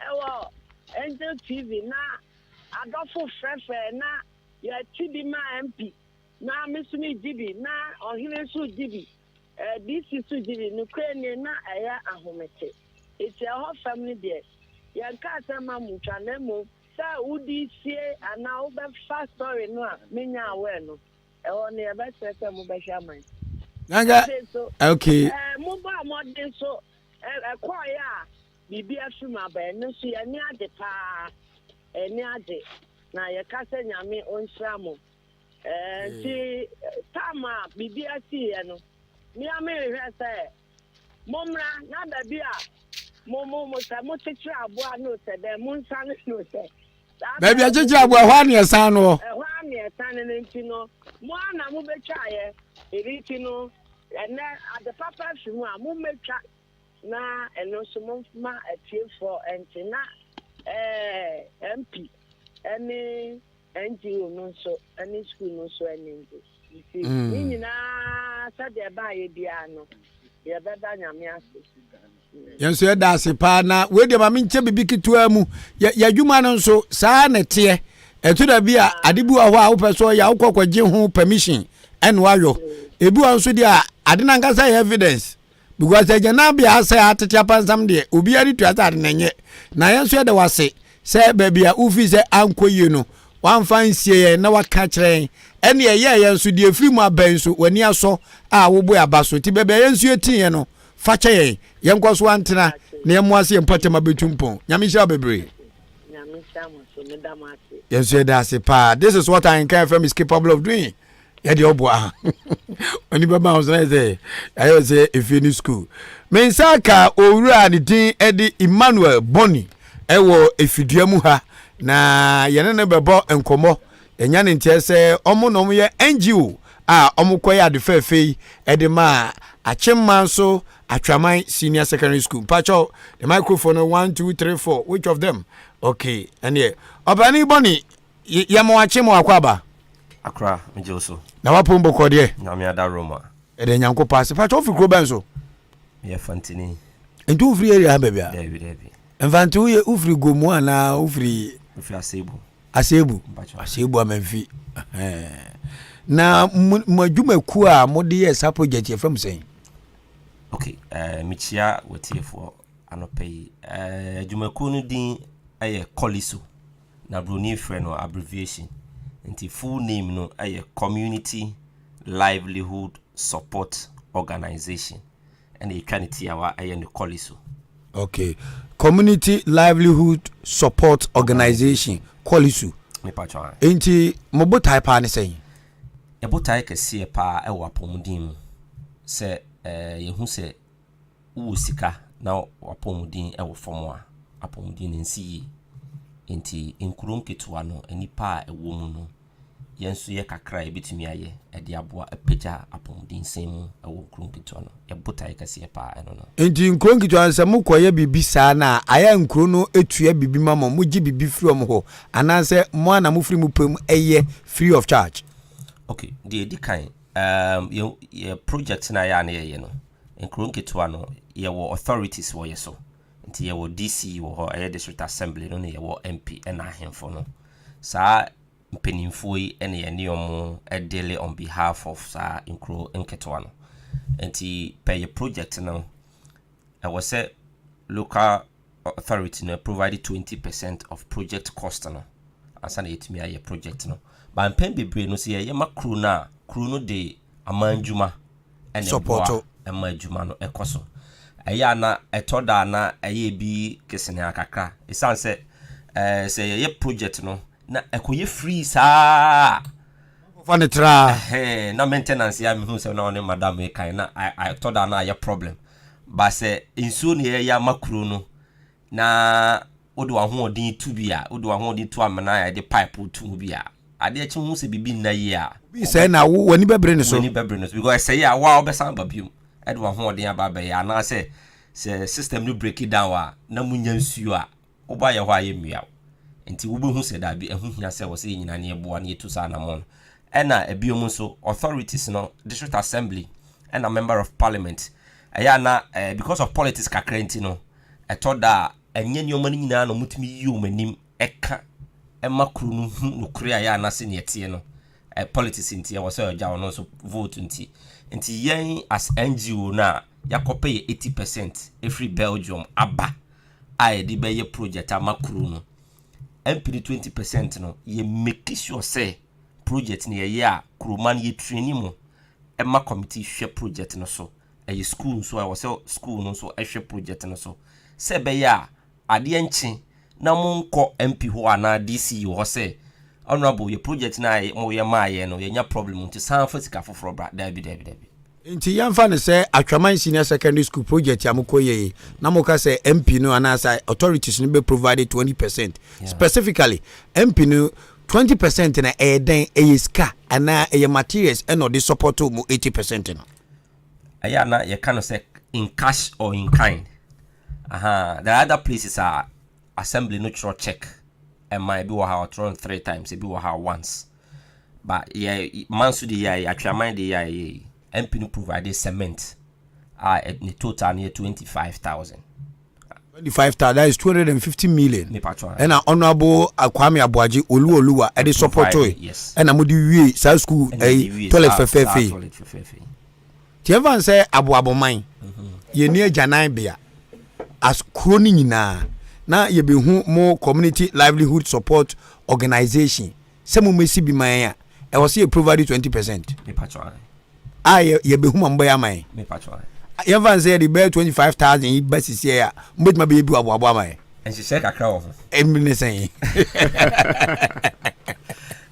ɛwɔ Angel TV na adɔfo frɛfrɛ na Yɛte bi ma MP, na me nso megye bi, na ɔhene nso gye bi, eh, DC nso gye bi. Nokorɛ nie, na ɛyɛ ahomete. Enti ɛhɔ fam no deɛ, yɛnkaa sɛ mma montwa, na mmom sɛ wode sie anaa wobɛfa story no a menya aware no, ɛhɔ no yɛbɛsrɛ sɛ mobɛhwɛ ama yɛn. Nanka, Afei nso, okay. eh, mobɔɔ mmɔden nso, eh, ɛkɔeɛ a. biribi afiri mu aba. Ɛno nso yɛn ani agye paa, yɛn ani agye na yɛka sɛ Nyame ɔnhyira mo. Ɛɛ nti tam a biribi asiiɛ no, me a mehwehwɛ sɛ mommra na baabi a mo mo mo sɛ mokyekyere aboa no sɛ dɛn monsane no sɛ baabi a kyekyere aboa ɛhɔ a ne ɛsan no ɛhɔ a ne ɛsan no nti no mo a na mobɛtwaeɛ ɛno nti no ɛnɛ ade papa fi mu a mommɛtwa na ɛno nso momma atiefoɔ ɛnte na ɛɛ MP ɛne NGO no nso ne sukuu no nso ani ngye. Nti ne nyinaa sɛdeɛ ɛbaayɛ biara no, yɛbɛda Nyame ase. Yɛn nso yɛda ase paa na wei deɛ ma menkyɛ biribi ketewa mu. Yɛ adwuma no nso saa na ɛteɛ. Ɛto da bi a ade bi wɔ hɔ a wopɛ sɛ ɔyɛ a wokɔ kɔgye ho permission ɛna wayɔ. Ebi wɔ nso deɛ a ade no ankasa yɛ evidence. Because agyananbea asɛe atete apansam deɛ, obiara de tua sɛ ade no nyɛ. Na yɛn nso yɛda wo ase sɛ baabi a wofii sɛ ankɔ yie no, woamfa ansie yɛn na woaka akyerɛ yɛn. Ɛnna ɛyɛɛ yɛn nso, deɛ ɛfiri mu aba yi nso, w'ani asɔ a wobɔ yɛn aba so. Nti baabi a yɛn nso yɛtiiɛ no, fa kyɛ yɛn. Yɛnkɔ so ara ntena na yɛmmoa sɛ yɛn mpɔtam abɛtu mpɔn. Nyame nhyira wo bebree. Nyame nhyira mo nso. Meda mo ase. Yɛn nso yɛda ase paa. This is what Ahenkan FM is capable of doing. Yɛde ɔboa ɔni bɛba ho so na sɛ ayɛ sɛ efie ne school. Me nsa ka owura ne din de Emmanuel Boni ɛwɔ efidua mu ha na yɛne no bɛbɔ nkɔmmɔ. Yɛnya ne nteɛ sɛ ɔmo na ɔmo yɛ NGO a ɔmo kɔyɛ ade fɛɛfɛ yi ɛde ma Akyemma nso Atwaman Senior Secondary School. Mpakyɛw, the microphone no 1 2 3 4 which of them? Okay, ɛneɛ ɔpani Boni Yɛ mo akye mo akɔ aba. Akora, megye wo so. Na wapom bɔkɔ deɛ. Nyame adaworoma. Yɛda Nyankopɔn ase. Pakyɛ wofiri kuro bɛn so? Meyɛ Fantini. Nti wofiri area ha baabi a? Daabi daabi. Mfante woyɛ wofiri Gomu anaa wofiri? Mefiri Asebu. Asebu? Asebu Amanfi. Na mo adwumakuo a mode yɛ saa project yɛfrɛ mo sɛn? Ok, uh, mekyia watiefoɔ anɔpa yi. Uh, adwumakuo no din yɛ Kɔliso. Na broni frɛ no abbreviation nti full name no yɛ Community Livelihood Support Organization ɛna yɛtwa ne tiawa ɛyɛ no Kɔliso. Okay, Community Livelihood Support Organization, Kɔliso. Mepatwa. Nti mo botae paa ne sɛn? Yɛ botae kɛseɛ paa ɛwɔ apɔmuden mu sɛ ɛɛ yɛhu sɛ wowɔ sika na w'apɔmuden wɔ fam a, apɔmuden no nsi yie. Nti nkuro nketewa no, nnipa a ɛwɔ mu no, yɛn nso yɛ kakra a yɛbɛtumi ayɛ de aboa apagya apɔmudensɛm mu wɔ nkuro nketewa no. Yɛn botaeɛ kɛseɛ paa ɛno no. Nti nkuro nketewa no sɛ mokɔyɛ biribi saa no a, ayɛ a nkuro no tua biribi ma mo, mogye biribi firi wɔn hɔ anaasɛ mo ara na mofiri mo pɛ mu yɛ free of charge? Ok, deɛ ɛdi kan, um, yɛ, yɛ project no a yɛ a na yɛyɛ no, Nkuro nketewa no, yɛwɔ authorities wɔ yɛ so. Nti yɛwɔ DC wɔ hɔ, ɛyɛ district assembly no, na yɛwɔ MP ɛna ahemfo no. Saa mpanimfoɔ yi ɛna yɛne wɔn deale on behalf of saa nkuro nketewa no. Nti pɛ yɛ project no, ɛwɔ sɛ local authority no provide 20% of project cost no ansa na yɛtumi ayɛ project no. Ba mpɛn bebree no sɛ yɛyɛ ma kuro no a, kuro no de aman dwuma ɛna ɛboa ɛma adwuma no ɛkɔ so. Ɛyɛ a na ɛtɔ da a na ɛyɛ bi kesenea kakra ɛsiane sɛ ɛɛ sɛ yɛyɛ project no na ɛkɔyɛ free saa fa ne tra ɛhɛn na maintenance yɛ a mehu sɛ na ɔne madam kan na ɛtɔ da na ayɛ problem ba sɛ nsuo na yɛyɛ ama kuro no na wode w'ahoɔden tu bi a, wode w'ahoɔden tu amena a yɛde pipe tu mu bi a, adeɛ kye ho sɛ biribi nna yie a. Obi sɛe na wo w'ani bɛbere ne so. W'ani bɛbere ne so because ɛsɛe a wo a wobɛsan aba biom ɛde w'ahoɔden aba abɛyɛ anaasɛ sɛ system no break down a na munya nsuo a woba yɛ hɔ a yɛmmua wo. Nti wobɛhu sɛ daabi ɛho hia sɛ wɔ sɛ yɛn nyinaa ne yɛboa na yɛtu saa anammɔn no. Ɛna ebiom nso authorities no, district assembly ɛna member of parliament ɛyɛ a na eh, because of politics kakra nti no ɛtɔ da a, ɛnyɛ nneɛma no nyinaa na wɔtumi yi wɔn anim ka ma kuro no hu nokorɛ a ɛyɛ anaasɛ nea ɛteɛ no. Eh, politics nti ɛwɔ sɛ ɔgya ɔno nso vote nti. Nti yɛn as NGO no a yɛakɔpɛ yɛ 80 percent ɛfiri Belgium aba a yɛde bɛyɛ project ama kuro no. MP no 20 percent no, yɛ make sure sɛ project no yɛyɛ a kuroma no yɛtraini mo ɛma committee hwɛ project no so. Ɛyɛ school nso a ɛwɔ sɛ school no nso hwɛ project no so. Sɛ ɛbɛyɛ a adeɛ nkye na monkɔ MP hɔ anaa DC hɔ sɛ Honourable yɛ project no a moyɛ maa yɛn no yɛanya problem nti san fa sika foforɔ bra. Daabi daabi daabi. Nti yɛmfa no sɛ Atwaman Senior Secondary School project a mokɔ yɛ yi na moka sɛ MP no anaasɛ authorities no bɛ provide 20 percent. Specifically MP no 20 percent no ɛyɛ dɛn? Ɛyɛ sika anaa ɛyɛ materials ɛna ɔde support mo 80 percent no? Ɛyɛ a na yɛka no sɛ in cash or in kind. Ahaa, there are other places a assembly no twerɛ check ɛma ebi wɔ ha ɔtwerɛ no three times ebi wɔ ha once. But yɛ manso de yɛ a atweaman de yɛ a yɛ yi MP no provide cement a ne total no yɛ 25,000. 25,000 that is 250 million. Ɛna honourable Kwame Aboagye Oluoluwa ɛde support yi ɛna mo de wie saa school ɛyi toilet fɛfɛɛfɛ yi. Nti ɛmfa no sɛ aboaboman, yɛnni agyananbea as kuro no nyinaa na yɛbɛhu mo community livelihood support organization sɛ mommɛsi bi ma yɛn a, ɛwɔ sɛ yɛ provide 20 percent a yɛbɛhu ma mobɛyɛ ama yɛn. Yɛmfa no sɛ yɛde bɛyɛ 25,000 yi ba sisiɛ a, mobɛtumi abɛyɛ bi wɔ aboaboa ama yɛn. Nhyehyɛ kakra wɔ ho. Ɛmi ne sɛn?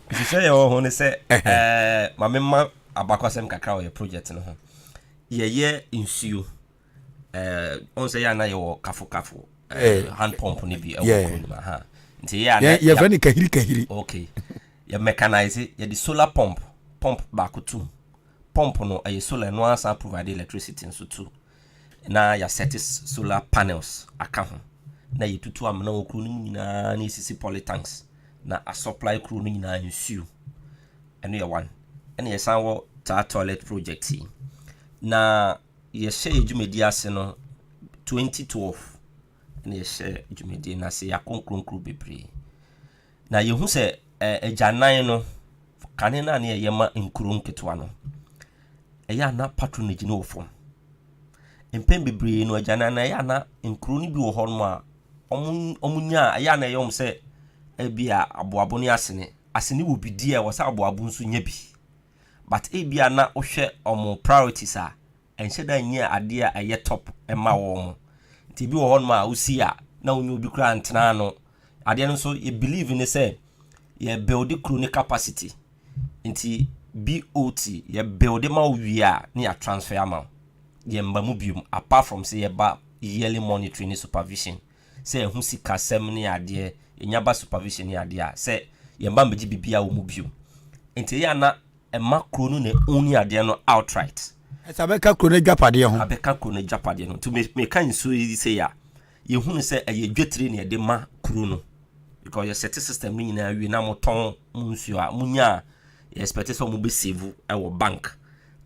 Nhyehyɛ yɛ wɔ ho ne sɛ ɛɛ ma mema Abakɔsɛm kakra wɔ yɛ project no ho. Yɛyɛ nsuo. Ɛɛ ɔn sɛ yɛ ana yɛwɔ kafo kafo eh, hand pump no bi ɛwɔ kuro no mu aha. Nti yɛ ana yɛfrɛ no kahiri kahiri. Okay. Yɛ mechanise yɛde solar pump pump baako tum. Pump no ɛyɛ solar ɛno ara san provide electricity nso tu. Na yɛasɛte solar panels aka ho. Na yɛtutu amena wɔ kuro no mu nyinaa na yɛsisi polytanks na asupply kuro no nyinaa nsuo. Ɛno yɛ one. Ɛna yɛsan wɔ taa toilet project yi. Na yɛhyɛ yɛ dwumadie ase no 2012 ɛna yɛhyɛ dwumadie no ase yɛakɔ nkuronkuro bebree. Na yɛhu sɛ agyanan no kane no a ne yɛyɛ ma nkuro nketewa no ɛyɛ a na patronage no wɔ fam. Mpɛn bebree no agyanan no ɛyɛ a na nkuro no bi wɔ hɔ nom a wɔn nya a ɛyɛ a na ɛyɛ wɔn sɛ ebi a aboabo ne asene Asene wɔ bi di a ɛwɔ sɛ aboabo nso nya bi. But ebia na wohwɛ wɔn priorities a, ɛnhyɛ da nyɛ adeɛ a ɛyɛ top ma wɔn. Nti ebi wɔ hɔnom a wosi a na wonyɛ obi koraa ntena ano. Adeɛ no nso yɛ believe ne sɛ yɛ build kuro ne capacity. Nti BOT yɛ build ma wo wie a ne yɛ transfer ama wo. Yɛmma mu biom apart from sɛ yɛba yearly monitoring ne supervision. sɛ ɛho sikasɛm ne adeɛ, yɛnya ba supervision ne adeɛ a, sɛ yɛn ba mbɛgye biribiara wɔ mu bio. Nti ɛyɛ a na ɛma kuro no na ɛoni adeɛ no outright. Ɛsɛ abɛka kuro no agyapadeɛ ho. Abɛka kuro no agyapadeɛ no. Nti meka nsuo yi sei a, yɛhunu sɛ ɛyɛ dwetire na yɛde ma kuro no. Because yɛsɛte system no nyinaa wie na motɔn mo nsuo a, monya a, yɛ expect sɛ wɔn bɛ save wɔ bank.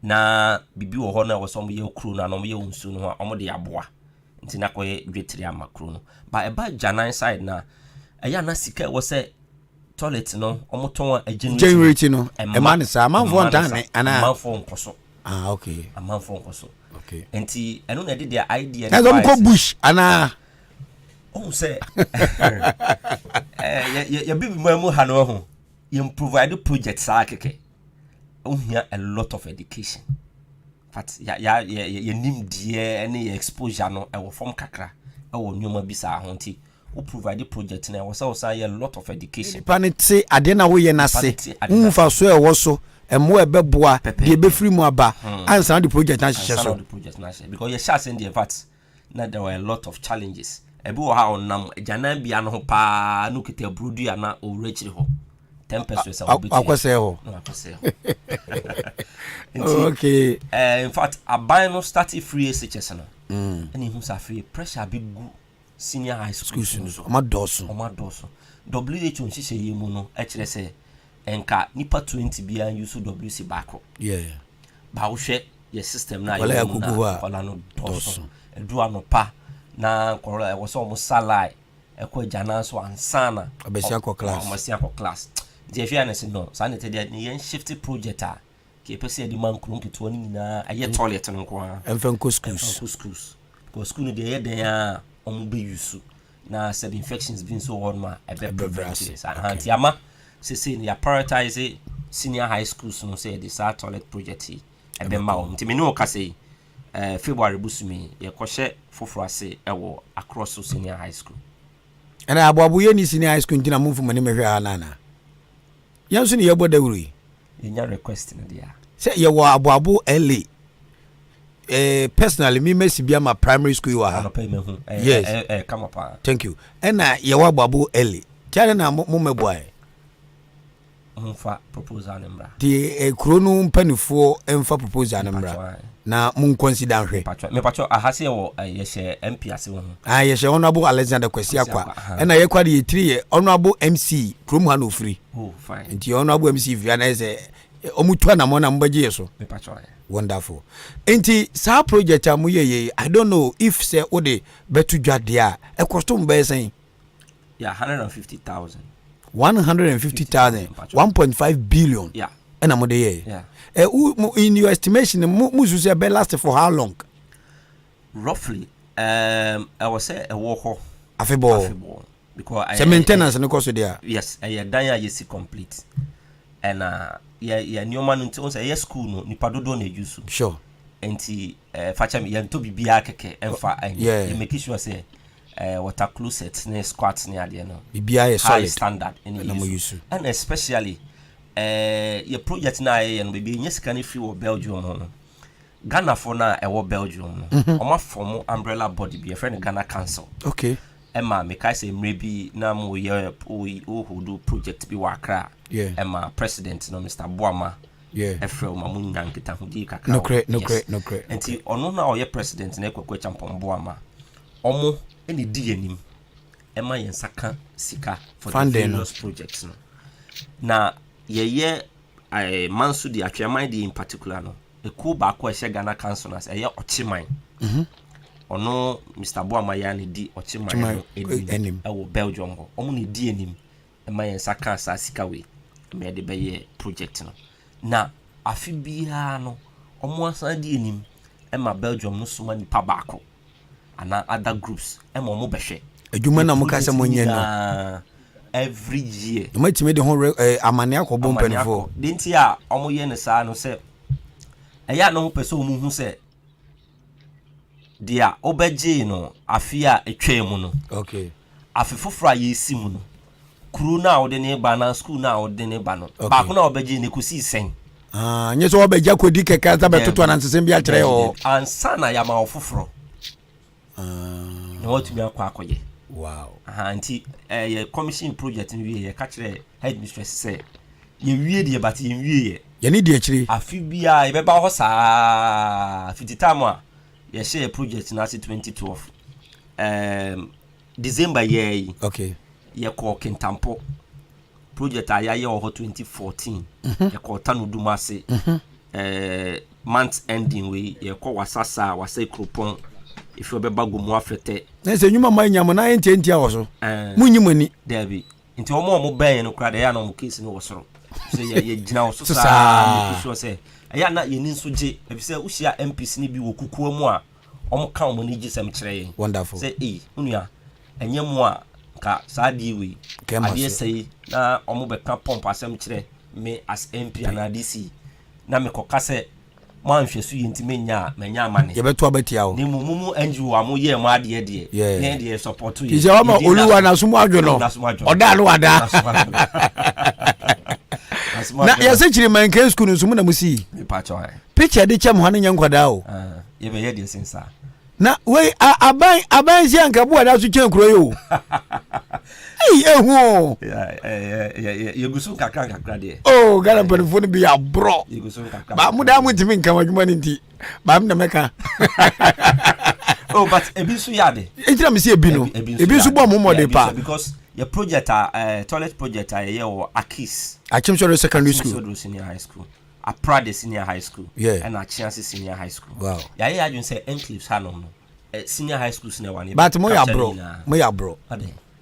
Na biribi wɔ hɔ no a ɛwɔ sɛ wɔyɛ kuro no anaa wɔyɛ wɔ nsuo no ho a, wɔde aboa. Nti na kɔyɛ dwetire ama kuro no. Ba ɛba agyanan side no a, ɛyɛ a na sika ɛwɔ sɛ toilet no wɔn tɔn a ɛgenerate no ɛma no saa amanfoɔ ntan ne anaa amanfoɔ nkɔ so. Ah okay. Amanfoɔ nkɔ so. Okay. Nti ɛno na ɛde deɛ idea no. Ɛsɛ wɔn kɔ bush anaa. Ohun sɛ ɛɛ yɛ yɛ bibi mu ha no ho yɛn provide project saa kɛkɛ. Ohia a lot of education. But ya ya yɛ yɛ nimdeɛ ne yɛ exposure no ɛwɔ fam kakra ɛwɔ nneɛma bi saa ho nti wo provide project no ɛwɔ sɛ wo san yɛ lot of education. Nipa no te adeɛ na woyɛ no ase, wohu mfasoɔ a ɛwɔ so, mmoa a ɛbɛboa, deɛ ɛbɛfiri mu aba ansa na wode project no ahyehyɛ so. Ansa na wode project no ahyehyɛ because yɛhyɛ ase no deɛ in fact na there were a lot of challenges. Ebi wɔ hɔ a ɔnam agyananbea no ho paa na okita aburo dua na ɔwura akyiri hɔ. Ten pesos a wɔbɛtua. Wakɔsɛe hɔ. Na wakɔsɛe hɔ. Nti, okay. Uh, in fact, aban no started free SHS no. Ɛna ehu sɛ afei pressure bi gu senior high school no so. Ɔma dɔɔso. Ɔma dɔɔso. WHO nhyehyɛeɛ mu no kyerɛ sɛ nka nipa 20 biara use WC baako. Yeah. Ba wohwɛ yɛ system no a yɛwɔ mu no a nkwadaa no dɔɔso. Ɛduru anɔpa na nkwadaa ɛwɔ sɛ wɔn sa line ɛkɔ agyanan so ansa na wɔbɛsi akɔ class. Wɔasi akɔ class. Nti ɛhwɛ a na ɛsɛ no saa na ɛte deɛ ne yɛn shift project a kɛ yɛpɛ sɛ yɛde ma nkuro nketewa no nyinaa ɛyɛ toilet no nko ara. Ɛmfa nkɔ schools. Ɛmfa nkɔ schools. Because school no deɛ ɛyɛ dɛn a wɔn bɛ use na sɛ infections bi nso wɔ hɔ nom a ɛbɛ prevent saa. Nti ama Sesei no yɛ prioritize senior high schools no sɛ yɛde saa toilet project yi ɛbɛma wɔn. Nti me ne wo kasa yi, Eh, February bosome yi, yɛkɔhyɛ foforɔ ase wɔ Akorɔso Senior High School. Ɛna aboabo yɛ ni senior high school nti na mo nfo mo ani mɛhwɛ ha nana. Yɛn nso ne yɛbɔ dawuro yi. Yɛnya request no deɛ a. Sɛ yɛwɔ aboabo LA. Eh, personally me mɛsi bi ama primary school yi wɔ ha. Anɔpa yi mahu. Eh, yes. Eh, eh, kama paa. Thank you. Ɛna yɛwɔ aboabo LA. Kyɛ na mo mɛboa yɛ. Momfa proposal no mmra. Nti eh, kuro no mpanifoɔ mfa proposal no mmra na mo consider nhwɛ. Mepatwɔ aha sɛ yɛwɔ eh, yɛhyɛ MP ase wɔ ho. Ah, yɛhyɛ Honorable Alexander Kwasi Akwa. Ɛna yɛkɔ de yɛtiri yɛ Honorable MC kurom ha na ofiri. Oh, fine. Nti Honorable MC firi ana sɛ ɔmo tu anamɔ na mo bɛgye yɛ so. Mepatwɔ. Wonderful. Nti saa project a mo yɛ yɛ I don't know if sɛ wode bɛto dwa deɛ a ɛkɔsto mo bɛyɛ sɛn? Yeah, 150,000. 150,000, 1.5 billion. Yeah. Ɛna mo de yɛ. Yeah. Eh, in your estimation, mo mo susu ɛbɛ last for how long? Roughly, um, ɛwɔ sɛ ɛwɔ hɔ. Afebɔɔ. Afebɔɔ. Because sɛ maintenance no kɔ so deɛ. Yes, ɛyɛ dan a yɛsi complete. Ɛna yɛ yɛ nneɛma no nti, wɔn sɛ ɛyɛ school no nipa dodoɔ na eyi so. Sure. Nti ɛɛ fakyɛ mi yɛn to biribiara kɛkɛ ɛnfa ɛnyɛ. Yeah. Yɛ make sure sɛ eh, water closet ne squat ne adeɛ no biribiara yɛ high solid standard ɛna ɛna mo yɛ use. ɛna especially eh, yɛ project no a yɛyɛ no baabi yɛnya sika no firi wɔ Belgium ho no Ghanafoɔ no a ɛwɔ Belgium no wɔn afɔm umbrella body bi yɛfrɛ no Ghana Council okay ɛma mekae sɛ mmerɛ bi na moyɛ wohodo project bi wɔ Accra Yeah. ɛma president no Mr. Boama Yeah. ɛfrɛ wo ma monya nkitahodie kakra Nokorɛ, wɔ- nokorɛ, yes. nokorɛ, nti ɔno na ɔyɛ president no Kwaku Acheampong Boama ɔmo ɛna di yɛn anim ɛma yɛn nsa ka sika for the Funding no. various projects no na yɛyɛ ɛɛ manso di atweaman di in particular no ekuo baako a ɛhyɛ Ghana Council no ase ɛyɛ Ɔkyeman ɔno Mr. Boama yɛ na di Ɔkyeman Ɔkyeman, no anim anim. ɛwɔ Belgium hɔ ɔmo na di anim ɛma yɛn nsa ka saa sika wei ɛma yɛde bɛyɛ project no na afe biara no ɔmo asan di anim ɛma Belgium no soma nipa baako anaa other groups ɛma ɔmo bɛhwɛ Adwuma na mo ka sɛ mo nyɛ no. nyinaa every year Na moatumi de ho re eh, amane akɔbɔ amane mpanimfoɔ. akɔ de nti a ɔmo yɛ no saa no sɛ ɛyɛ a na ɔmo pɛ sɛ ɔmo hu sɛ deɛ wobɛgyee no afe a ɛtwaa mu no okay afe foforɔ a yɛsi mu no kuro no a wode ne ba na school no a wode ne ba no Okay. baako no a wobɛgyee no ɛkɔsii sɛn Ah, nyɛ sɛ wɔbɛgya kɔdi kɛkɛ sɛ bɛtoto anansesɛm bi akyerɛ hɔ. ansa na yɛama wo foforɔ na watumi akɔ akɔyɛ Wow. Aha, nti eh, yɛ commission project no wie yɛka kyerɛ headmistress sɛ yɛwie deɛ but yɛnwie yɛ Yɛne di akyire. afe biara yɛbɛba hɔ saa fiti time a yɛhyɛ yɛ project no ase 2012 um, December yɛɛ yi Okay. yɛkɔɔ Kintampo project a yɛayɛ wɔ hɔ 2014 yɛkɔɔ Tanodum ase eh, month ending wei yɛkɔ Wasasa a Wasa Kuropɔn ɛfiri ɔbɛba Gomu Afɛtɛ Na sɛ nnwuma ma anya mo na ayɛ ntiantia wɔ so. Eh, Monyi mo ani. Dabi nti wɔn a wɔn bɛn no koraa deɛ ɛyɛ a na wɔn case no wɔ soro sɛ yɛ yɛgyina wɔ so So saa saa. make sure sɛ ɛyɛ a na yɛn ni nso gye efisɛ wohyia MPs no bi wɔ kukuo mu a wɔn ka wɔn ani gye sɛm kyerɛ yɛn Wonderful. sɛ eyi onua ɛnyɛ mu a nka saa adeɛ wei Kɛma adeɛ so. sɛ yi na wɔn bɛka pump asɛm kyerɛ me as MP anaa DC na mekɔka sɛ mo anhwɛ so yie nti menya a manya amane Yɛbɛto abɛtia wo. ne mu mu mu NGO a mo yɛ mo adeɛ deɛ Yeah. yɛn deɛ support yɛ Ti sɛ wama Yɛdi Oluwa n'asom adwo no. N'asom adwo no. Ɔda no wada. N'asom adwo no. N'asom Na adwo no. yɛsɛ kyerɛ mankan school no nso mo na mo sii. Mepa kyɛw ɛ. Picture de kyɛ mo ha no nyɛ nkwadaa o. Ah, yɛbɛyɛ deɛ sen saa. Na wei aban aban si anka bu ada so kyɛn kuro yi o. Ei ehu o. Yɛgu so nkakra nkakra deɛ. Oh Ghana mpanimfoɔ no bi yɛ aborɔ. Yɛgu so nkakra. Ba mo daa mo ntumi nka wɔn adwuma no nti. Ba mo na mɛka. Oh but ebi nso yɛ ade. Nti na mi si ebi no. Ebi nso bɔ mo mmɔden pa. Because yɛ project a uh, toilet project a yɛyɛ wɔ Akis. Akyemsɔre secondary school. Akyemsɔre senior high school. Aprade senior high school. Yeah. Ɛna Akyease senior high school. Wow. Yɛayɛ yɛ adwene sɛ enclaves hanom no eh, senior high schools na ɛwɔ ne. But mo yɛ aborɔ mo yɛ aborɔ.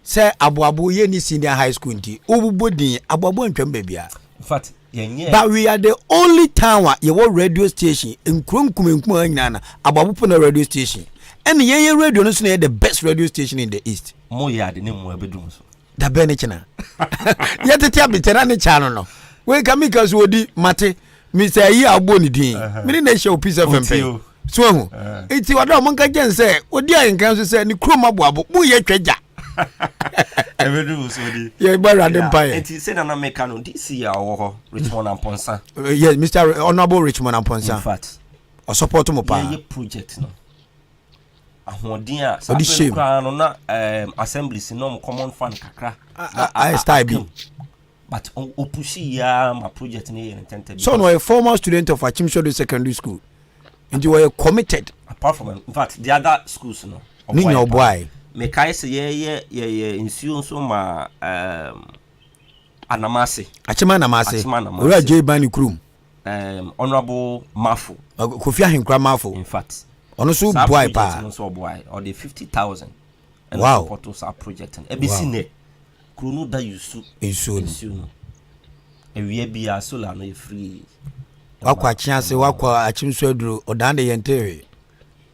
Sɛ aboabo yɛ ni senior high school nti wobobɔ din aboabo antwam baabiara. In fact yɛnyɛ. But we are the only town a yɛwɔ radio station nkuro nkumankuma nyinaa na aboabo po na radio station ɛne yɛn yɛ radio no so na yɛ the best radio station in the east. Mo yɛ ade ne mu ɛbɛdum so. Dabɛn ne kyena yɛtete abetɛ na ne kya no no wei ka meka so ɔdi mate Mr. Ayi a wobɔ ne din mene na ɛhyɛ wo Peace FM pɛn. So ahu. Nti ɔdɔ mo nka kyɛn sɛ odi ahenkan so sɛ ne kurom aboabo mo yɛ twɛ gya. Ɛbɛdu wo so di. Yɛ bɔ awurade mpa yɛ. Nti sɛ nana meka no DC a ɔwɔ hɔ Richmond Amponsa. Yes, Mr. Honorable Richmond Amponsa. In fact. Ɔsupɔto mo paa. Yɛyɛ project no. Ahoɔden a saa bere no koraa no na assemblies no common fund kakra. Ayɛ style bi. But ɔpushi yi ara ma project no yɛ no ntɛntɛm. So no ɔyɛ former student of Akyemsɔdo Secondary School nti ɔyɛ committed. Apart from in fact the other schools no. Ne nyina ɔboae. Mekae sɛ yɛyɛ yɛyɛ nsuo nso ma um, Anamase. Akyem Anamase. Akyem Anamase. Owura J Bani kurom. Um, Honorable Mafo. Kofi Ahenkura Mafo. In fact. Ɔno nso boae paa. Saa project no nso ɔboae. Ɔde 50,000. Wow. Ɛna support saa project no. Ɛbɛsi nnɛ. Kuro no da yusu. Nsuo no. Nsuo no. Awia biara solar no yɛ free. Wakɔ akye ase wakɔ akyem so aduro ɔdan de yɛn te hwee.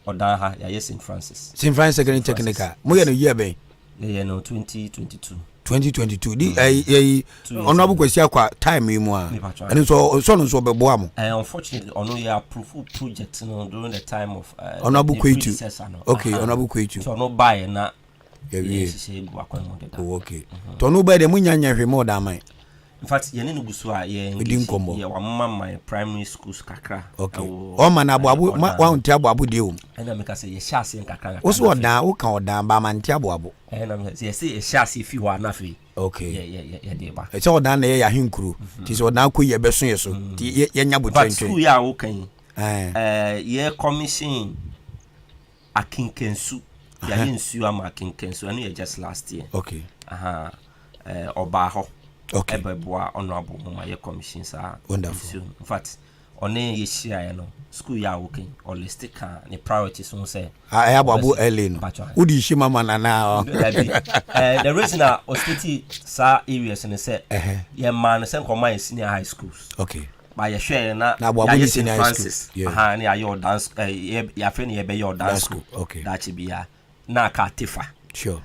Ɔdan ha yɛayɛ St Francis. St Francis Secondary Technical. Mo yɛ no year bɛn? Yɛyɛ no 2022. 2022 di ɛyi ɛyi ɔno abu kwasi akwa time yi mu a ɛno nso ɔsɔ no nso ɔbɛboa mo. Eh, unfortunately ɔno yɛ approve project no during the time of uh, ɔno abu kwetu okay ɔno abu kwetu. So ɔno baayɛ na yɛwie nhyehyɛe gu akwan mu deda. Oh, okay. Mm-hmm. Tɔ no bɛyɛ dɛ munya nyɛ hwee ma ɔda aman. In fact, yɛne no gu so a yɛn di nkɔmmɔ. Yɛ wamama man primary schools kakra. Okay. Ɔma na aboabo ma wante aboabo deɛ wom. Ɛna meka sɛ yɛhyɛ aseɛ nkakra nkakra. Wo so ɔdan woka ɔdan ba ma nte aboabo. Ɛna meka sɛ yɛsɛ yɛhyɛ aseɛ fi hɔ a na afei. Okay. Yɛ yɛ yɛ yɛde ba. Ɛsɛ ɔdan na yɛ yɛ ahenkuro. Mm-hmm. Ti sɛ ɔdan kɔ yi ɛbɛso yɛ so. Mm. Ti yɛ yɛnya botrɛntwɛn. But school yɛ a woka yi. Ɛɛ yɛ commission. Akenkansu, yɛayɛ nsuo ama Akenkansu, ɛno yɛ just last year. Okay. Aha, eh, ɔbaa hɔ. Okay. Ɛbɛboa honorable mo ma yɛ commission saa. Wonderful. Nsuo. In fact, ɔne yɛhyiaeɛ no, school yɛ a wokan, ɔliste ka ne priorities ho sɛ. Ah, ɛyɛ aboabo LA no. Wode nhyɛ mu ama nana. Dabi. Eh, the reason a ɔstate saa areas no sɛ, yɛmaa no sɛ nkɔma yɛ senior high schools. Okay. Ba yɛhwɛɛ na Na aboabo yɛayɛ ne St. senior high school. Francis. Yeah. Aha, ne yɛayɛ ɔdan sk- eh, yɛ- yɛafei ne yɛbɛyɛ ɔdan Ɔdan school. school, okay. Daakye biara. Na aka Atefa. Sure.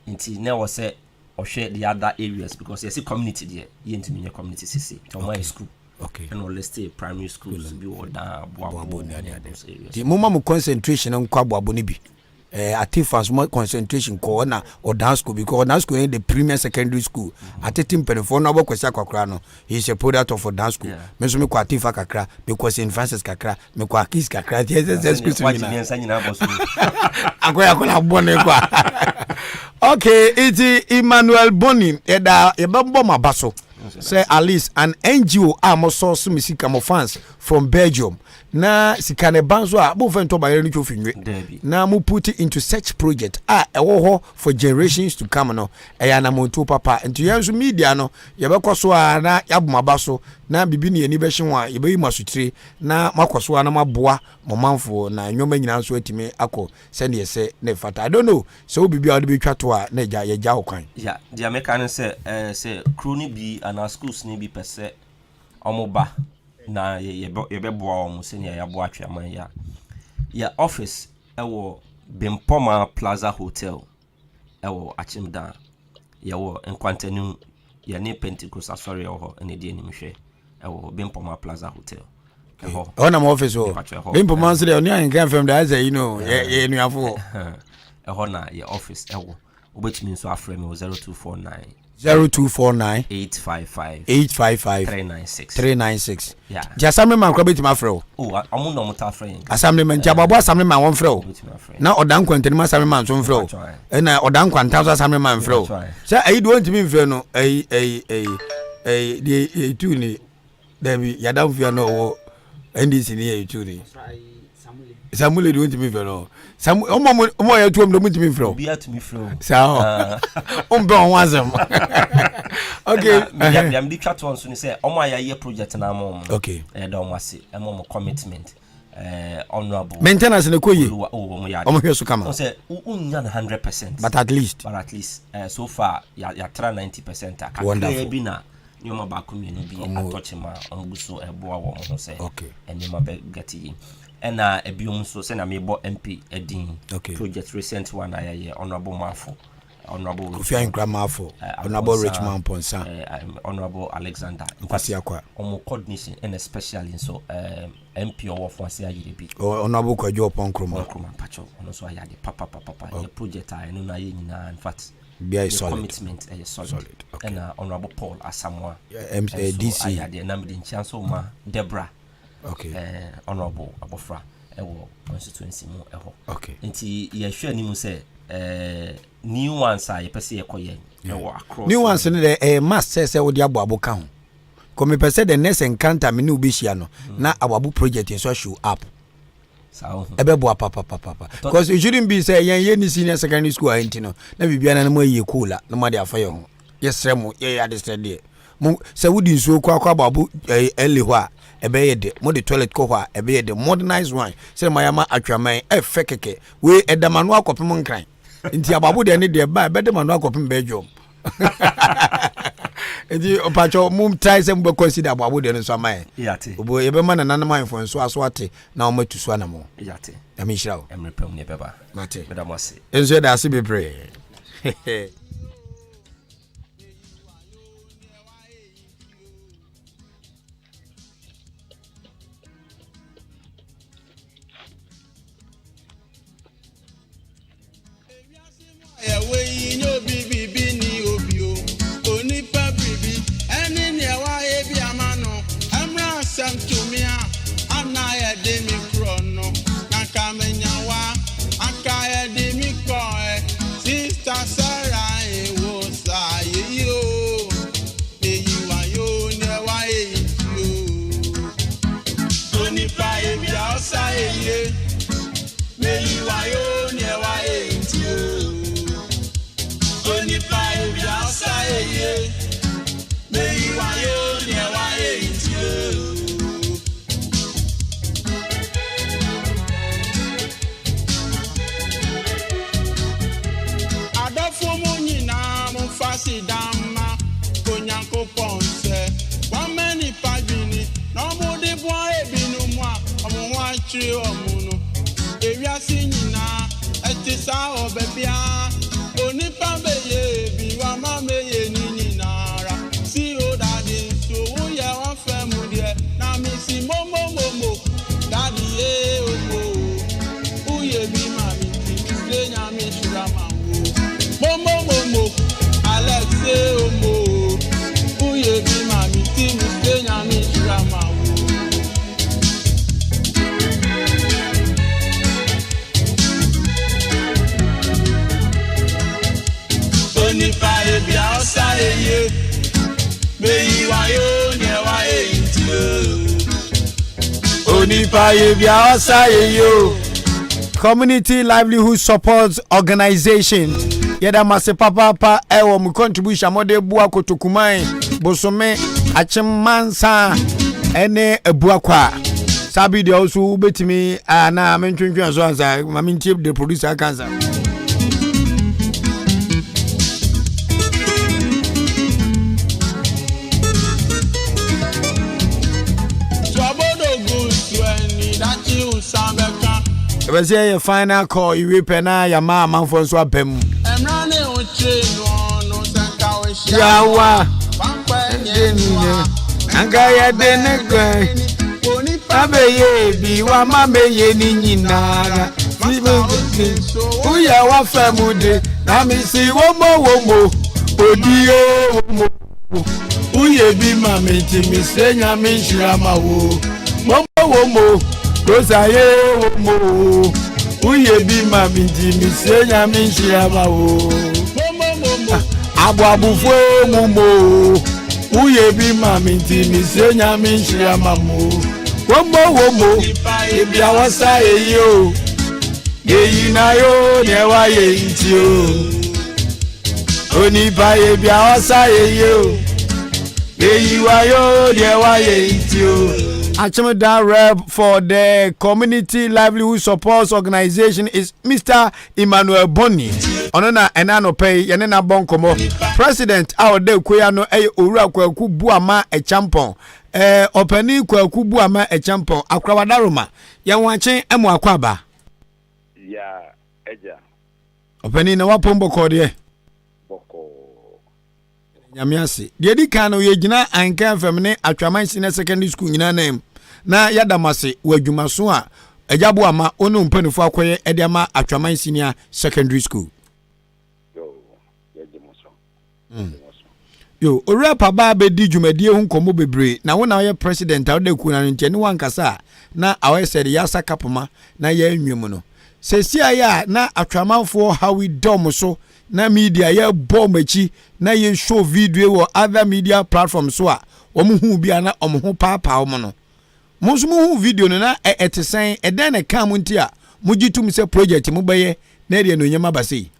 Nti na ɛwɔ sɛ ɔhwɛ the other areas because yɛse community deɛ yɛntumi nyɛ community sese. Nti ɔma yɛ school. Okay. Ɛna ɔliste primary schools bi wɔ ɔdan Aboabo aboabo ne ne ade ade. those areas. Nti momma mo concentration nkɔ aboabo no bi. Eh, Atefa nso mo concentration kɔ na Ɔdan school because Ɔdan school yɛ the premier secondary school. Mm-hmm. Atete mpanimfoɔ no abɔ Kwasi Akwakoraa no, he is a product of Ɔdan school. Yeah. Me nso mekɔ Atefa kakra, mekɔ St Francis kakra, mekɔ Akis kakra, nti ɛsɛ sɛ school so nyinaa. Akɔyɛ akɔla bɔ ne kɔ a. Okay, nti Emmanuel Boni, yɛda yɛbɛbɔ mo aba so sɛ at least an NGO a mo sɔ so me sika mo fans from Belgium Na sika no ɛba nso a, momfa ntɔ bayerɛ no twofi nwe. Na mo put into such project a ɛwɔ hɔ for generations to come no, ɛyɛ anamontuo papa. Nti yɛn nso media no, yɛbɛkɔ so ara na yɛabɔ mo aba so, na biribi ne yɛn ani bɛhye ho a, yɛbɛyi mo asotire na moakɔ so ara na moaboa mo manfoɔ na nneɛma nyinaa nso atumi akɔ sɛdeɛ ɛsɛ na ɛfata. I don't know sɛ wo biribi a wode bɛtwa to a na agya yɛgya wo kwan. Yeah, deɛ meka ne sɛ, eh, sɛ kuro no bi anaa schools no bi pɛ sɛ wɔba na yɛbɛboa wɔn sɛnea yɛaboa Atweaman yi a. Yɛ office wɔ Bempɔma Plaza Hotel wɔ Akyemdan. Yɛwɔ Nkwantanim, yɛne Pentecost Asɔre wɔ hɔ na ɛdi anim hwɛ wɔ Bempɔma Plaza Hotel. Ɛhɔ. Ɛhɔ na mo office wɔ. Bempɔma nso deɛ ɔne Ahenkan fam deɛ ayɛ sɛ yi no yɛ nuafo wɔ. Ɛhɔ na yɛ office ɛwɔ. Wobɛtumi nso afrɛ me wɔ 0249 0249 855 855 396 396. Yeah. Nti assemblyman kora bɛtumi afrɛ wo? Oh, ɔmo na ɔmo ta frɛ yɛn. Assemblyman nti aboabo assemblyman wɔn frɛ wo. Wobɛtumi afrɛ. Na ɔda nkwantanim assemblyman nso mfrɛ wo. Ɛna ɔda nkwanta nso assemblyman mfrɛ wo. Sɛ ayi deɛ ɔntumi mfrɛ no ayi ayi ayi ayi deɛ etu ni. Dabi yadamfo ya na ɔwɔ NDC ni yɛ etu ni. Samule de wontumi mfrɛ no. Sam ɔmo ɔmo ɔmo yɛ tuom de ɔmo ntumi mfrɛ o. Obi atumi frɛ o. Saa hɔ. Ɔmpɛ wɔn ho asɛm. Okay. Ɛna deɛ mede twa toɔ nso ne sɛ ɔmo a yɛayɛ project no ama ɔmo. Okay. Ɛda ɔmo ase ɛma ɔmo commitment. Eh, honorable. Maintenance ne kɔ yie. Oluwa oh ɔmo yɛ ade. Ɔmo hwɛ so kama. Ɔmo sɛ wonya no 100%. But at least. But at least eh, so far yɛatra 90% a kakraa Wonderful. bi na nneɛma baako mmienu bi atɔ kyema a wɔn gu so ɛboa wɔn ho sɛ nneɛma bɛ get yi ɛna ebiom nso sɛnea mebɔ MP ɛdin project recent one a yɛyɛ honorable Mafo. Honorable Kofi Ahenkura Marfo, Honorable Richmond Mponsa, Honorable Alexander Nkwasi Akwa. Wɔn coordination ɛna especially nso MP ɔwɔ Fuase Ayere bi. Honorable Kwadwo Ɔpɔn Nkrumah. Nkrumah mpakyɛw ɔno nso ayɛ ade papapapa. Yɛ project a ɛno na ayɛ nyinaa in fact. Bia yɛ solid. Commitment ɛyɛ solid. Solid. Okay. Ɛna Honorable Paul Asamoah. DC. Ayɛ adeɛ na mede nkyia nso ma Debra. Okay. Honorable Abofra ɛwɔ constituency mu ɛhɔ. Okay. Nti yɛhwɛ anim sɛ new ones a yɛpɛ sɛ yɛkɔ yɛn ɛwɔ across. New ones no dɛ ɛyɛ must sɛ sɛ wode aboabo ka ho. Kɔ mepɛ sɛ the next encounter me ne wo bɛhyia no na aboabo project nso show up. Ɛbɛboa papapapapa. Because it shouldn't be sɛ yɛn yɛ ni senior secondary school a nti no na biribiara na mo ayie koola na mo ade afa yɛn ho. Yɛsrɛ mo yɛyɛ adesrɛ deɛ. Mo sɛ wode nsuo kɔ akɔ aboabo ɛle hɔ a ɛbɛyɛ dɛ. Mo de toilet kɔ hɔ a ɛbɛyɛ dɛ. Modernize one sɛ mo ayɛ ama atwaman ɛfɛ kɛkɛ. Wei ɛda ma no akɔpem nkran. Nti aboabo deɛ ne deɛ ba ɛbɛda ma no akɔpem Belgium. Nti ɔpakyɛ mo try sɛ mo bɛ consider aboabo deɛ no nso ama yɛn. Yate. Obo yɛbɛma nananom ahemfo nso aso ate na wɔn atu so anamɔ. Yate. Nyame nhyira wo. Mmerɛ pɛ mu ne ɛbɛba. Mate. Meda mo ase. Nso yɛda ase bebree. Community Livelihood Support Organization yɛda mo ase papaapa ɛwɔ mo contribution mode boa kotokuman bosome akyem mansa ɛne abuakwa saa bi deɛ ɔso wobɛtumi anaa mentwentwɛn so ansa ma mentie the producer kansa. Ɛbɛsɛ yɛ final call iwe pɛ na yɛama amanfoɔ nso aba mu. Yawa anka yɛde ne kwan abɛyɛ bi wama mɛyɛ ne nyinara woyɛ wafa mu de na mesi womo womo odie womo woyɛ bi ma me nti mesrɛ nyame nhyira ma wo momo womo rosa ye womo woyɛ bi ma me nti mesrɛ nyame nhyira ma wo aboabofo mu mo woyɛ bi ma me nti mesrɛ nyame nhyira ma mo womo womo ebi a wɔsa eyi o eyi na yo ne wayɛ nti o onipa ebi a wɔsa eyi o eyi wa yo ne wayɛ nti o. Achimda rep for the Community Livelihood Support Organization is Mr. Emmanuel Boni. Ɔno na ɛna anɔpɛ yi yɛne no abɔ nkɔmmɔ. President a ɔda ekuo ano yɛ Owura Kwaku Buama Ɛkyampɔn. Ɛɛ ɔpanin Kwaku Buama Ɛkyampɔn Akorawa Daroma. Yɛn ho akye ɛmo akɔ aba. Ya agya. Ɔpanin na wapɔn bɔkɔɔ deɛ. Nyame ase. Deɛ ɛdi kan no, yɛgyina Anka FM ne Atwaman Senior Secondary School nyinaa nan mu na yɛada mo ase wɔ adwumaso a Agya Boama wo ne wo mpanimfoɔ akɔyɛ de ama Atwaman Senior Secondary School. Yoo, yɛgye mo so. Yɛgye mo so. Yo, Owura Pabaa bɛdi dwumadie ho nkɔmmɔ bebree na wo na woyɛ president a woda kuo no ano nti ɛne woankasa a na awɔyɛ sɛ de yɛasa kapoma na yɛanwa mu no. Seesei a na Atwamanfoɔ haw yi da wɔn so na media yɛbɔ wɔn akyi na yɛ show video wɔ other media platform so a wɔn hu bi a na wɔn ho paapaa wɔn no. Mo nso mo hu video no na ɛte sɛn? Ɛdɛn na ɛkaa mo nti a mogye tom sɛ project mo bɛyɛ na ɛde anuonyam aba sei?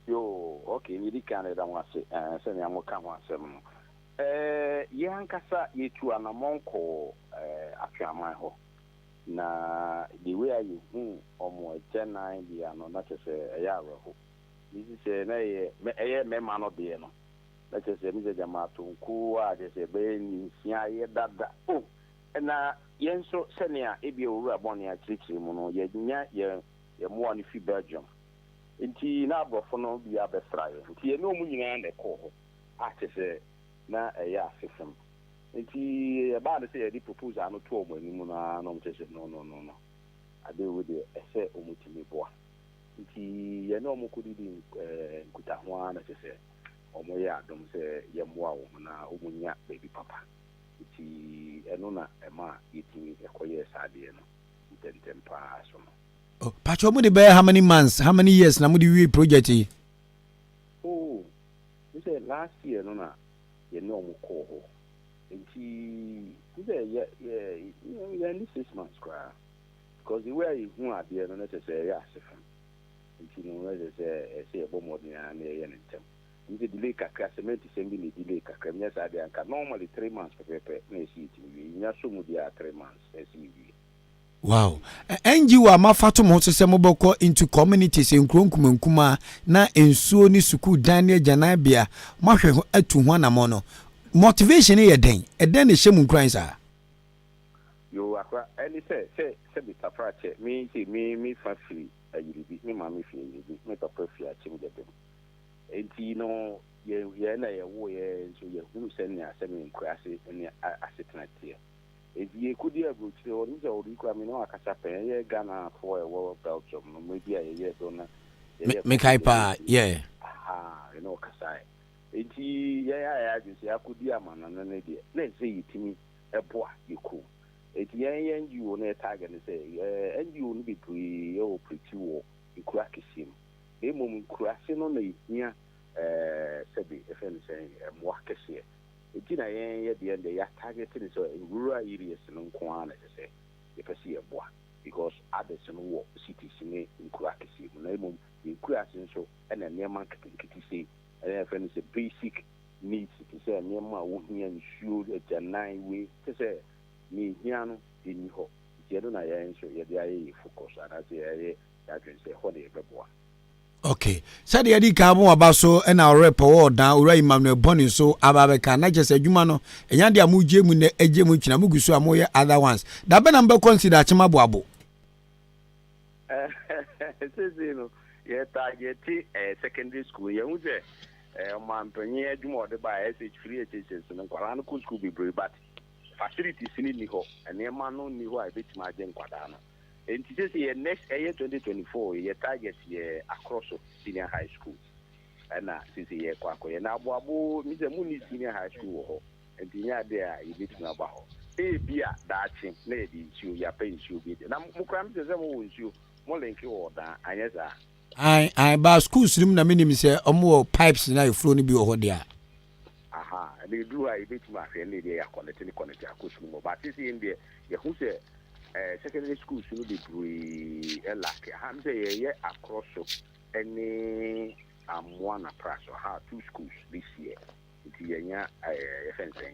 Yoo, ok, nea edi kan no yɛda mo ase eh, sɛnea moka ho asɛm no. Eh, yɛn ankasa yɛtu anammɔn kɔɔ eh, Atweaman hɔ, na the way a yɛhuu wɔn agyanan bea no, na kyerɛ sɛ ɛyɛ awerɛho. Mesi sɛ na ɛyɛ, ɛyɛ mmarima no deɛ no, na kyerɛ sɛ mesɛ gyama atonko a kyerɛ sɛ ɛbɛyɛ nsia ayɛ dada. Oh, na yɛn nso sɛnea ebia Owura Bɔne akyerɛkyerɛ mu no, yɛanya yɛn yɛn mmoa no fi Belgium. Nti na aborɔfo no bi abɛsra yɛn. Nti yɛne wɔn nyinaa na ɛkɔɔ hɔ a kyerɛ sɛ na ɛyɛ asefem. Nti ɛbaa no sɛ yɛde proposal no too wɔn anim no ara na wɔn kyerɛ sɛ no no no no, ade wei deɛ ɛsɛ wɔtumi boa. Nti yɛne wɔn kɔdidi nkutaho ara na kyerɛ sɛ wɔyɛ adom sɛ yɛmmoa wɔn na wɔnya baabi papa. Nti ɛno na ɛma yɛtumi kɔyɛɛ saa adeɛ no ntɛmntɛm pa ara so no. Oh, pacho mo de bɛyɛ how many months, how many years na mo de wie project yi? Oh, me sɛ last year no na yɛne wɔn kɔɔ hɔ. Nti me sɛ yɛ yɛ yɛn ni 6 months koraa because the way a yɛhu adeɛ no na kyerɛ sɛ ɛyɛ ase fam. Nti no na kyerɛ sɛ ɛsɛ yɛbɔ mmɔden ara na yɛyɛ no ntɛm. Nti sɛ delay kakra, cement sɛm bi na delay kakra, nyɛ saa deɛ anka normally 3 months pɛpɛɛpɛ na ɛsɛ yɛtumi wie. Yɛnya so mu deɛ a, 3 months na ɛsɛ yɛwie. Wow. NGO a moafa to mo ho so sɛ mobɛkɔ into communities, nkuro nkumankumaa, na nsuo ne sukuu dan ne agyananbea, moahwɛ ho atu ho anammɔn no, motivation no yɛ dɛn? Ɛdɛn na ɛhyɛ mo nkuran saa? Yoo, akora, ɛne sɛ me tafra kyɛ me sɛ me fa firi Ayiribi, me maame firi Ayiribi, me papa firi Akyem Gyabem. Enti no yɛn na yɛwoo yɛn nso yɛhunu sɛnea sɛ me nkuraase ne asetena teɛ. Enti yɛkɔdi aburokyire hɔ no, sɛ ɔde kura me ne wakasa pɛn, ɛyɛ Ghanafoɔ a ɛwɔ Belgium no, mmerɛ bi a yɛyɛ dɔ na yɛyɛ Mekae paa, yeah. Aha, yɛne ɔkasaeɛ. Enti yɛn a yɛayɛ adwene sɛ yɛakɔdi amanɔne no deɛ, na ɛsɛ sɛ yɛtumi boa yɛ kurom. Enti yɛn yɛn NGO no yɛ target ne sɛ, NGO no bebree yɛ operate wɔ nkuro akɛseɛ mu. Na mmom nkuraase no na ɛhia sɛbe yɛfrɛ no sɛn, mmoa kɛseɛ. Enti na yɛn yɛ deɛ deɛ yɛ target ne sɛ rural areas no nko ara na ɛsɛ sɛ yɛpɛ sɛ yɛboa because others no wɔ cities ne nkuro akɛseɛ mu. Na mmom yɛn nkuraase nso ɛna nneɛma nketenkete sei ɛna yɛfrɛ no sɛ basic needs te sɛ nneɛma a wohia, nsuo, agyanan wei te sɛ nea ehia no ɛnni hɔ. Nti ɛno na yɛn nso yɛde ayɛ yɛ focus anaasɛ yɛayɛ yɛadwene sɛ ɛhɔ na yɛbɛboa. Okay, sɛdeɛ yɛde kan abɔ waba so ɛna ɔrepɛ wɔ ɔdan Owura Emmanuel Bɔne nso aba abɛka na kyerɛ sɛ adwuma no ɛnya deɛ a mogye mu nnɛ agye mu kyina mogu so a moyɛ other ones. Da bɛn na mobɛ consider Akyem Aboabo? Seesei no yɛ targete secondary school. Yɛhu sɛ ɔmanpanyin adwuma a ɔde baa SH free SHS no, nkwadaa no kɔ school bebree but facilities no nni hɔ, nneɛma no nni hɔ a ebetumi agye nkwadaa no. Nti seesei yɛ next ɛyɛ 2024 yɛ target yɛ Akorɔso Senior High School ɛna seesei yɛkɔ akɔyɛ. Na Aboabo mi sɛ munni senior high school wɔ hɔ, nti nyɛ ade a yɛbɛtumi aba hɔ. Ebi a daakye na yɛde nsuo, yɛapɛ nsuo bi na mo koraa mi sɛ mowɔ nsuo, mo link wɔ ɔdan anyɛ saa? Ae, ba schools no mu na menim sɛ ɔmo wɔ pipes na efuro no bi wɔ hɔ deɛ a. Aha, ɛna eduru hɔ a yɛbɛtumi ahwɛ ne deɛ yɛa connect ne connect akɔ sukuu mu. But seesei deɛ yɛho sɛ secondary schools no bebree ɛ lack. Aha mi sɛ yɛyɛ Akorɔ so ɛne Amoa na pra so aha two schools this year. Nti yɛnya yɛfɛ nsɛn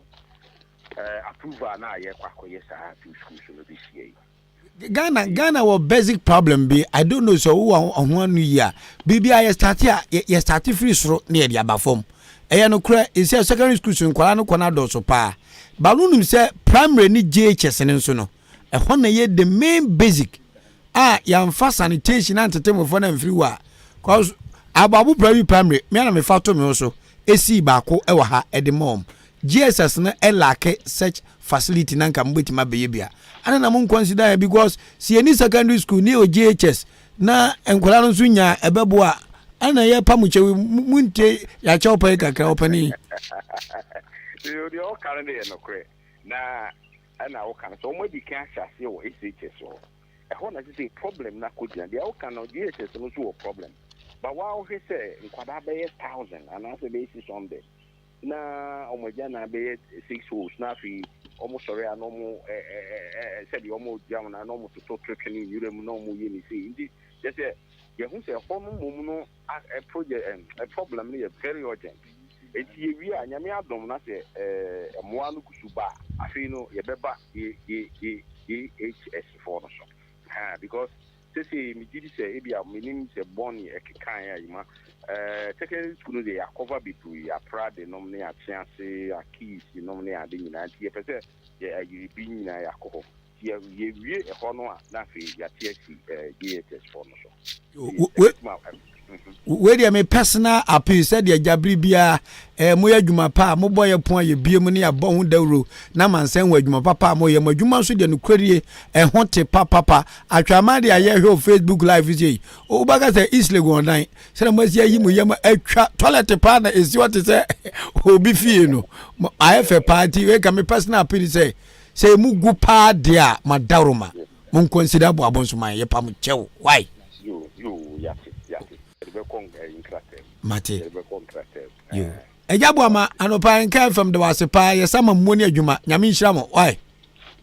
approval na yɛkɔ akɔyɛ saa two schools no this year yi. Ghana wɔ basic problem bi. I don't know sɛ wowɔ ɔho ano yi a, biribi a yɛ start a, yɛ start firi soro na yɛde aba fam. Ɛyɛ nokorɛ sɛ secondary schools nkwadaa no kɔ no adɔɔso paa, but wonim sɛ primary ne JHS no nso no, ɛhɔ na yɛ the main basic a yɛamfa sanitation antete mmɔfra no amfiri hɔ a, cause Aboabo primary, me ana mefa to me ho so. Esii baako wɔ ha de ma wɔn. JSS no lacke such facility na nka mobɛtumi abɛyɛ bi a, adɛn na mo nconsider yɛ because sɛ yɛni secondary school ne yɛwɔ JHS na nkwadaa no nso nya a ɛbɛboa a, adɛn na yɛpa mo kyɛw yi, montie yɛakyɛw pa yi kakra ɔpanin. Deɛ ɔka no deɛ yɛ nokorɛ na ɛna woka no sɛ wɔn adi kan ahyɛ aseɛ wɔ SHS hɔ. Ɛhɔ na sesei problem no akɔgyina. Deɛ woka no JHS no nso wɔ problem. But woa wohwɛ sɛ nkwadaa bɛyɛ thousand anaasɛ bɛyɛ 600 na wɔn agyanan bɛyɛ six holes na afei wɔn sɔre a na wɔn sɛdeɛ wɔn gya wɔn na wɔn toto twetwe ne nwura mu na wɔn yɛ ne sei nti kyerɛ sɛ yɛhu sɛ ɛhɔ no mmom no project problem no yɛ very urgent. Nti yɛwie a Nyame adom na sɛ mmoa no gu so ba a afei no yɛbɛba JHS foɔ no so haa because sesei megye di sɛ ebia menim sɛ bɔne ɛkekaeɛ a yima secondary school no deɛ yɛakɔva bebree aprade nom ne akyease akis nom ne ade nyinaa nti yɛpɛ sɛ yɛ ayiribi nyinaa yɛakɔ hɔ nti yɛwie ɛhɔ no a na afei yɛate asi JHS foɔ no so. Wei deɛ me personal appeal sɛdeɛ agya bere biara eh, moyɛ adwuma pa a mobɔ yɛ pon a yɛbie mu ne yɛabɔ ho dawuro na mansan hu adwuma papa a moyɛ mo adwuma nso deɛ nokorɛdie ɛho te papapa atwaman deɛ ayɛ hwɛ wɔ facebook live sei wobɛka sɛ East Legon ɔdan sɛdeɛ moasi ayi mo yam atwa toilet paa na ɛsi hɔ te sɛ obi fie no ayɛ fɛ paa nti wei ka me personal appeal sɛ sɛ ɛmu gu paa deɛ a madaworoma Mo consider bo abonsoman yɛ pa mo kyɛw why. Yoo yoo yate yate yɛde bɛkɔ nkrataa mu. Mate. Yɛde bɛkɔ nkrataa mu. Yoo. Agya Boama anɔpa nka FM da wase paa yɛ sama mmuo ne adwuma nyame nhyira mo why.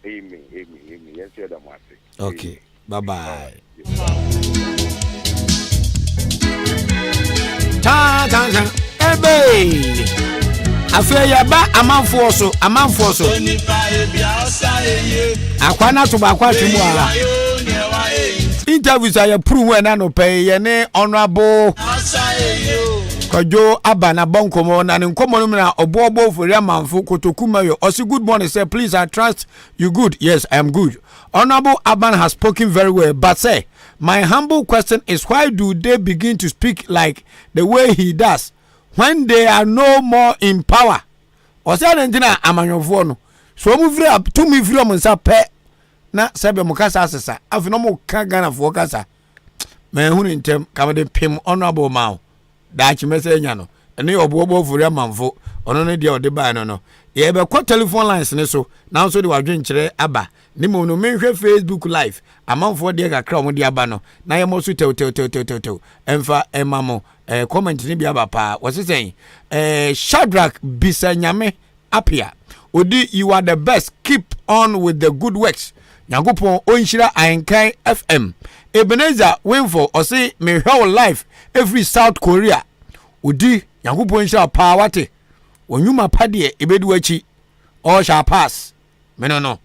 Amen amen amen yɛn nso yɛda mo ase. Okay bye bye. Ta ta ta ebe. Afei yɛba amanfoɔ so amanfoɔ so. Akwa no ato baako ahwe mu a. Interviews a yɛpuru ho ɛna anɔpɛ yi yɛne honorable Kwadwo aba na bɔ nkɔmmɔ na ne nkɔmmɔ no mu na ɔboɔbɔ ofori amanfo kotoku mayo ɔsi good morning sir please I trust you good yes I am good honorable Aban has spoken very well but sir my humble question is why do they begin to speak like the way he does when they are no more in power ɔsɛ adɛn nti na amanyɔfoɔ no so wɔn firi tumi firi wɔn nsa pɛ na sɛbɛ mo kasa asesa afei na wɔn ka ghanafoɔ kasa mɛhunu ntɛm ka mede pem honorable ma wo daakye mɛsɛ anya no ɛno yɛ ɔboɔboɔ fori amanfo ɔno ne deɛ ɔde bae no no yɛbɛkɔ telephone lines ne so nanso de wadwenkyerɛ aba ne mmom no menhwɛ facebook live amanfoɔ deɛ kakra wɔn de aba no na yɛmmɔ so tɛwtɛwtɛwtɛwtɛw ɛmfa ɛma mo eh, comment no bi aba paa wɔse sɛn eh, Shadrach bisa nyame apia odi you are the best keep on with the good works nyankopɔn ɔnhyira ahenkan fm Ebenezer Winfo ɔse mehwɛ wo live ɛfiri South Korea odi nyankopɔn nhyira paa wate wɔn nnwuma pa deɛ ɛbɛdi w'akyi all shall pass Me no no.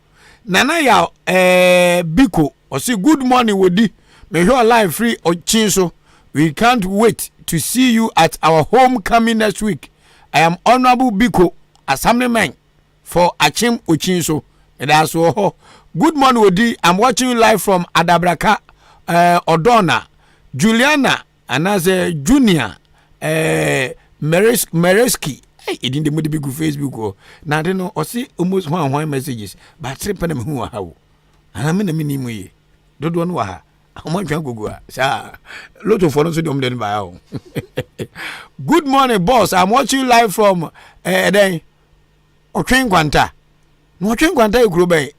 Nana Yaw eh, Biko, ɔse good morning Wodi, mehwɛ live firi Ɔkyin so. We can't wait to see you at our home coming next week. I am Honorable Biko, Assemblyman for Akyem Okyin so. Meda so wɔ hɔ. Good morning Wodi, I'm watching you live from Adabraka, eh, Odona. Juliana Anaasɛ Junior eh, Meres, Mereski. Hey, ɛdin de mode bi gu Facebook hɔ. Na ade no, ɔse almost hwan hwan messages. Baakyere pɛ na mehu wɔ ha o. Anaa me na menni mu yie. Dodoɔ no wɔ ha. Ɔmo atwa agogo a. Saa. Lotofoɔ no nso deɛ ɔmo de no baa o. Good morning, boss. I'm watching you live from eh, ɛdɛn? Ɔtwe nkwanta. Na ɔtwe nkwanta yɛ kuro bɛn?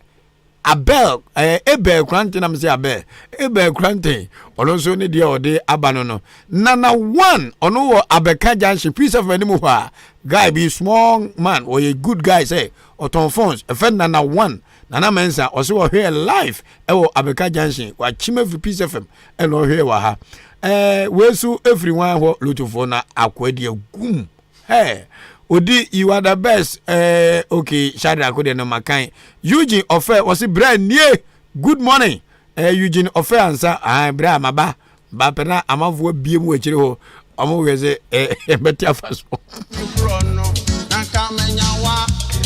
Abel, ɛɛ eh, Abel Kranten na mesɛ Abel, Abel Kranten, ɔno nso ne deɛ ɔde aba no no. Nana one, ɔno wɔ Abɛka Junction, Peace FM anim hɔ a, guy bi small man, ɔyɛ good guy sɛ ɔtɔn phones, ɛfɛ Nana one, Nana Mensah, ɔsɛ ɔhwɛ live ɛwɔ Abɛka Junction, wakyim afiri Peace FM ɛna ɔhwɛ wɔ ha. Ɛɛ wei nso efiri wɔn hɔ, Lutofoɔ na akoa di agum. Hey, Odi, you are the best. Eh, okay, Shadrach de no makan. Eugene Ofe, wɔsi bra nie. Good morning. Eh, Eugene Ofe ansa. Ah, bra maba. Ba pɛ na amanfoɔ abie mu akyire hɔ. Ɔmo hwɛ sɛ eh, bɛte afa so.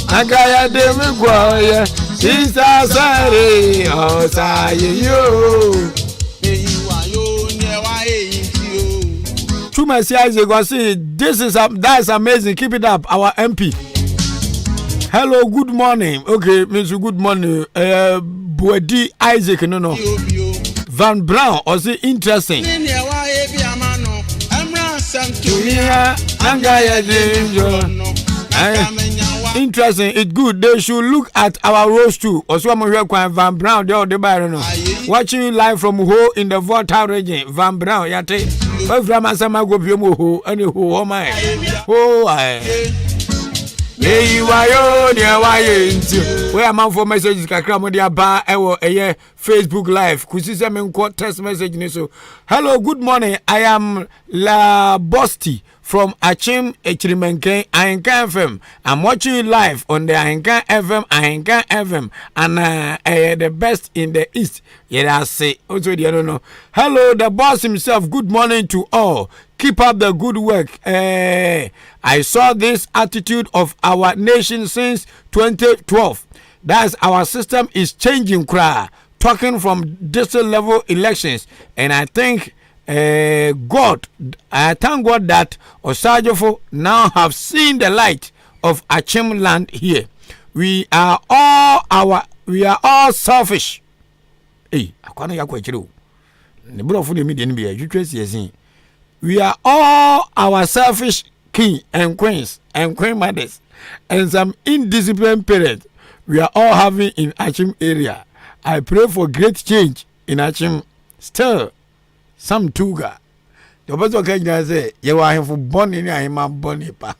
Anka yɛde me kɔ yɛ sisa sɛre ɔsa yɛ yo. Twumasi Isaac ɔse this is that is amazing keep it up our MP. Hello good morning okay me nso good morning uh, Buadi Isaac no. Van Brown ɔse interesting. Interesting it's good they should look at our roads too ɔsɛ ɔmo hwɛ kwan Van Brown deɛ ɔde baayɛ no watching you live from Ho in the Volta region Van Brown yate wafiri amasɛm agopie mu ho ɛne ho hɔ man ho ayɛ eyi wayo deɛ wayɛ nti wei amanfoɔ messages kakra mo de aba ɛwɔ ɛyɛ facebook live kusi sɛ menkɔ text message ni so hello good morning i am la bosti from Achim Echirimenken Ahenkan FM i'm watching you live on the Ahenkan FM Ahenkan FM and uh, uh, the best in the east yɛrɛ ase also deɛ no no hello the boss himself good morning to all keep up the good work uh, i saw this attitude of our nation since 2012 that's our system is changing koraa talking from district level elections and i think uh, God, I thank God that Osajofo now have seen the light of Achim land here. We are all our we are all selfish. Hey, akwa no yakɔ akyire o. Ne borɔfo de mi deɛ no bi atwitwa si ɛsin. We are all our selfish king and queens and queen mothers and some indisciplined parents we are all having in Achim area. I pray for great change in Achim. Still, Sam Tuga. Deɛ ɔpɛ sɛ ɔka nyinaa sɛ yɛwɔ ahemfo bɔne ne ahema bɔne pa.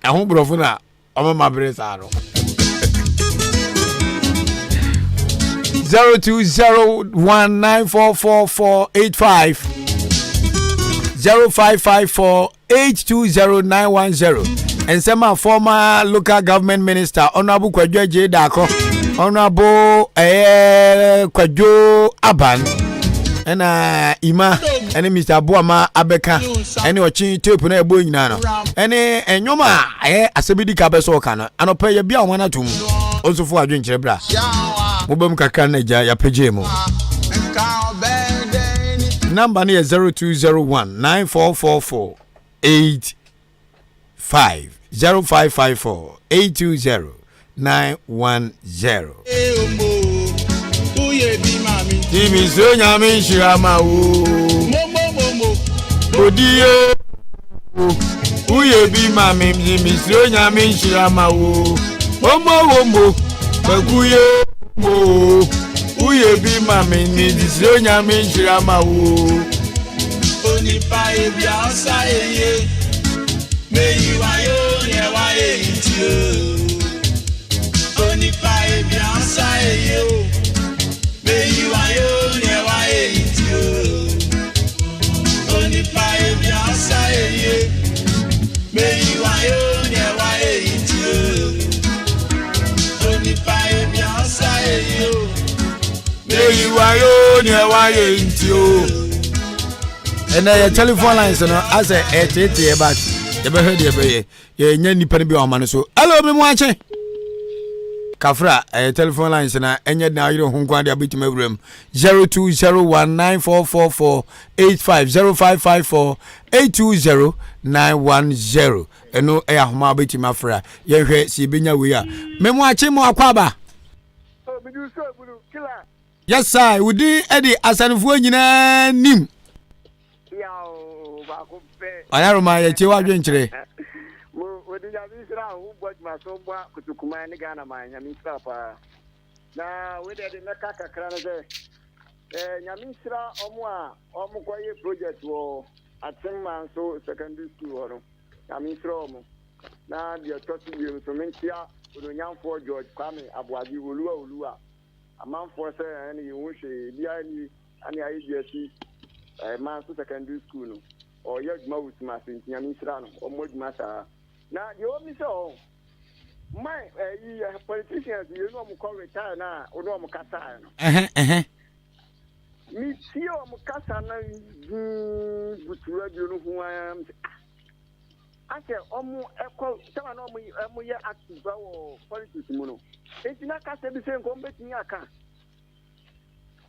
Ɛho borɔfo na ɔmama bere saa no. 0201944485 0554 820910 nsɛm a former local government minister honourable kwadwo agyei daakɔ honourable ɛyɛ eh, kwadwo aban ɛna ima ɛne mr aboama abɛka ɛne ɔkye tape no ɛbɔ nyinaa no ɛne ɛnwom a ɛyɛ asɛm di ka bɛ sɛ ɔka no anɔpɛ yɛ bia wɔn atom ɔnso fo adwenkyerɛ bra mobam kakra na agya yɛapɛgye mu Number no yɛ 0201 9444 85 0554 820 910. Timi so nyame nhyira ma wo. Odi yo. Woyɛ bi ma me timi so nyame nhyira ma wo. Omo womo. Kwaku ye mo. Woyɛ bi ma me ne srɛ Onyame nhyira ma wo. Onipa ebia ɔsa eye meyi wayo neɛ wayɛ nti o. Onipa ebia ɔsa eye o meyi wayo neɛ wayɛ nti o. Onipa ebia ɔsa eye meyi wayo neɛ wayɛ nti o. Onipa ebia ɔsa eye o meyi wayo neɛ wayɛ nti o. Ɛnɛ yɛ telephone lines no asɛ ɛteetee but yɛbɛhwɛ deɛ ɛbɛyɛ yɛnya nnipa no bi wɔ ahoma no so. Hello, me mu akye kafra ɛyɛ telephone lines na ɛnyɛ den ayere ho nko adeɛ abɛtumi awura mu 0201944485 0554 820910 ɛno ɛyɛ ahoma a wobɛtumi afrɛ a yɛhwɛ sɛ yɛbɛnya wei a me mu akye mu akɔ aba. Yes sir, wo din de asanefoɔ nyinaa nim. Ɔyaroma yɛtie w'adwenkyerɛ. Mo de nyame nhyira wo bɔ adwuma so boa kotokuman ne Ghana man nyame nhyira paa. Na wei deɛ de mɛka kakra no sɛ eh, nyame nhyira ɔmo a ɔmo kɔyɛ project wɔ Atemma nso secondary school hɔ no nyame nhyira ɔmo. Na deɛ ɛtɔ so bio nso menkyea ononyamfoɔ George Kwame Aboagye Oluwa Oluwa amanfoɔ sɛ ɛne yɛnhu hwee biara ni ane ayɛ bi asi ɛma nso secondary school no ɔyɛ adwuma wɔ sum ase nti nyame nhyira no ɔmmɔ adwuma saa na deɛ ɔmi sɛ ɔ man ɛyi politicians yɛn no ɔmo kɔ retire na ɔne ɔmo kasaeɛ no metie ɔmo kasa no dinn butu radio no ho ara sɛ ah asɛ ɔmo ɛkɔ sɛma na ɔmo ɔmo yɛ active wɔ politics mu no eti na kasa bi sɛ nka ɔmo betumi aka.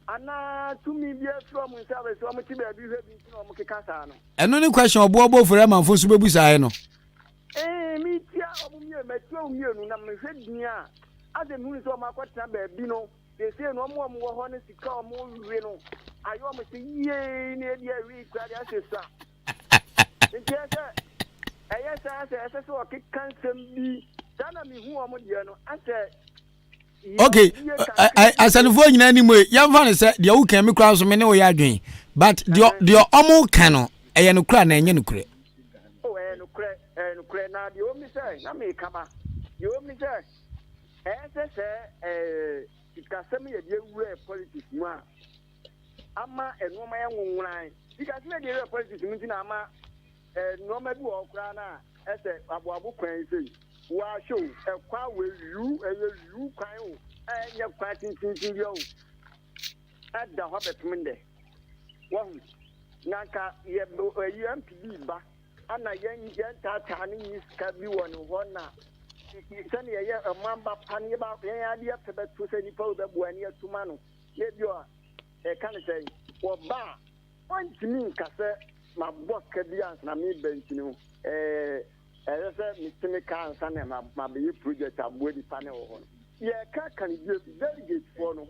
Anaa tumi bi afiri wɔn nsa abɛsi wɔn te baabi hwɛ bi nti na wɔn keka saa no. Ɛno ne question ɔboɔ bɔ ofori amanfo nso bɛbusaeɛ no. Ee, metia wɔn mmienu, matia wɔn mmienu na mehwɛ din a, asɛ mehunu sɛ wɔn akɔtena baabi no, seesei no wɔn a wɔwɔ hɔ no sika a wɔwe no ayɛ wɔn sɛ yiee na ebi awi kura deɛ asɛ sua. Nti ɛsɛ ɛyɛ saa sɛ ɛsɛ sɛ ɔkeka nsɛm bi saa na mehu wɔn deɛ no asɛ ok asanifoɔ nyinaa ni mu yi yɛmfa no sɛ deɛ woka mi koraa nso me ne woyɛ adwene but deɛ deɛ ɔmo ka no ɛyɛ nokorɛ anaa ɛnyɛ nokorɛ oh, ɛyɛ nokorɛ ɛyɛ nokorɛ na deɛ ɔmi sɛ na meka ba deɛ ɔmi sɛ ɛyɛ sɛ sɛ ɛɛ sikasɛm yɛ deɛ wura politics mu a ama nneɛma yɛ nwonworan sikasɛm yɛ deɛ wura politics mu nti na ama Nnoɔma bi wɔ hɔ koraa no a ɛsɛ aboabo kwan yi sei woahwɛ o ɛkwan wei yuu ɛyɛ yuu kwan o ɛnyɛ kwan tententen bi o ɛda hɔ bɛpem ndɛ wahu na nka yɛ ɛyi MP bi ba ana yɛn yɛn taataa ne nyi sika bi wɔ ne hɔ na sɛnea yɛyɛ ɔman ba pa no yɛba yɛn adeɛ pɛ bɛto sɛ nipa wo bɛboa ne yɛtoma no na ebi a ɛka ne sɛ wɔba a Ɔntumi nka sɛ mabɔ ka bi ansa na mereba nti no ɛsɛ sɛ mete me kaa ansa na mabɛyɛ project aboa nipa no wɔ hɔ no. Yɛka ka no bio, delegate foɔ no,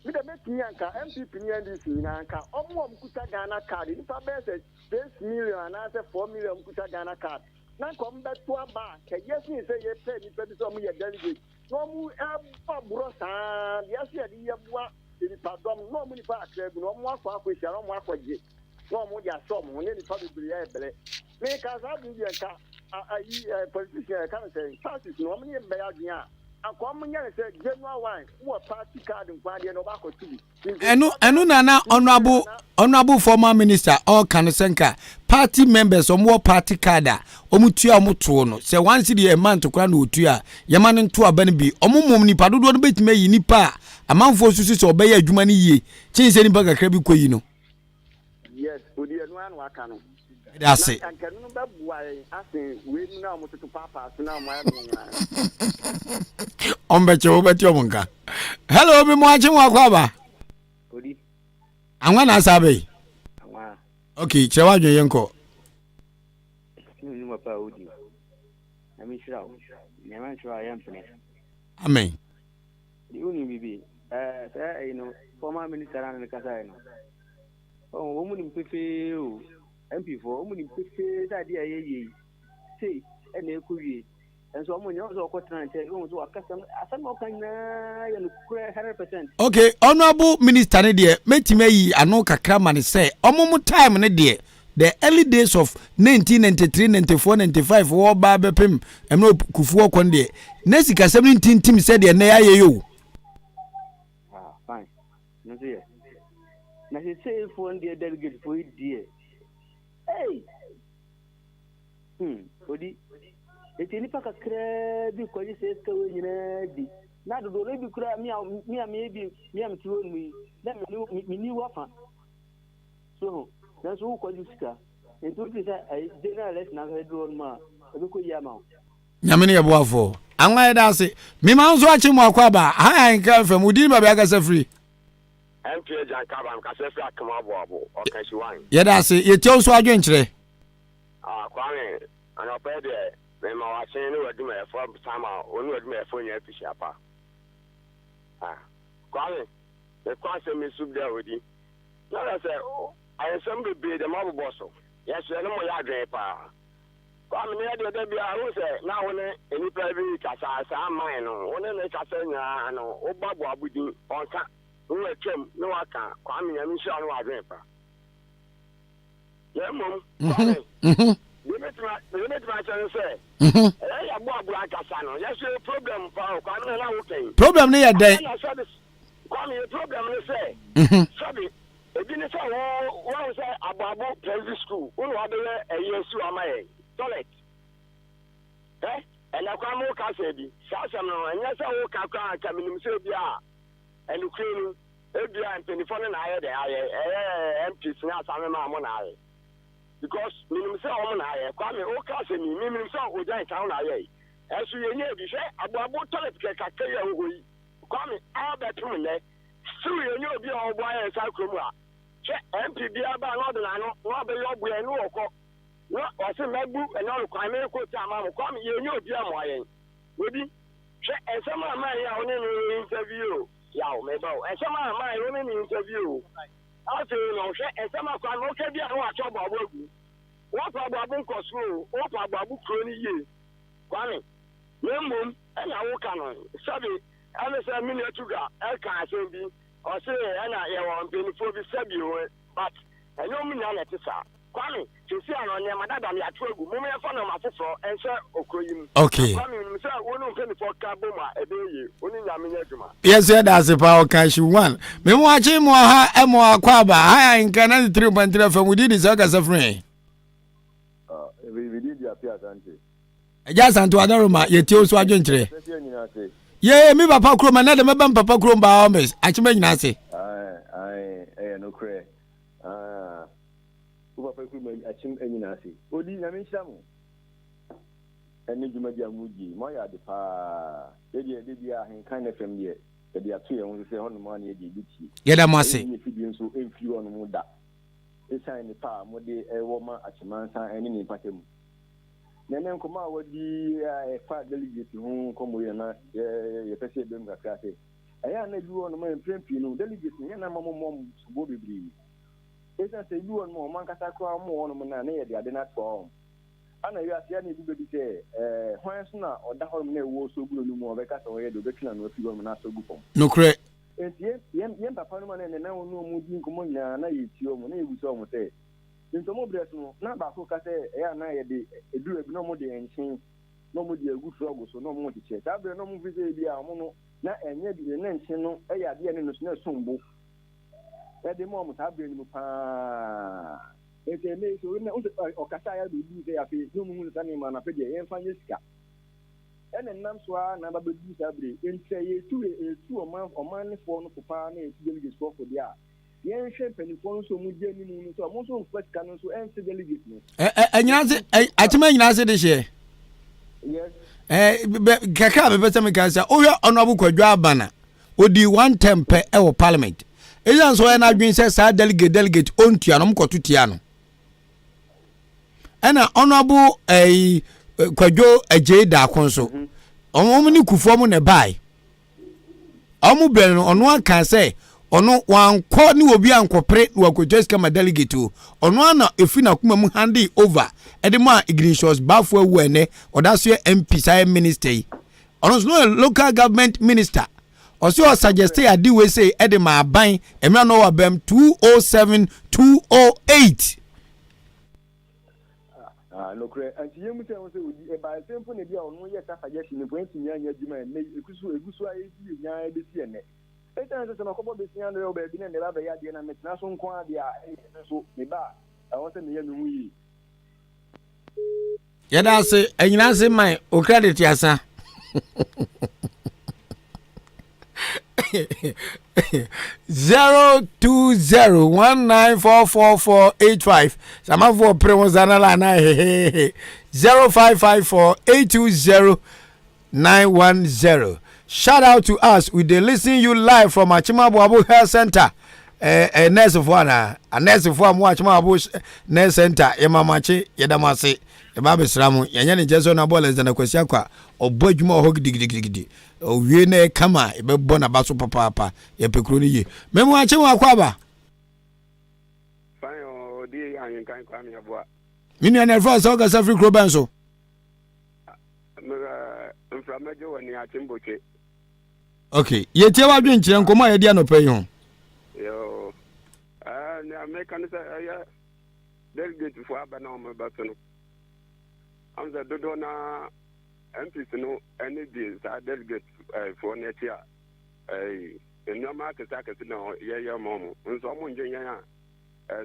me deɛ mɛtumi anka NPP ne NDC nyinaa nka wɔn a wɔkuta Ghana card, nipa bɛyɛ sɛ 6 million anaasɛ 4 million wɔkuta Ghana card, na nka wɔbɛto aba a, nka ɛyɛ sen sɛ yɛpɛ nipa bi sɛ wɔyɛ delegate na wɔbɔ aborɔ saa deɛ ɛsɛ yɛde yɛboa nnipadɔm na wɔn nnipa kakra bi no, wɔn akɔ akɔhyia na wɔn akɔgye na wɔn de ahyɛ wɔn ho ne nnipa bebree ayɛ brɛ. Meka saa bere deɛ nka ayi politician ɛka no sɛ parties no wɔn ne bɛyɛ adwene a anka wɔn nyɛ no sɛ general one wɔ party card nko adeɛ na wɔakɔto bi. Ɛno ɛno na na honourable honourable former minister ɔka no sɛ nka party members wɔn wɔ party card a wɔn tua wɔn toɔ no sɛ one cedi a month koraa na wɔtua a yɛma no nto aba no bi wɔn mmom nipa dodoɔ no bɛtumi ayi nipa a amanfoɔ susu sɛ ɔbɛyɛ adwuma no yie kyɛn sɛ nipa kakra bi kɔ yi no. Yes, odi ɛno ara na waka no. Meda ase. Na anka ɛno no bɛboa yɛn asen wei mu na wɔtoto paapaa so na wɔayɛ no nwonwa. Ɔmbɛkyɛ wobɛte ɔmo nka. Hello, me mo akye mo akɔ aba. Odi. Anwa na asa abɛyi. Anwa. Okay, kyerɛ w'adwene yɛn kɔ. Nnwuma pa a wodi. Nyame nhyira wo. Nyame anhyira wo a yɛmpene. Amen. Deɛ wonim biribi, ɛɛ sɛ ɛyi no former minister na ne kasaeɛ no. Ɔn wɔn nim pefee o, MP foɔ wɔn nim pefee sɛ adeɛ a ɛyɛ yie yi sei ɛna ɛkɔ wie. Nso wɔn nyɛ wɔn sɛ wɔkɔ tena nkyɛn wɔn sɛ wakasa no asɛm a ɔka nyinaa yɛ nokorɛ 100%. Okay, honourable minister no deɛ mɛtumi ayi ano kakra ma no sɛ ɔmo mo time no deɛ the early days of 1993, 94, 95 wɔba bɛpem mmerɛ Kufuor kɔ no deɛ na sikasɛm no ntintim sɛdeɛ nnɛ ayɛ yi o. Ah, fine. No nso yɛ. Na seeseifoɔ no deɛ delegate foɔ yi deɛ. Hey! Hmm, odi. Eti nipa kakraa bi kɔgye sɛ sika wei nyinaa di. Na dodoɔ no bi koraa me a me a meyɛ bi me a mete hɔ nom yi na me me ni wafa. So ho. Nanso wokɔgye sika. Nti wofiri sɛ ɛyɛ general election ankasa duru hɔ nom a ɛbɛkɔ yie ama wo. Nyame ne yɛ boafoɔ. Anwa yɛda ase. Mema nso akye mo akɔ aba. Ha Ahenka FM, wo din baabi akasa firi? MP Agyan Kaba, mekasa firi Akem Aboabo, Ɔkahyiwan. Yɛda ase. Yɛtie wo nso adwenkyerɛ. Ah, Kwame, anɔpa yi deɛ, mema wakye ne w'adwumayɛfoɔ san ma wo ne w'adwumayɛfoɔ nyinaa fihyia pa. Ah, Kwame, mekɔ asɛm yi so dɛ odi. Na hwɛ sɛ, ayɛsɛm bebree deɛ moabobɔ so. Yɛn so yɛne mo yɛ adwene paa. Kwame, ne yɛ deɛ da biara wohu sɛ na wo ne nnipa bi rekasa saa man no, wo ne no rekasa nyinaa no, wobɔ aboabo din, ɔnka, wo atwam ne waka. Kwame, Nyame nhyira wo ne w'adwene pa. Na mmom, Kwame, deɛ mɛtumi akyɛ ne sɛ, ɛyɛ yɛ aboaboa ankasa no, yɛso yɛ problem paa o, Kwame na na woka yi. Problem no yɛ dɛn? Ɛna sɛbi, Kwame yɛ problem ne sɛ, sɛbi, ebi ne sɛ wo, wahu sɛ aboabo primary school, wo na wabɛyɛ ɛyi asi hɔ ama yɛn, toilet. Ɛ, ɛnɛ Kwame woka sɛ bi, saa asɛm no, ɛnyɛ sɛ woka koraa anka menim sɛ ebi a, ɛnokorɛ ni, Ebia mpaninfoɔ no na ayɛ dɛn ayɛ ɛyɛ MPs ne asamemaa mo na ayɛ because menim sɛ wɔn na ayɛ Kwame woka asɛm yi me menim sɛ ogya nka wo na ayɛ ɛnso yɛnyɛ bi hwɛ aboabo toilet kɛ kakra yi a ɛwɔ hɔ yi Kwame abɛpem nnɛ Still yɛnnya obi a ɔboa yɛn saa kurom ha. Hwɛ MP biara ba a na ɔde n'ano na wabɛyɛ ɔboa yɛn na ɔkɔ na ɔse mabu lɔre kwan mɛyɛ coat ama mo. Kwame yɛnnya obi ammoa yɛn. Obi, hwɛ nsɛm a man yi a wo ne no yɛ interview o, yaw meba o, nsɛm a man yi wo ne no interview o. Afei no hwɛ nsɛm a Kwame woka bi a na wato aboabo agu. Wopɛ aboabo nkɔsoɔ o, wopɛ aboabo kuro no yie Kwame. Na mmom ɛna woka no sɛbe ɛne sɛ me nua Tuga ɛka asɛm bi ɔse ɛna yɛwɔ mpaninfoɔ bi sɛbe o but ɛnyɛ ɔmo nyinaa na ɛte saa Kwame seesei ano nneɛma dada no yɛato agu mom yɛmfa nneɛma foforɔ nhyɛ okuro yi mu Okay. Na Kwame menim sɛ wo ne wo mpaninfoɔ ka bom a ɛbɛyɛ yie wo ne Nyame nyɛ adwuma. Yɛsɛ yɛda ase paa ɔka hye one. Me mo akye mo aha ɛmo akɔ aba ha nka 93.3 FM wodi di sɛ ɔkasa firi he. Ah, me din di Appiah Asante. Agya Asante Wadaroma yɛtie wo so adwenkyerɛ. Yee me papa kurom ɛnɛ de mɛba me papa kurom baa ɔmɛs akyema nyina ase. Ɛyɛ nokorɛ. Wo papa kurom akyem nyina ase. Odi nyame nhyira mo. Ɛne dwumadi a mo die. Mo ayɛ ade paa. Yɛdeɛ de bia Ahenkan FM deɛ yɛde ato yɛn ho so sɛ hɔnom a na yɛde yɛbɛtie. Yɛda mo ase. Ɛyɛ fidie nso ɛmfiri hɔnom da. Ɛsiane nnepa a mode wɔ ma Akyemansa ne ne mpata mu. Na ɛnnɛ nkɔmmɔ a wɔadi a ɛfa delegate ho nkɔmmɔ yi na na yɛpɛ sɛ yɛbɛ mu kakra sɛ, ɛyɛ a na ebi wɔ hɔnom a mprɛn pii no delegates no yɛ na ma wɔmmɔ wɔn soboɔ bebree. Ɛsiane sɛ ebi wɔ hɔnom a wɔn ankasa koraa wɔn wɔ hɔnom no a na yɛde ade no atoa wɔn. Ana wiase a na ebu bɛ bi sɛ, ɛɛ, hwan so na ɔda hɔnom na ɛwoɔ sɔ gu n'anom a ɔbɛka sɛ ɔyɛ deɛ ɔbɛtwe n'ano afiri hɔnom na asɔ agu fam. Nokorɛ. Enti yɛn, yɛn, yɛn papanom a na ɛnnɛ na wɔne wɔn di nkɔmmɔ nyinaa na yɛtie wɔn, na yɛbisa wɔn sɛ, Enti wɔn berɛ so no, na baako reka sɛ ɛyɛ a na yɛde ɛduru baabi na wɔde nkyen na wɔde agu frɔg so na wɔrekyekyɛ. Saa berɛ no na wɔmfiri sɛ ebia wɔn no na ɛnyɛ bi na nkyen no yɛ adeɛ a ne no so na ɛsom bo de ma wɔn saa berɛ no mu pa ara. Enti ɛnnɛ yi sɛ obi na ɔkasa a yɛde obu sɛ afei na wɔn hu sɛ saa nneɛma no afei deɛ yɛmfa nyɛ sika. Ɛna ɛnam so ara na aba bɛduru saa berɛ yi. Enti sɛ yɛtu yɛtu ɔman ɔmanfoɔ no fo pa ara na yɛtu delegates foɔ fo deɛ a, Yɛnhwɛ mpanimfoɔ no nso a wɔdi anim no sɛ wɔn nso mfa sika no nso nse delegate no. Ɛnyina ase akyema nyina ase de hyeɛ. Yes. Ɛɛ kakra a mepɛ sɛ meka sɛ wohwɛ Honourable Kwadwo Abana odi one term pɛ ɛwɔ parliament. Ɛsiane sɛ ɔyɛ n'adwene sɛ saa delegate delegate ɔntua no ɔmkɔto tia no. Ɛna Honourable ɛyi Kwadwo Agyei Daako nso wɔn ne Kufuor mo na ɛbae. Wɔn brɛ no ɔno aka sɛ ɔno wankɔ ne obi ankɔpere na wakɔtwa sika ma delegate o. Ɔno ara na ɛfiri n'akoma mu handee over ɛde maa Ignatius Baffour awu a ɛnɛ ɔda so yɛ MP saa yɛ minister yi. Ɔno nso no yɛ local government minister. Ɔsɛ ɔsuggeste ade wei sei ɛde ma aban mmerɛ na ɔwɔ abam 207 208. Ah, nokorɛ, anti yɛn mu sɛ ho sɛ odi, ɛbaa sɛ mpo na ebi a ɔno yɛ saa suggestion no mpo antumi anyɛ adwuma ɛnnɛ yi, egu so, egu so a edi yɛ nyaa ɛbɛsi ɛnnɛ. Esiane sɛ sɛ makɔbɔ besia no wɔ baabi na ɛnnɛ ba bɛyɛ adeɛ na metena so nko ara deɛ a, ɛyɛ me nso meba a, ɛwɔ sɛ meyɛ me ho yie. Yɛda ase anyina ase man o credit asa. 0201944485 samafoɔ pere ho sa na la na hehehe 0554820910 shout out to us we dey listen you live from Achimaboabo Health Center eh, eh, nurse foɔ anaa anurse foɔ a mo Achimaboabo nurse center yɛma mo akye yɛda mo ase yɛba abɛsra mo yɛnyɛ ne nkyɛn sɛ ɔna bɔɔl ɛsɛ na kwasi akɔ a ɔbɔ adwuma wɔ hɔ gidigidigidi Owie na ɛyɛ kama a, yɛbɛbɔ n'aba so papaapa. Yɛpɛ kuro no yie. Memu akye wo akɔ aba. Fine o, odi ahenkan Kwame Aboa. Me nua na ɛfrɛ sɛ wokasa firi kuro bɛn so? Mframa gye wɔ ne akye mbotwe. Ok, yɛtie w'adwenkyerɛ nkɔmmɔ a yɛdi anɔpa yi ho. Yoo, ɛɛ nea meka ne sɛ ɛyɛ delegate fo aba na wɔn ba so no. Am sɛ dodoɔ naa MPs no ani gye saa delegate foɔ no akyi a, nneɛma akɛse akɛse na yɛyɛ ma wɔn. Nso wɔn ndwen yɛn a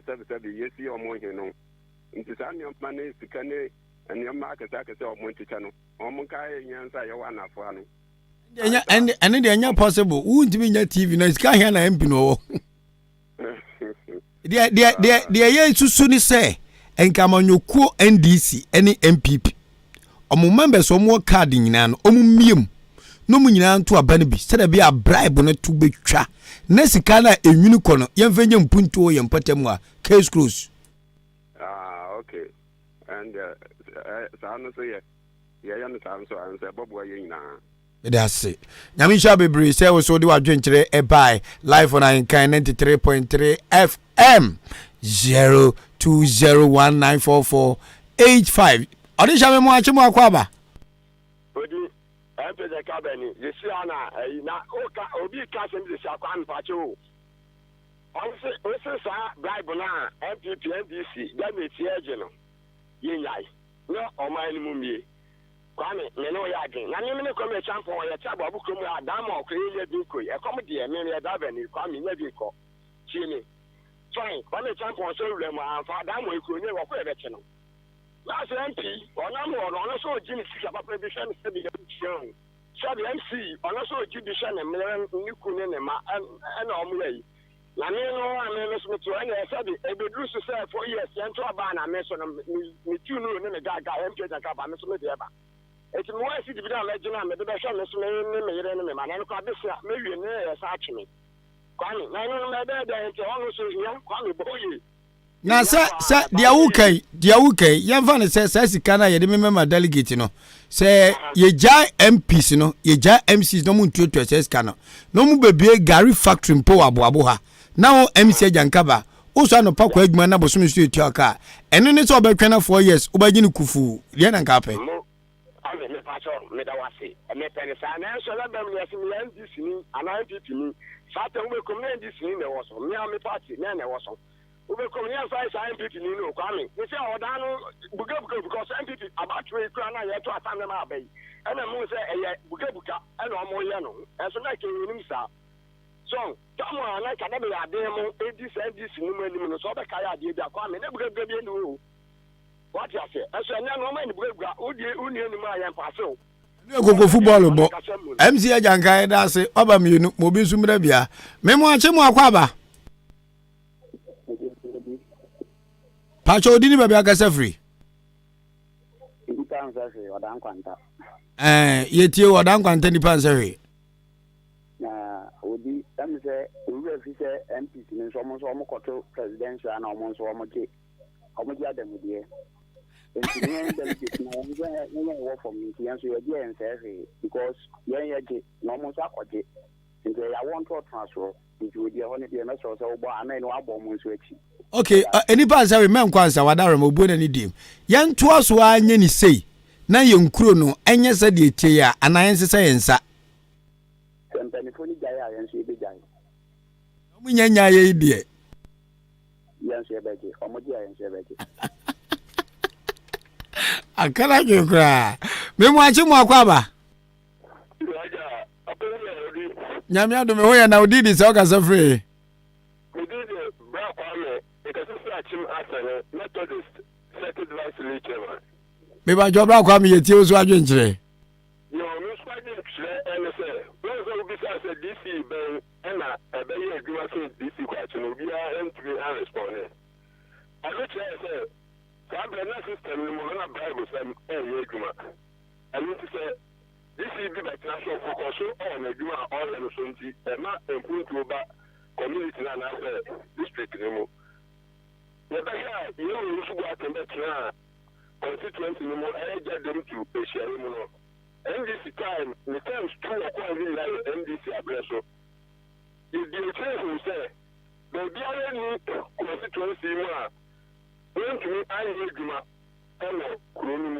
sɛbisɛbi yɛsi wɔn he no. Nti saa nneɛma ne sika ne nneɛma akɛse akɛse a wɔn kyekyɛ no, wɔn nkae yɛn nso a yɛwɔ anafoa no. Ɛne deɛ ɛnyɛ possible. Wontumi nya TV na sika hia na MP no wɔ. Deɛ deɛ deɛ deɛ yɛsusu ne sɛ nka amanyɔkuo NDC ne NPP wɔn members wɔn wɔ card nyinaa no wɔn mmie mu. na ɔmo nyinaa nto aba no bi sɛdeɛ ɛbɛyɛ a bribe no to bɛtwa na sika no a ɛnwini kɔ no yɛmfa nyɛ mpuntuo wɔ yɛn mpɔtam a case close. Ah okay ɛndeɛ saa no so yɛ yɛyɛ no saa nso a nso ɛbɔboa yɛn nyinaa. Meda ase. Nyame nhyira bebree sɛ wo so wode w'adwenkyerɛ ɛbae live on Ahenkan 93.3 FM 02019448 Ɔde hyɛ me mo akye mo akɔ aba. Odi ɛmpɛ sɛ ka bɛni yɛsi a na ɛyi na oka obi ka asɛm sɛ akɔ ampakye o ɔnse ose saa bribe no a NPP NDC government yɛ gye no yɛnyae na ɔman no mu mmie. Kwame, me ne wo yɛ adwen. Na me me ne Kwame Acheampong yɛte Aboabo kurom ha, Damoah kuro yɛnya bi nkoi. Ɛkɔm deɛ, me meyɛ driver ni, Kwame, nya bi nkɔ. Tie me. Fine, Kwame Acheampong sɛ owura mu amfa, Damoah kuro nyɛ wɔkɔ yɛbɛkye no. Last MP, ɔnam hɔ no, ɔno nso ɔgye ne sika papa bi hwɛ ne sɛbi abusua o. Sɛbi MC, ɔno nso ɔgye bi hwɛ ne mmere, ne kunu ne ne mma, ɛna ɔmo yɛ yi. Na me no a me me so mete hɔ ɛna ɛsɛ de ɛbɛduru so sɛ 4 years yɛnto aba a na me so no me me tu nuru ne me gaagaa MP agyanka aba me so me deɛ ba eti me wɔ ɛsi dibi na mɛgye na mede bɛhwɛ me so me ne me yere ne me ma na ɛno koraa bɛsi a mɛwie ne yɛ sa atwe me Kwame na ɛno no mɛbɛyɛ dɛn nti ɛhɔ no so hia Kwame bɔ yie. Na sɛ sɛ deɛ woka yi deɛ woka yi yɛmfa no sɛ saa sika no a yɛde memɛma delegate no sɛ yɛgyae MPs no yɛgyae MCs na ɔmo ntuatua saa sika no na ɔmo bɛbie gari factory mpo wɔ aboabo ha na wo MC Agyankaba wosɔ anɔpa kɔ adwuma na bosome so yɛtua ka a ɛno ne sɛ ɔbɛtwɛn na 4 years wobɛgye no kufuu deɛ na nka apɛ. Mo Kwame mepakyɛw meda wo ase mepɛ no saa nanso ɛbɛba mu no yɛse meyɛ NDC ni anaa NPP ni saa tɛm wobɛkɔ mu na NDC ni na ɛwɔ so mea me party na na ɛwɔ so wobɛkɔ mu ne yɛmfa saa NPP ni no Kwame ne sɛ ɔdaa no bukabuka because NPP abatoɔ yi kura na yɛto asam ne ma aba yi ɛna mu sɛ ɛyɛ bukabuka ɛna ɔmo yɛ no ɛnso na kɛ yɛnim saa so tamu a na nka na bɛyɛ adeɛ mo ɛdi saa NDC no mu anim no sɛ ɔbɛka yɛ adeɛ bi a Kwame na bukabuka bi ani o wate aseɛ ɛso ɛnɛ no ɔma ne bukabuka wodie wonni anim a yɛmfa ase o. Ne kokofu bɔɔlo bɔ MC Agyanka yɛda ase ɔba mmienu ma obi nso mmerɛ bia memo akye mo akɔ aba. Pakyɛ odi ne baabi akasa firi. Nipa nsɛ hwee ɔda nkwanta. Ɛɛ yɛtie ɔda nkwanta nipa nsɛ hwee. Na odi ɛmu sɛ owura fi sɛ MPs no nso ɔmo nso ɔmo kɔto presidential na ɔmo nso ɔmo gye ɔmo gye adamudeɛ. Nti ne yɛn delegate na yɛn nso yɛn yɛn wɔ fam nti yɛn nso yɛgye yɛn nsɛ hwee because yɛn yɛgye na ɔmo nso akɔgye nti ɛyɛ awɔ ntoɔtoasoɔ nti odi ɛhɔ no deɛ mɛsrɛ sɛ wobɔ amɛn no wabɔ ɔmo nso akyi. Okay, nipa nsa we mɛnkɔ ansa wadawrɛ ma obuo n'ani diem. Yɛntoa so ara nyɛ ne sei na yɛn kuro no ɛnyɛ sɛ deɛ ɛtie yi a anaa yɛnsesa yɛn nsa. Sɛ mpanimfoɔ no gyae a yɛn nso yɛbɛgyae. Ɔmo nya nyaeɛ yi deɛ. Yɛn nso yɛbɛgye. Ɔmo gye a yɛn nso yɛbɛgye. Akara dwen koraa. Memu akye mu akɔ aba. Nyame adome ho yɛ na odi di sɛ ɔkasa firi. Medi de Bra Kwame mekasa firi Akyem Asene Methodist Circuit Vice League Chairman. Mebatwɔ Bra Kwame yɛtie wo so adwenkyerɛ. Yo, me nso adwenkyerɛ ɛne sɛ, wohu sɛ wobisaa sɛ DC bɛn ɛna ɛbɛyɛ adwuma sen DC Kwakye no, obiara antumi anrespɔne. Ɛno kyerɛɛ sɛ saa berɛ na system no mu no na bribe sɛm ɛnyɛ adwuma. Ɛno nti sɛ DC bi bɛtena so ɔkɔ so wɔ n'adwuma a ɔreyɛ no so nti ɛma mpuntuo ba community no anaasɛ district no mu. Yɛbɛhwɛ a yɛn wura Owusu Boateng bɛtenaa constituency no mu ɛyɛ Gyadam to ahyiaeɛ mu no, NDC time ne terms tu wɔ kɔɔ no nyinaa yɛ NDC aberɛ so. Yɛdii akyire huu sɛ baabiara nni constituency yi mu a wɔntumi anyɛ adwuma wɔ kuro no mu.